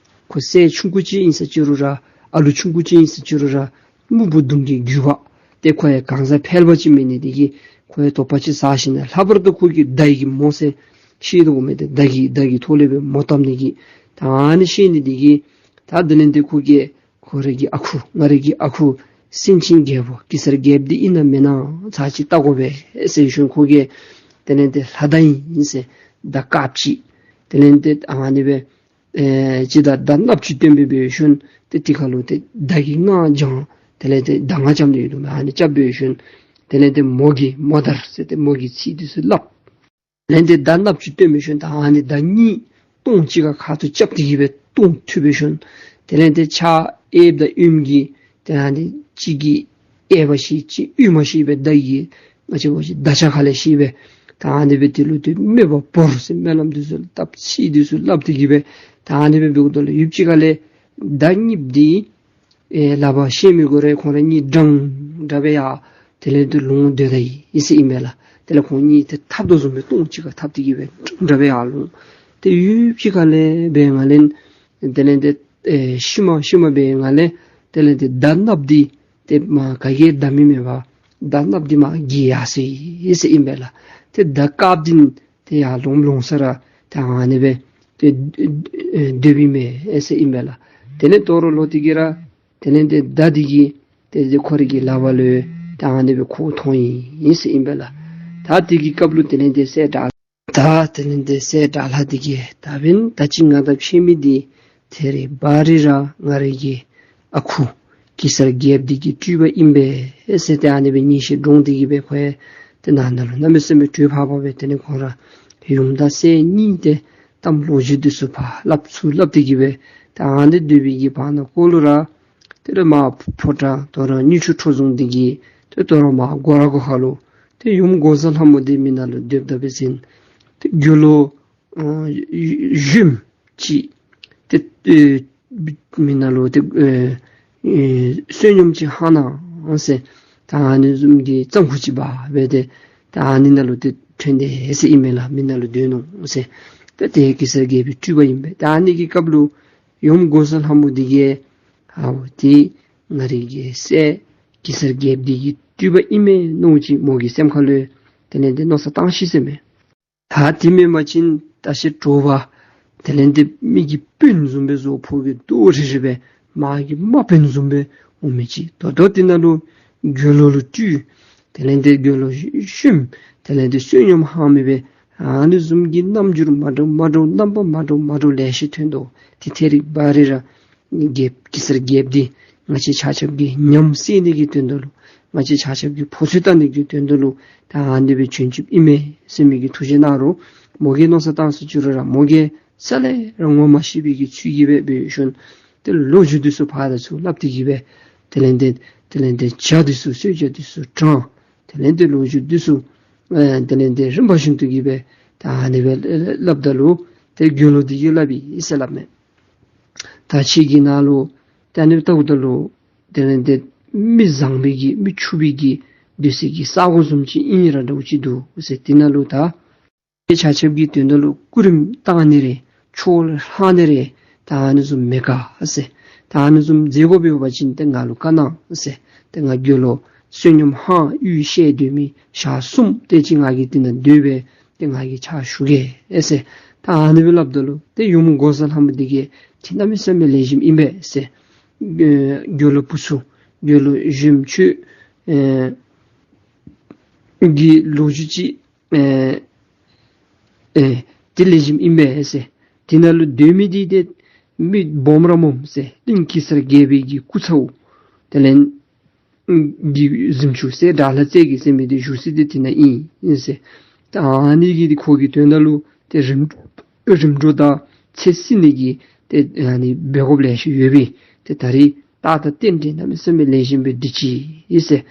ཁོ་སྲས་ཆུང་ཀུ་ཅིག་ཨིན་ས་ཅི་རུང་ར་ཨ་ལུ་ཆུང་ཀུ་ཅིག་ཨིན་ས་ཅི་རུང་ར་སྨུག་པོ་གདོང་གི་རྒྱུད་པ་ཏེ་ཁོ་ཡང་གང་ཟག་ཕལ་པ་ཅིག་མེན་ནི་འདི་གིས་ཁོ་ཡང་དོགས་པ་ཅིག་ཟ་ཞིནམ་ལས་ལྷག་པར་དུ་ཁོ་གི་མདའ་གི་མོ་ཟེར་ཤེས་དོ་མས་ཏེ། མདའ་གི་མདའ་གི་ཐོག་ལས་སྦེ་མོ་བཏབ་ནི་གི། ད་ཨ་ནི་ཤེས་ནི་འདི་གིས་ད་དེ་ལས་ཏེ་ཁོ་གིས་ཁོ་རའི་གི་ཨ་ཁུ་ང་རའི་གི་ཨ་ཁུ་སེང་ཆེན་རྒྱལ་པོ་གེ་སར་རྒྱལཔོ་འདི་ཨིན་ན་མེན་ན་ཚར་གཅིག་བལྟ་དགོ་པས་ཟེར་ཞིནམ་ཁོ་གིས་དེ་ལས་ཏེ་ལྷ་མདའ་ཨིན་ཟེར་མདའ་དཀརཔོ་ཅིག་དེ་ལས་ཏེ་ཨ་ནི་སྦེ་ཨེ་ཅིག་དང་མདའ་གནགཔོ་ཅིག་བཏོན་སྦེ་འབད་ཞིནམ་ཏེ་དེ་ཁར་ལུ་ཏེ་མདའ་གི་རྔ་བརྐྱང་དེ་ལས་ཏེ་མདའ་རྔ་རྐྱབ་ནི་ཡོད་དོ་མས། ཨ་ནི་རྐྱབ་འབད་ཞིནམ་དེ་ལས་ཏེ་མོ་གིས་མོ་མདའ་ཟེར་ཏེ་མོ་གིས་ཚིག་འདི་ཚུ་སླབ། ལས་ཏེ་མདའ་གནགཔོ་ཅིག་བཏོན་སྦེ་ཞིནམ་ད་ཨ་ནི་མདའ་གཉིས་ལྟོང་གཅིག་ཁར་ཁ་ཐུག་རྐྱབ་སྟེ་གི་སྦེ་ལྟོང་ཐུབ་སྦེ་ཞིནམ་དེ་ལས་ཏེ་ཕྱག་གཡསཔ་དང་གཡོནམ་གྱིས་ཏེ་ཨ་ནི་གཅིག་གིས་གཡས་པ་བཤེད་གཅིག་གཡོན་མ་བཤེད་སྦེ་མདའ་གི་ང་བཅས་འབད་བ་ཅིན་མདའ་ཆ་ཁ་ལས་བཤེད་སྦེ་ད་ཨ་ནི་སྦེ་དེ་ལུ་ཏེ་རྨོངས་པ་བོར་ཟེར་སྨོན་ལམ་འདི་ཚུ་བཏབ་ཚིག་འདི་ཚུ་སླབ་སྟེ་གི་སྦེ་ད་ཨ་ནི་སྦེ་འབདཝ་ད་ལུ་ཡུདཔ་ཅིག་ཁ་ལས་མདའ་གཉིསཔོ་འདི་ཨེ་ལག་པར་བཤེད་མི་དགོ་རུང་ཁོང་ར་གཉིས་འདྲན་འདྲ་སྦེ་ཡར་དེ་ལས་ཏེ་ལོང་སྡོད་ད་ཡི་ཟེར་ཨིན་པས་ལགས། དེ་ལས་ཁོང་གཉིས་ཏེ་འཐབ་དོ་བཟུམ་སྦེ་ལྟོང་གཅིག་ཁར་འཐབ་སྟེ་གི་སྦེ་འདྲན་འདྲ་སྦེ་ཡར་ལོང་། ཏེ་ཡུདཔ་ཅིག་ཁ་ལས་འབད་ང་ལས་དེ་ལས་ཏེ་ཨེ་ཤུལ་མ་ཤུལ་མ་འབད་ང་ལས་དེ་ལས་ཏེ་མདའ་གནགཔོ་འདི་ཏེ་མ་ག་གིས་བདའ་མི་མེད་པར་མདའ་གནགཔོ་འདི་མར་གྱེས་ཡར་སོ་ཡི་ཟེར་ཨིན་པས་ལགས། ཏེ་མདའ་དཀརཔོ་འདི་ཏེ་ཡར་ལོང་ལོང་ས་ར་ཏེ་ཨ་ནི་སྦེ་ཏེ་སྡོདཔ་ཨིན་མས་ཟེར་ཨིན་པས་ལགས། དེ་ལས་དོ་རུང་ལོག་སྟེ་གི་ར་དེ་ལས་ཏེ་མདའ་འདི་གིས་ཏེ་ཁོ་རའི་གི་ལག་པ་ལུ་ཏེ་ཨ་ནི་སྦེ་ཁོ་ཐོན་ཡི་ཟེར་ཨིན་པས་ལགས། ད་དེ་གི་སྐབས་ལུ་དེ་ལས་ཏེ་སྲས་དགྲ་ད་དེ་ལས་ཏེ་སྲས་དགྲ་ལྷ་འདི་གིས་ད་འབདན་ད་ཅི་ང་དང་ཕྱད་མི་འདི་ཐད་རི་བ་རི་ར་ང་རའི་གི་ཨ་ཁུ་གེ་སར་རྒྱལཔོ་འདི་གི་སྤྲུལ་པ་ཨིན་པས་ཟེར་ཏེ་ཨ་ནི་སྦེ་ངེས་ཤེས་འདྲོངས་ཏེ་གི་སྦེ་ཁོ་ཡང་ཏེ་ནང་ན་ལུ་གནམ་མེད་ས་མེད་བྲོས་ཕར་ཕར་སྦེ་དེ་ལས་ཁོང་ར་ཡུམ་དང་སྲས་གཉིས་ཏེ་གཏམ་ལོ་རྒྱུས་འདི་ཚུ་ཕར་སླབ་ཚུར་སླབ་སྟེ་གི་སྦེ་ད་ཨ་ནི་སྡོད་པའི་གི་བར་ན་ཁོ་ལུ་ར་དེ་ལས་མར་ཕོ་བྲང་དོ་རུང་གཉོས་ཆུ་ཁྲོ་ཟུང་འདི་གིས་ཏེ་དོ་རུང་མར་སྒོ་ར་སྒོ་ཁ་ལུ་ཏེ་ཡུམ་འགོག་བཟའ་ལྷ་མོ་འདི་མི་ནང་ལུ་སྡོདཔ་ད་འབད་ཞིནམ་ཏེ་དགེ་སློང་ཨ་གཞོནམ་ཅིག་ཏེ་ཨེ་མི་ནང་ལུ་ཏེ་ཨེ་ཨེ་བསོད་སྙོམས་ཅིག་ཧང་གནང་ཟེར་ད་ཨ་ནི་བཟུམ་གྱི་གཙང་ཁུག་ཅིག་འབག་སྦེ་ཏེ་ད་ཨ་ནི་ནང་ལུ་ཏེ་ཐོན་དེས་ཟེར་ཨིན་མས་ལགས། མི་ནང་ལུ་སྡོད་ནུག་ཟེར། ཏེ་དེ་གེ་སར་རྒྱལ་པོའི་སྤྲུལ་པ་ཨིན་པས། ད་ཨ་ནི་གི་སྐབས་ལུ་ཡུམ་འགོག་བཟའ་ལྷ་མོ་འདི་གིས་ཨའོ་ཏེ་ང་རའི་གི་སྲས་གེ་སར་རྒྱལཔོ་འདི་གི་སྤྲུལ་པ་ཨིན་མས་མནོ་ཅིག་མོ་གི་སེམས་ཁ་ལུ་དེ་ལས་ཏེ་མནོ་བསམ་བཏང་ཅི་ཟེར་མས། ད་དེ་མེན་པ་ཅིན་ད་ཤི་དྲོ་པ་དེ་ལས་ཏེ་མི་གི་དཔོན་བཟུམ་སྦེ་བཟོ་ཕོ་གི་རྡོག་རིལ་རི་སྦེ་མ་གི་དམག་དཔོན་བཟུམ་སྦེ་འོང་མི་ཅིག་ད་ལྟོ་དེ་ནང་ལུ་དགེ་སློང་ལུ་སྤྲུལ། དེ་ལས་ཏེ་དགེ་སློང་གཞོནམ་དེ་ལས་ཏེ་བསོད་སྙོམས་ཧང་མི་སྦེ་ཨ་ནི་བཟུམ་གྱི་རྣམ་འགྱུར་མ་འདྲཝ་མ་འདྲཝ་རྣམ་པ་མ་འདྲཝ་མ་འདྲཝ་ལེ་ཤ་ཐོན་དོ། ཏེ་ཐད་རི་བ་རི་ར་རྒྱལཔོ་གེ་སར་རྒྱལཔོ་འདི་ང་བཅས་ཆ་ཁྱབ་ཀྱི་ཉམས་སད་ནི་གི་དོན་དག་ལུ་ང་བཅས་ཆ་ཁྱབ་ཀྱི་ཕོ་ཚོད་བལྟ་ནི་གི་དོན་དག་ལུ་ད་ཨ་ནི་སྦེ་བྱོན་བྱོནམ་ཨིན་མས་ཟེར་མི་གི་ཐུགས་བཞེད་གནང་རུང་མོ་གིས་མནོ་བསམ་བཏང་ས་ཅིག་རུང་ར་མོ་གིས་རྩ་ལས་ར་ངོ་མ་ཤེས་པའི་གི་ཚུལ་གྱིས་སྦེ་འབད་ཞིནམ་ཏེ་ལོ་རྒྱུས་འདི་ཚུ་ཕར་དང་ཚུར་སླབ་སྟེ་གི་སྦེ་དེ་ལས་ཏེ་དེ་ལས་ཏེ་ཇ་འདི་ཚུ་གསོལ་ཇ་འདི་ཚུ་དྲངས། དེ་ལས་ཏེ་ལོ་རྒྱུས་འདི་ཚུ་ཨེ་དེ་ལས་ཏེ་རིམ་པ་བཞིན་དུ་གི་སྦེ་ད་ཨ་ནི་སྦེ་སླབ་ད་ལུ་ཏེ་དགེ་སློང་འདི་གིས་སླབ་ཨིན་ཟེར་སླབ་མས། ད་ཁྱེད་ཀྱི་ནང་ལུ་ད་ཨ་ནི་ལྟཝ་ད་ལུ་དེ་ལས་ཏེ་མི་བཟང་པོའི་གི་མི་ཕྱུག་པོའི་གི་སྡོད་སའི་གི་ས་གོ་བཟུམ་ཅིག་ཨིན་ར་འདྲཝ་ཅིག་འདུག་ཟེར། དེ་ནང་ལུ་ད་ཁྱེད་ཆ་ཁྱབ་ཀྱི་དོན་དག་ལུ་སྐུ་རིམ་བཏང་ནི་རེ་ཕྱོགས་ལྷག་ནི་རེ་ད་ཨ་ནི་བཟུམ་མེད་ག་ཟེར། ད་ཨ་ནི་བཟུམ་མཛད་དགོཔ་འབད་བ་ཅིན་ཏེ་ང་ལུ་བཀའ་གནང་ཟེར། ཏེ་ང་དགེ་སློང་བསོད་སྙོམས་ཧང་ཡུལ་ཤེས་སྡོད་མི་ཞག་གསུམ་དེ་ཅིག་ང་གིས་དེ་ནང་སྡོད་སྦེ་ཏེ་ང་གིས་ཕྱག་ཞུ་གེ་ཟེར། ད་ཨ་ནི་སྦེ་སླབ་ད་ལུ་ཏེ་ཡུམ་འགོག་བཟའ་ལྷ་མོ་འདི་གིས་ཁྱེད་གནམ་མེད་ས་མེད་ལེགས་ཤོམ་ཨིན་པས་ཟེར། ཨེ་དགེ་སློང་བུ་ཚུ་དགེ་སློང་གཞོནམ་ཁྱོད་ཨེ་གི་ལོ་རྒྱུས་ཅིག་ཨེ་ཨེ་དེ་ལེགས་ཤོམ་ཨིན་པས་ཟེར། དེ་ནང་ལུ་སྡོད་མི་འདི་ཏེ་མི་སྦོམ་ར་སྨོ་ཟེར། གླིང་གེ་སར་རྒྱལ་པོའི་གི་སྐུ་ཚ་བོ་དེ་ལས་གི་གཟིམ་ཆུང་སྲས་དགྲ་ལྷ་རྩེ་རྒྱལ་ཟེར་མི་འདི་བཞུགས་ས་འདི་དེ་ནང་ཨིན་ཨིན་ཟེར། ད་ཨ་ནི་གི་འདི་ཁོ་གི་དོན་དག་ལུ་ཏེ་རིམ་རིམ་གྲོ་དང་ཚེ་བསྲིང་ནི་གི་ཏེ་ཨ་ནི་འབད་དགོཔ་ལེ་ཤ་ཡོད་པས། ཏེ་ད་རིས་རྟགས་དང་རྟེན་འབྲེལ་གནམ་མེད་ས་མེད་ལེགས་ཤོམ་སྦེ་འགྲིགས་ཅི་ཨིན་ཟེར།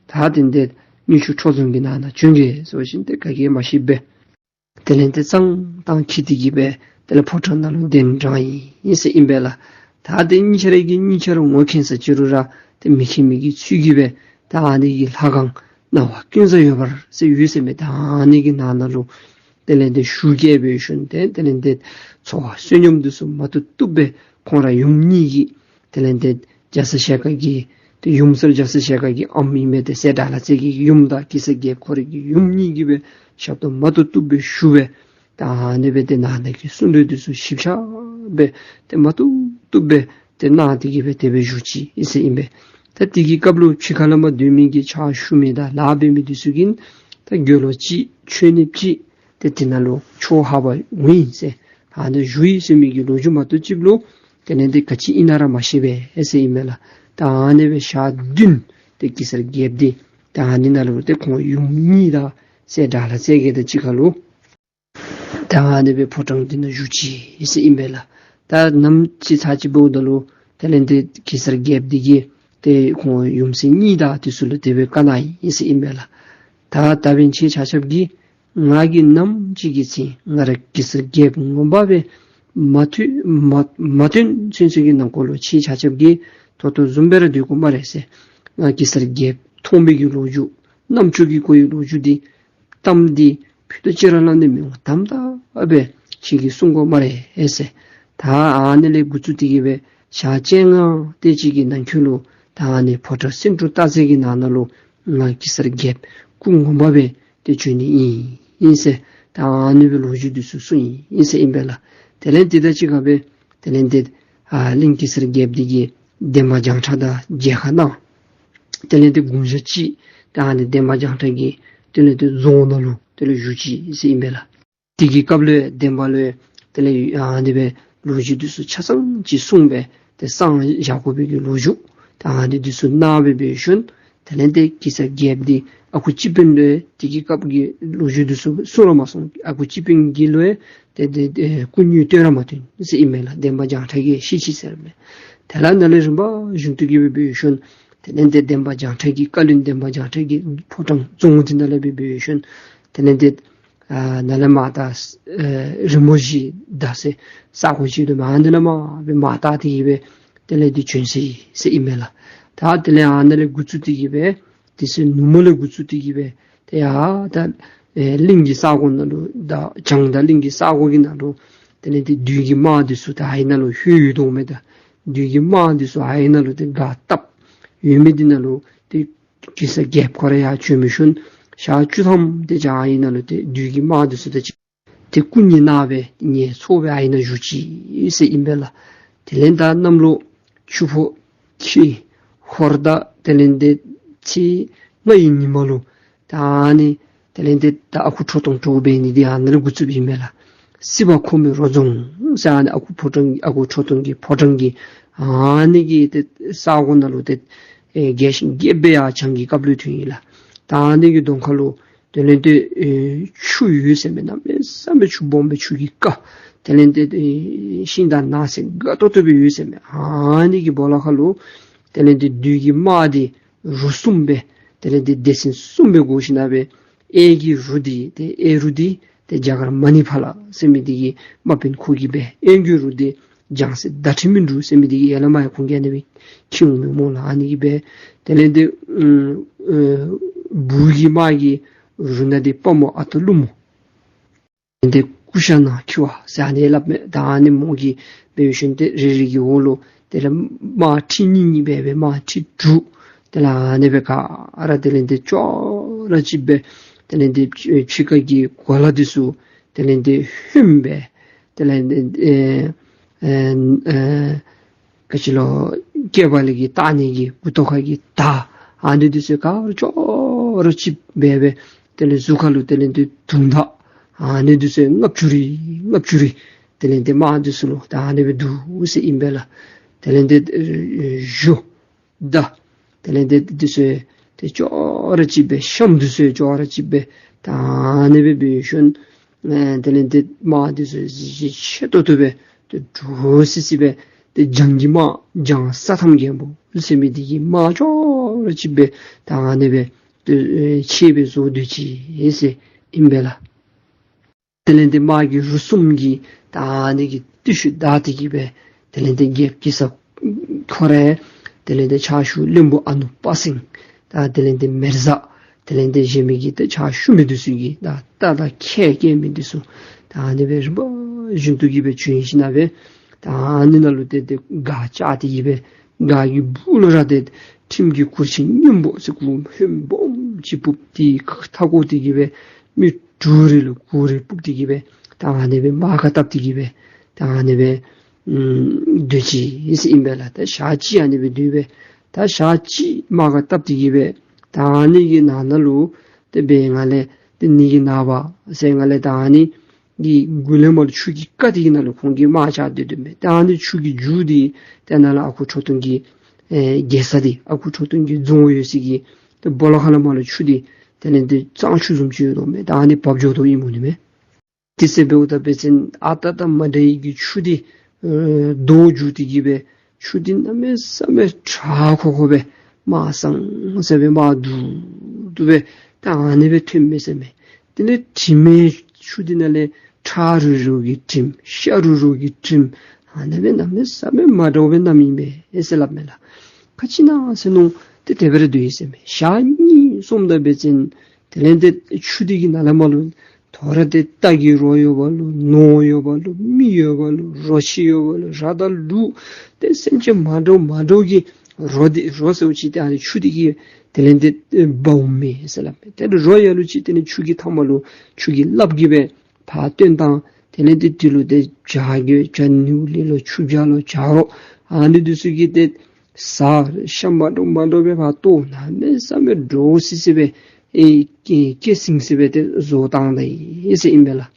ད་དེ་ལས་ཏེ་གཉོས་ཆུ་ཁྲོ་ཟུང་གི་ནང་ན་བྱོན་གེ་ཟེར་བ་ཅིན་ཏེ་ག་གིས་མ་ཤེས་པས། དེ་ལས་ཏེ་གཙང་ཐང་འཁྱིད་དེ་གི་སྦེ་དེ་ལས་ཕོ་བྲང་ནང་ལུ་གདན་དྲངས་ཡི་ཟེར་ཨིན་པས་ལགས། ད་ཏེ་གཉིས་ཆ་ར་གིས་གཉིས་ཆ་ར་ངོ་མཁྱེན་ས་ཅིག་རུང་ར་ཏེ་མི་མཁྱེན་མི་གི་ཚུལ་གྱིས་སྦེ་ད་ཨ་ནི་གི་ལྷ་ཁང་སྣང་བ་ཀུན་བཟང་འོད་འབར་ཟེར་ཡོད་ཟེར་མས། ད་ཨ་ནི་གི་ནང་ན་ལུ་དེ་ལས་ཏེ་ཞུགས་རྐྱབ་སྦེ་ཞིནམ་ཏེ་དེ་ལས་ཏེ་འཚོ་བ་བསོད་སྙོམས་འདི་ཚུ་མ་བཏུབ་བཏུབ་སྦེ་ཁོང་ར་ཡུམ་གཉིས་ཀྱིས་དེ་ལས་ཏེ་རྒྱ་ཚ་ཞལ་དཀར་གྱི་ཏེ་ཡུམ་ཟེར་རྒྱ་ཚ་ཞལ་དཀར་གྱི་ཨམ་ཨིན་མས། ཏེ་སྲས་དགྲ་ལྷ་རྩེ་རྒྱལ་གྱི་ཡུམ་དང་གེ་སར་རྒྱལཔོ་ཁོ་རའི་གི་ཡུམ་གཉིས་ཀྱིས་སྦེ་ཞབས་ཏོག་མ་བཏུབ་བཏུབ་སྦེ་ཞུ་སྦེ་ད་ཨ་ནི་སྦེ་ཏེ་ནང་ན་གི་གསུང་གྲོས་འདི་ཚུ་ཞིབ་ཆ་སྦེ་ཏེ་མ་བཏུབ་བཏུབ་སྦེ་ཏེ་གནང་སྟེ་གི་སྦེ་དེ་སྦེ་བཞུགས་ཅི་ཨིན་ཟེར་ཨིན་པས། ད་དེ་གི་སྐབས་ལུ་ཕྱི་ཁ་ལས་མར་སྡོད་མི་གི་ཕྱག་ཞུ་མི་དང་ལཱ་འབད་མི་འདི་ཚུ་གིས་ད་དགེ་སློང་ཅིག་མཆོད་གནསཔ་ཅིག་ཏེ་དེ་ནང་ལུ་ཆོས་ཧ་པ་འོང་ཡི་ཟེར། ད་ཨ་ནི་བཞུགས་ཡི་ཟེར་མི་གི་ལོ་རྒྱུས་མ་གཏོགས་ཅིག་ལུ་དེ་ལས་ཏེ་ག་ཅི་ཨིན་ན་ར་མ་ཤེས་པས་ཨེ་ཟེར་ཨིན་མས་ལགས། ད་ཨ་ནི་སྦེ་ཞག་བདུན་ཏེ་གེ་སར་རྒྱལཔོ་འདི་ད་ཨ་ནི་ནང་ལུ་ཏེ་ཁོང་ཡུམ་གཉིས་དང་སྲས་དགྲ་ལྷ་རྩེ་རྒྱལ་དང་གཅིག་ཁར་ལུ་ ད་ཨ་ནི་སྦེ་ཕོ་བྲང་འདི་ནང་བཞུགས་ཅི་ཟེར་ཨིན་པས་ལགས། ད་ནམ་ཅིག་ཚར་ཅིག་འབདཝ་ད་ལུ་དེ་ལས་འདི་གེ་སར་རྒྱལཔོ་འདི་གིས་ཏེ་ཁོང་ཡུམ་སྲས་གཉིས་དང་འདི་ཚུ་ལུ་དེ་སྦེ་བཀའ་གནང་ཡི་ཟེར་ཨིན་པས་ལགས། ད་ད་འབདན་ཁྱེད་ཆ་ཁྱབ་ཀྱིས་ང་གིས་ནམ་ཅིག་གི་ཚེ་ང་ར་གེ་སར་རྒྱལཔོ་ངོ་མ་སྦེ་མ་ཐོན་མ་མ་ཐོན་ཚུན་ཚོད་ཀྱི་ནང་འཁོད་ལུ་ཁྱེད་ཆ་ཁྱབ་ཀྱིས་ད་ལྟོ་བཟུམ་སྦེ་ར་སྡོད་དགོ་སྨ་རེ་ཟེར། ང་གེ་སར་རྒྱལཔོ་མཐོང་མི་གི་ལོ་རྒྱུས་རྣམ་ཅོ་གིས་གོ་བའི་ལོ་རྒྱུས་འདི་གཏམ་འདི་ཕུད་རྡོག་ཅིག་ར་སླབ་ནི་མི་འོང་། དམ་དམ་སྦེ་ཁྱེད་ཀྱིས་གསུང་དགོ་སྨ་རེ་ཟེར། ད་ཨ་ནི་ལས་འགོ་བཙུགས་ཏེ་གི་སྦེ་ཞག་བཅོ་ལྔ་དེ་ཅིག་གི་ནང་འཁོད་ལུ་ད་ཨ་ནི་ཕོ་བྲང་སེང་འབྲུག་སྟག་རྩེ་གི་ནང་ན་ལུ་ང་གེ་སར་རྒྱལཔོ་སྐུ་ངོ་མ་སྦེ་ཏེ་བྱོན་ནི་ཨིན་ཨིན་ཟེར། ད་ཨ་ནི་སྦེ་ལོ་རྒྱུས་འདི་ཚུ་གསུངས་ཡི་ཨིན་ཟེར་ཨིན་པས་ལགས། དེ་ལས་འདི་དང་གཅིག་ཁར་སྦེ་དེ་ལས་འདི་ཨ་གླིང་གེ་སར་རྒྱལཔོ་འདི་གིས་འདན་མ་བྱང་ཁྲ་དང་མཇལ་ཁ་གནང་། དེ་ལས་འདི་དགུང་ཞག་གཅིག་ད་ཨ་ནི་འདན་མ་བྱང་ཁྲ་གི་དེ་ལས་འདི་རྫོང་ནང་ལུ་དེ་ལས་བཞུགས་ཅི་ཟེར་ཨིན་པས་ལགས། དེ་གི་སྐབས་ལུ་འདན་མ་ལུ་དེ་ལས་ཨ་ནི་སྦེ་ལོ་རྒྱུས་འདི་ཚུ་ཆ་ཚང་ཅིག་གསུངས་སྦེ་ཏེ་གསང་བཞག་དགོ་པའི་གི་ལོ་རྒྱུས་ད་ཨ་ནི་འདི་ཚུ་གནང་སྦེ་འབད་ཞིནམ་དེ་ལས་འདི་གེ་སར་རྒྱལཔོ་འདི་ཨ་ཁུ་སྤྱི་དཔོན་ལུ་དེ་གི་སྐབས་ཀྱི་ལོ་རྒྱུས་འདི་ཚུ་གསུང་ར་མ་གསུང་། ཨ་ཁུ་སྤྱི་དཔོན་གྱིས་ལུ་ཏེ་ཏེ་ཏེ་སྐུ་དངོས་སྟོན་ར་མ་སྟོན་ཟེར་ཨིན་མས་ལགས། འདན་མ་བྱང་ཁྲ་གིས་ཤེས་ཅི་ཟེར་མས། དེ་ལས་ནཱ་ལས་རིམ་པ་བཞིན་དུ་གི་སྦེ་འབད་ཞིནམ་དེ་ལས་འདི་འདན་མ་བྱང་ཁྲ་གི་བཀའ་བློན་འདན་མ་བྱང་ཁྲ་གི་ཕོ་བྲང་རྫོང་འདི་ནང་ལས་སྦེ་འབད་ཞིནམ་དེ་ལས་འདི་ཨ་ནཱ་ལས་མར་ད་ཨེ་རི་མོ་བཞི་ཟེར་ས་གོ་ཅིག་འདུག་མས། ཨ་ནི་ནང་མར་སྦེ་མར་བལྟ་སྟེ་གི་སྦེ་དེ་ལས་འདི་བྱོན་ཅི་ཟེར་ཨིན་མས་ལགས། ད་དེ་ལས་ཨ་ནཱ་ལས་འགོ་བཙུགས་ཏེ་གི་སྦེ་དེ་ཚེ་ནུབ་མོ་ལས་འགོ་བཙུགས་ཏེ་གི་སྦེ་ཏེ་ཡར་ད་ཨེ་གླིང་གི་ས་གོ་ནང་ལུ་ད་བྱང་ད་གླིང་གི་ས་གོ་གི་ནང་ལུ་དེ་ལས་འདི་བདུད་ཀྱི་དམག་འདི་ཚུ་ད་ཨ་ནཱ་ལུ་ལྷོད་ཡོད་དོ་མས། ད་བདུད་ཀྱི་དམག་འདི་ཚུ་ཨ་ནཱ་ལུ་ཏེ་སྒར་བཏབ་ཡོད་མི་འདི་ནང་ལུ་ཏེ་གེ་སར་རྒྱལཔོ་ཁོ་ར་ཡར་བྱོན་མི་ཤུལ་ཞག་བཅུ་ཐམ་དེ་ཅིག་ཨ་ནཱ་ལུ་ཏེ་བདུད་ཀྱི་དམག་འདི་ཚུ་དང་གཅིག་ཏེ་སྐུ་ཉིད་ནང་སྦེ་ངལ་འཚོ་སྦེ་ཨ་ནཱ་བཞུགས་ཅི་ཟེར་ཨིན་པས་ལགས། དེ་ལས་ད་གནམ་ལོ་ཆུ་ཕོ་ཁྱི་ཧོར་ཟླ་དེ་ལས་འདི་ཚེས་ལྔ་ཡི་ཉིནམ་ལུ་ད་ཨ་ནི་དེ་ལས་འདི་ད་ཨ་ཁུ་ཁྲོ་ཐུང་གྲོངས་འབད་ནི་འདི་ཨ་ནཱ་ལས་འགོ་བཙུགསཔ་ཨིན་མས་ལགས། སྲིད་པ་འཁོར་བའི་རོ་རྫོང་ཟེར་ཨ་ནི་ཨ་ཁུ་ཕོ་བྲང་ཨ་ཁུ་ཁྲོ་ཐུང་གི་ཕོ་བྲང་གི་ཨ་ནི་གི་ཏེ་ས་གོ་ནང་ལུ་ཏེ་ཨེ་རྒྱས་ཤིང་རྒྱས་པའི་ཡ་བྱང་གི་སྐབས་ལུ་ཐོན་ཡི་ལགས། ད་ཨ་ནི་གི་གདོང་ཁ་ལུ་དེ་ལས་འདི་ཨེ་ཆུ་ཡོད་ཟེར་མས། གནམ་མེད་ས་མེད་ཆུ་སྦོམ་སྦེ་ཆུ་གི་རྐ་དེ་ལས་འདི་ཨེ་ཤིང་དང་ནགས་ཚལ་དགའ་ཏོག་ཏོ་སྦེ་ཡོད་ཟེར་མས། ཨ་ནི་གི་སྦོ་ལོགས་ཁ་ལུ་དེ་ལས་འདི་བདུད་ཀྱི་དམག་འདི་རུ་གསུམ་སྦེ་དེ་ལས་འདི་སྡེ་ཚན་གསུམ་སྦེ་བགོ་ཞིནམ་སྦེ་གཡས་ཀྱི་རུ་འདི་ཏེ་གཡས་རུ་འདི་ཏེ་རྒྱ་གར་མ་ཎི་ཕ་ལ་ཟེར་མི་འདི་གི་དམག་དཔོན་ཁོ་གིས་འབད། གཡོན་གྱི་རུ་འདི་ལྗང་སེར་ཟླ་ཁྲི་སྨིན་དྲུག་ཟེར་མི་འདི་གིས་ཡར་ལས་མར་ཡང་ཁོང་གིས་ཨ་ནི་སྦེ་འཁྱིད་འོང་མས་སྨོ་ལགས། ཨ་ནི་གིས་འབད་དེ་ལས་འདི་ཨུམ་ཨེ་བུ་གི་དམག་གི་རུ་ནང་འདི་དཔའ་མོ་ཨ་སྟག་ཀླུ་མོ་འདི་ཀུ་ཤ་ནག་འཁྱིལ་བ་ཟེར་ཨ་ནི་སླབ་མས། ད་ཨ་ནི་མོ་གིས་འབད་ཞིནམ་ཏེ་རེ་རེ་གི་འོག་ལུ་དེ་ལས་དམག་ཁྲི་གཉིས་གཉིས་སྦེ་འབད་དམག་ཁྲི་དྲུག་དེ་ལས་ཨ་ནི་སྦེ་ག་ར་དེ་ལས་འདི་ཅོག་ར་གཅིག་སྦེ་དེ་ལས་འདི་ཕྱི་ཁ་གི་གོ་ལ་འདི་ཚུ་དེ་ལས་འདི་ཧོནམ་སྦེ་དེ་ལས་འདི་ཨེ་ཨེ་ཨེ་ག་ཅི་ལོ་སྐེད་པ་ལས་ཀྱི་བཏགས་ནི་གི་མགུ་ཏོ་ཁ་གི་དར་ཨ་ནི་འདི་ཚུ་ག་ར་ཅོག་ར་གཅིག་སྦེ་འབད་དེ་ལས་གཟུགས་ཁ་ལུ་དེ་ལས་འདི་དུང་དར་ཨ་ནི་འདི་ཚུ་ལྔ་བཅུ་རེ་ལྔ་བཅུ་རེ་དེ་ལས་འདི་དམག་འདི་ཚུ་ལུ་ད་ཨ་ནི་སྦེ་འདུག་ཟེར་ཨིན་པས་ལགས། དེ་ལས་འདི་ཨེ་གཞུ་མདའ་དེ་ལས་འདི་འདི་ཚུ་ཏེ་ཅོག་ར་གཅིག་སྦེ་ཤམ་འདི་ཚུ་ཅོག་ར་གཅིག་སྦེ་ད་ཨ་ནི་སྦེ་འབད་ཞིནམ་ཨེ་དེ་ལས་འདི་དམག་འདི་ཚུ་གཟི་བརྗིད་ཆེ་ཏོག་ཏོ་སྦེ་ཏེ་འདྲོག་སི་སི་སྦེ་ཏེ་བྱང་གི་དམག་བྱང་ས་ཐམ་རྒན་པོ་ཟེར་མི་འདི་གི་དམག་ཅོག་ར་གཅིག་སྦེ་ད་ཨ་ནི་སྦེ་ཏེ་ཨེ་ཆེ་སྦེ་བཟོ་སྡོད་ཅི་ཟེར་ཨིན་པས་ལགས། དེ་ལས་འདི་དམག་གི་རུ་གསུམ་གྱིས་ད་ཨ་ནི་གི་ཏེ་ཤུལ་བདའ་སྟེ་གི་སྦེ་དེ་ལས་འདི་རྒྱལཔོ་གེ་སར་ཁོ་ར་དེ་ལས་འདི་ཕྱག་ཞུ་བློན་པོ་ཨ་ནུ་པ་སེང་ད་དེ་ལས་འདི་མེར་བཟའ་དེ་ལས་འདི་གཞན་མི་གི་ཏེ་ཕྱག་ཞུ་མི་འདི་ཚུ་གིས་ད་རྟ་དང་ཁལ་བཀལ་མི་འདི་ཚུ་ད་ཨ་ནི་སྦེ་རིམ་པ་བཞིན་དུ་གི་སྦེ་བྱོན་ཞིནམ་སྦེ་ད་ཨ་ནི་ནང་ལུ་ཏེ་ཏེ་སྒར་བཅགས་ཏེ་གི་སྦེ་སྒར་གྱི་སྦུག་ལུ་ར་ཏེ་ཁྲིམས་ཀྱི་གུར་ཆེན་སྙིང་པོ་ཟེར་གུར་ཧོནམ་སྦོམ་ཅིག་ཕུབ་སྟེ་མཐའ་བསྐོར་ཏེ་གི་སྦེ་མི་དྲུག་རེ་ལུ་གུར་རེ་ཕུབ་སྟེ་གི་སྦེ་ད་ཨ་ནི་སྦེ་དམག་ཁ་བཏབ་སྟེ་གི་སྦེ་ད་ཨ་ནི་སྦེ་ཨུམ་སྡོད་ཅི་ཟེར་ཨིན་པས་ལགས། ད་ཞག་གཅིག་ཨ་ནི་སྦེ་སྡོད་སྦེ་ད་ཞག་གཅིག་དམག་ཁ་བཏབ་སྟེ་གི་སྦེ་ད་ཨ་ནི་གི་ནང་ན་ལུ་ཏེ་འབད་ང་ལས་ཏེ་ནི་གི་ནངས་པ་ཟེར་ང་ལས་ད་ཨ་ནི་གི་མགུ་ལས་མར་ལུ་ཆུ་གི་རྐ་འདི་གི་ནང་ལུ་ཁོང་གི་དམག་བཅའ་སྡོད་སྡོདཔ་མས། ད་ཨ་ནི་ཆུ་གི་རྒྱུག་འདི་ཏེ་ནཱ་ལུ་ཨ་ཁུ་ཁྲོ་ཐུང་གི་ཨེ་རྒྱལ་ས་འདི་ཨ་ཁུ་ཁྲོ་ཐུང་གི་རྫོང་ཡོད་སའི་གི་ཏེ་སྦོ་ལོགས་ཁ་ལས་མར་ལུ་ཆུ་འདི་དེ་ལས་འདི་གཙང་ཆུ་བཟུམ་ཅིག་ཡོད་དོ་མས། ད་ཨ་ནི་བབས་འགྱོ་དོ་ཨིནམ་འོང་ནི་མས། དེ་ཚུ་འབདཝ་ད་འབད་བ་ཅིན་ཨ་རྟག་རྟག་མ་འདྲ་བའི་གི་ཆུ་འདི་ཨེ་རྡོ་རྒྱུག་སྟེ་གི་སྦེ་ཆུ་འདི་གནམ་མེད་ས་མེད་ཁྲ་ཁོ་ཁོ་སྦེ་དམར་སང་སང་སྦེ་དམར་སྡུག་སྡུག་སྦེ་ད་ཨ་ནི་སྦེ་ཐོནམ་མས་ཟེར་མས། དེ་ལས་དྲིམ་ཡང་ཆུ་འདི་ནང་ལས་ཁྲ་རུ་རུ་གི་དྲིམ་ཤ་རུ་རུ་གི་དྲིམ་ཨ་ནི་སྦེ་གནམ་མེད་ས་མེད་མ་འདྲཝ་སྦེ་མནམ་ཨིན་པས་ཟེར་སླབ་མས་ལགས། ག་ཅི་ཨིན་ན་ཟེར་མནོ་སྟེ་དེ་སྦེ་ར་སྡོད་ཡི་ཟེར་མས། ཞག་གཉིས་སོངམ་ད་འབད་བ་ཅིན་དེ་ལས་ཏེ་ཆུ་འདི་གི་ནང་ལས་མར་ལུ་དོ་རུང་ཏེ་རྟ་གི་རོ་ཡོད་པ་ལུ་ནོར་ཡོད་པ་ལུ་མི་ཡོད་པ་ལུ་རོ་ཁྱི་ཡོད་པ་ལུ་ར་དང་ལུག་ཏེ་སེམས་ཅན་མ་འདྲཝ་མ་འདྲཝ་གི་རོ་འདི་རོ་ཟེརཝ་ཅིག་ཏེ་ཨ་ནི་ཆུ་འདི་གིས་དེ་ལས་ཏེ་འབག་འོངམ་མས་ཟེར་སླབ་མས། ཏེ་རོ་ཡང་ལུ་ཅིག་ཏེ་ནི་ཆུ་གི་མཐའ་མ་ལུ་ཆུ་གི་རླབས་ཀྱིས་སྦེ་ཕར་བཏོན་བཏང་། དེ་ལས་ཏེ་དེ་ལུ་ཏེ་བྱ་རྒོད་བྱ་ནོར་ལུག་ལོ་ཆུ་བྱ་ལོ་བྱ་རོག་ཨ་ནི་འདི་ཚུ་གིས་ཏེ་ཟ་ཤ་མ་འདྲཝ་མ་འདྲཝ་སྦེ་ཕར་བཏོག་གནམ་མེད་ས་མེད་འདྲོག་སི་སི་སྦེ་ཨེ་སྐད་སྐད་སིང་སི་སྦེ་ཏེ་བཟོ་བཏང་ད་ཡི་ཟེར་ཨིན་པས་ལགས།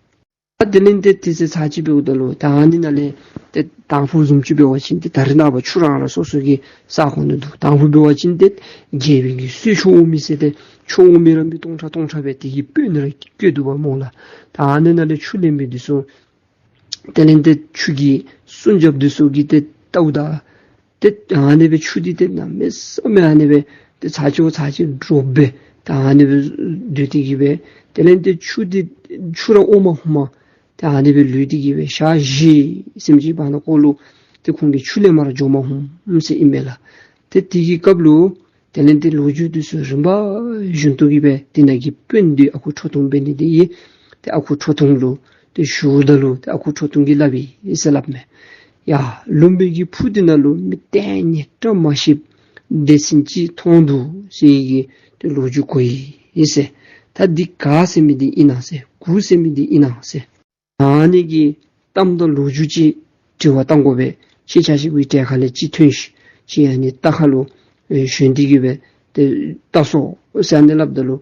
ད་དེ་ལས་ཏེ་དེ་ཚེ་ཚར་གཅིག་འབདཝ་ད་ལུ་ད་ཨ་ནི་ནང་ལས་ཏེ་དང་ཕུ་བཟུམ་ཅིག་འབད་བ་ཅིན་ཏེ་ད་རེས་ནངས་པ་ཆུ་རང་རང་སོ་སོ་གི་ས་ཁོངས་ནང་འདུག། དང་ཕུ་འབད་བ་ཅིན་ཏེ་རྒྱལ་པོའི་གི་གསོལ་མཆོད་འོང་མི་ཟེར་ཏེ་མཆོད་འོང་མི་ར་མི་སྟོང་ཕྲག་སྟོང་ཕྲག་སྦེ་དེ་གི་དཔོན་ར་བསྐོས་འདུག་པ་སྨོ་ལགས། ད་ཨ་ནི་ནང་ལས་ཆུ་ལེན་མི་འདི་ཚུ་དེ་ལས་ཏེ་ཆུ་གི་སྲུང་རྒྱབ་འདི་ཚུ་གིས་ཏེ་བལྟཝ་ད་ཏེ་ཨ་ནི་སྦེ་ཆུ་འདི་ཏེ་གནམ་མེད་ས་མེད་ཨ་ནི་སྦེ་ཏེ་ཚར་གཅིག་བ་ཚར་གཅིག་འདྲོག་སྦེ་ད་ཨ་ནི་སྦེ་སྡོད་དེ་གི་སྦེ་དེ་ལས་ཏེ་ཆུ་འདི་ཆུ་ར་འོང་མ་ནུམ་ཏེ་ཨ་ནི་སྦེ་ལུས་ཏེ་གི་སྦེ་ཞག་བཞི་ཙམ་ཅིག་བར་ན་ཁོ་ལུ་ཏེ་ཁོང་གིས་ཆུ་ལེན་པར་འགྱོ་མ་ནུམ་ཟེར་ཨིན་མས་ལགས། ཏེ་དེ་གི་སྐབས་ལུ་དེ་ལས་ཏེ་ལོ་རྒྱུས་འདི་ཚུ་རིམ་པ་བཞིན་དུ་གི་སྦེ་དེ་ནང་གི་དཔོན་འདི་ཨ་ཁུ་ཁྲོ་ཐུང་འབད་ནི་འདི་གིས་ཏེ་ཨ་ཁུ་ཁྲོ་ཐུང་ལུ་ཏེ་ཞུཝ་ད་ལུ་ཏེ་ཨ་ཁུ་ཁྲོ་ཐུང་གིས་སླབ་ཨིན་ཟེར་སླབ་མས། ཡ་ལུང་པའི་གི་ཕུ་འདི་ནང་ལུ་མི་གཏན་ནས་བཀྲ་མ་ཤིསཔ་སྡེ་ཚན་ཅིག་མཐོང་འདུག་ཟེར་གྱི་ཏེ་ལོ་རྒྱུས་གོ་ཡི་ཟེར། ད་འདི་ག་ཟེར་མི་འདི་ཨིན་ན་ཟེར་གུ་ཟེར་མི་འདི་ཨིན་ན་ཟེར། ཨ་ནི་གི་གཏམ་དང་ལོ་རྒྱུས་ཅིག་དྲི་བ་བཏང་དགོ་པས། ཁྱེད་ཆ་ཁྱབ་ཀྱི་གྲལ་ཁ་ལས་ཅིག་ཐོན་ཤིག། ཁྱེད་ཨ་ནི་རྟ་ཁ་ལུ་ཨེ་ཞོན་ཏེ་གི་སྦེ་ཏེ་རྟ་སོ་ཟེར་ཨ་ནི་སླབ་ད་ལུ་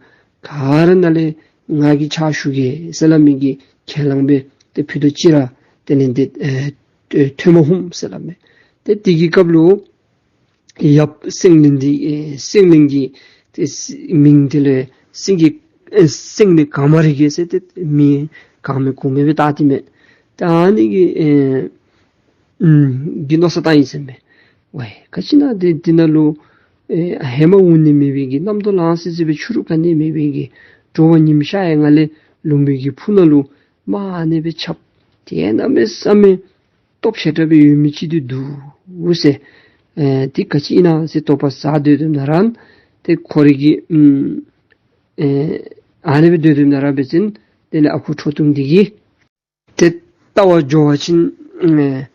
ག་ར་ནང་ལས་ང་གིས་ཕྱག་ཞུ་གེ་ཟེར་སླབ་མི་གི་ཁས་བླངས་སྦེ་ཏེ་ཕུད་རྡོག་ཅིག་ར་དེ་ལས་ཏེ་ཨེ་ཐོན་མ་ནུམ་ཟེར་སླབ་མས། ཏེ་དེ་གི་སྐབས་ལུ་ཡབ་སེང་བློན་འདི་ཨེ་སེང་བློན་གྱི་ཏེ་མིང་དེ་ལས་སེང་གེ་ཨེ་སེང་བློན་གངས་མ་རི་གེ་ཟེར་ཏེ་མིང་གངས་མའི་གུང་མ་སྦེ་བཏགས་ཏེ་མས། ད་ཨ་ནི་གི་ཨེ་ཨུམ་གི་མནོ་བསམ་བཏང་ཡི་ཟེར་མས། ཝའི་ག་ཅི་ཨིན་ན་ཏེ་འདི་ནང་ལུ་ཨེ་ཧེ་མ་འོང་ནི་མེད་པའི་གི་རྣམ་རྟོག་ལང་སི་སི་སྦེ་ཕྱི་རུ་ག་ནི་མེད་པའི་གི་དྲོ་པ་ཉིམ་ཤར་ཡི་ག་ལས་ལུང་པའི་གི་ཕུ་ནང་ལུ་མར་ཨ་ནི་སྦེ་ཁྱབ་སྟེ་གནམ་མེད་ས་མེད་སྟོབས་ཆེ་དྲགས་སྦེ་ཡོད་མི་ཅིག་འདི་འདུག་ཟེར། ཨེ་འདི་ག་ཅི་ཨིན་ན་ཟེར་དོགས་པ་ཟ་སྡོད་དོ་ན་ར་ཏེ་ཁོ་རའི་གི་ཨུམ་ཨེ་ཨ་ནི་སྦེ་སྡོད་དོ་ན་ར་འབད་བ་ཅིན་དེ་ལས་ཨ་ཁུ་ཁྲོ་ཐུང་འདི་གིས་ཏེ་བལྟ་བར་འགྱོ་བ་ཅིན་ཨེ་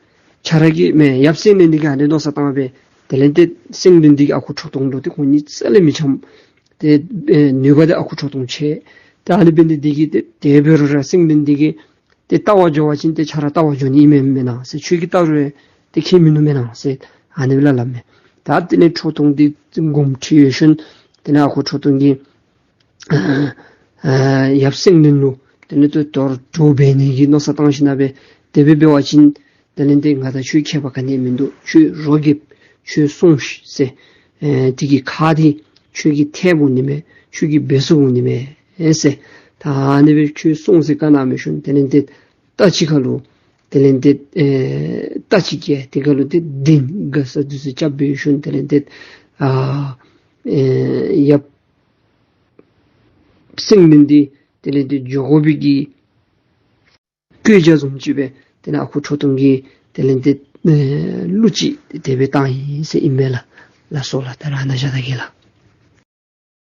ཁྱོད་ར་གི་མེན་ཡབ་སེང་བློན་འདི་གིས་ཨ་ནི་མནོ་བསམ་བཏང་སྦེ་དེ་ལས་ཏེ་སེང་བློན་འདི་གིས་ཨ་ཁུ་ཁྲོ་ཐུང་ལུ་ཏེ་ཁོང་གཉིས་རྩ་ལས་མི་འཆམ། ཏེ་ཨེ་ནུས་པ་འདི་ཨ་ཁུ་ཁྲོ་ཐུང་ཆེ། ཏེ་ཨ་ནི་འབད་ནི་འདི་གིས་ཏེ་དེ་འབད་རུང་ར་སེང་བློན་འདི་གིས་ཏེ་བལྟ་བར་འགྱོ་བ་ཅིན་ཏེ་ཁྱོད་ར་བལྟ་བར་འགྱོ་ནི་ཨིན་མས་མེན་ན་ཟེར། ཁྱོད་ཀྱིས་བལྟ་རུང་ཏེ་ཁྱད་མིན་ནུག་མེན་ན་ཟེར་ཨ་ནི་སྦེ་སླབ་མས། ད་དེ་ལས་ཁྲོ་ཐུང་འདི་དགོངསམ་ཁྲེལ་ཡོད་ཤུལ་དེ་ལས་ཨ་ཁུ་ཁྲོ་ཐུང་གིས་ཨ་ཡབ་སེང་བློན་ལུ་དེ་ལས་ཏེ་དོ་རུང་གྲོགས་འབད་ནི་གི་མནོ་བསམ་བཏང་ཞིནམ་ལས་དེ་སྦེ་འབད་བ་ཅིན་དེ་ལས་ཏེ་ང་དང་ཁྱོད་ཁྱད་པར་ག་ནི་མིན་འདུག། ཁྱོད་རོགས་རྒྱབ། ཁྱོད་སོང་ཤིག་ཟེར། ཨེ་དེ་གི་ཁ་འདི་ཁྱོད་ཀྱི་ཐལ་འོང་ནི་མས། ཁྱོད་ཀྱི་འབད་སོང་འོང་ནི་མས་ཟེར། ད་ཨ་ནི་སྦེ་ཁྱོད་སོང་ཟེར་བཀའ་གནང་མི་ཤུལ་དེ་ལས་ཏེ་རྟ་ཅིག་ཁ་ལུ་དེ་ལས་ཏེ་ཨེ་རྟ་ཅིག་གིས་དེ་ཁ་ལུ་ཏེ་གདན་དགའ་ས་འདི་ཚུ་རྐྱབ་འབད་ཤུལ་དེ་ལས་ཏེ་ཨ་ཨེ་ཡབ་སེང་བློན་འདི་དེ་ལས་ཏེ་འགྱོ་དགོ་པའི་གི་བཀོད་རྒྱ་བཟུམ་ཅིག་སྦེ་དེ་ལས་ཨ་ཁུ་ཁྲོ་ཐུང་གིས་དེ་ལས་ཏེ་ཨེ་གླུ་ཅིག་དེ་སྦེ་བཏང་ཡི་ཟེར་ཨིན་མས་ལགས། ལགས་སོ་ལགས། ད་རེས་ནཱ་བཞག་ད་གེ་ལགས།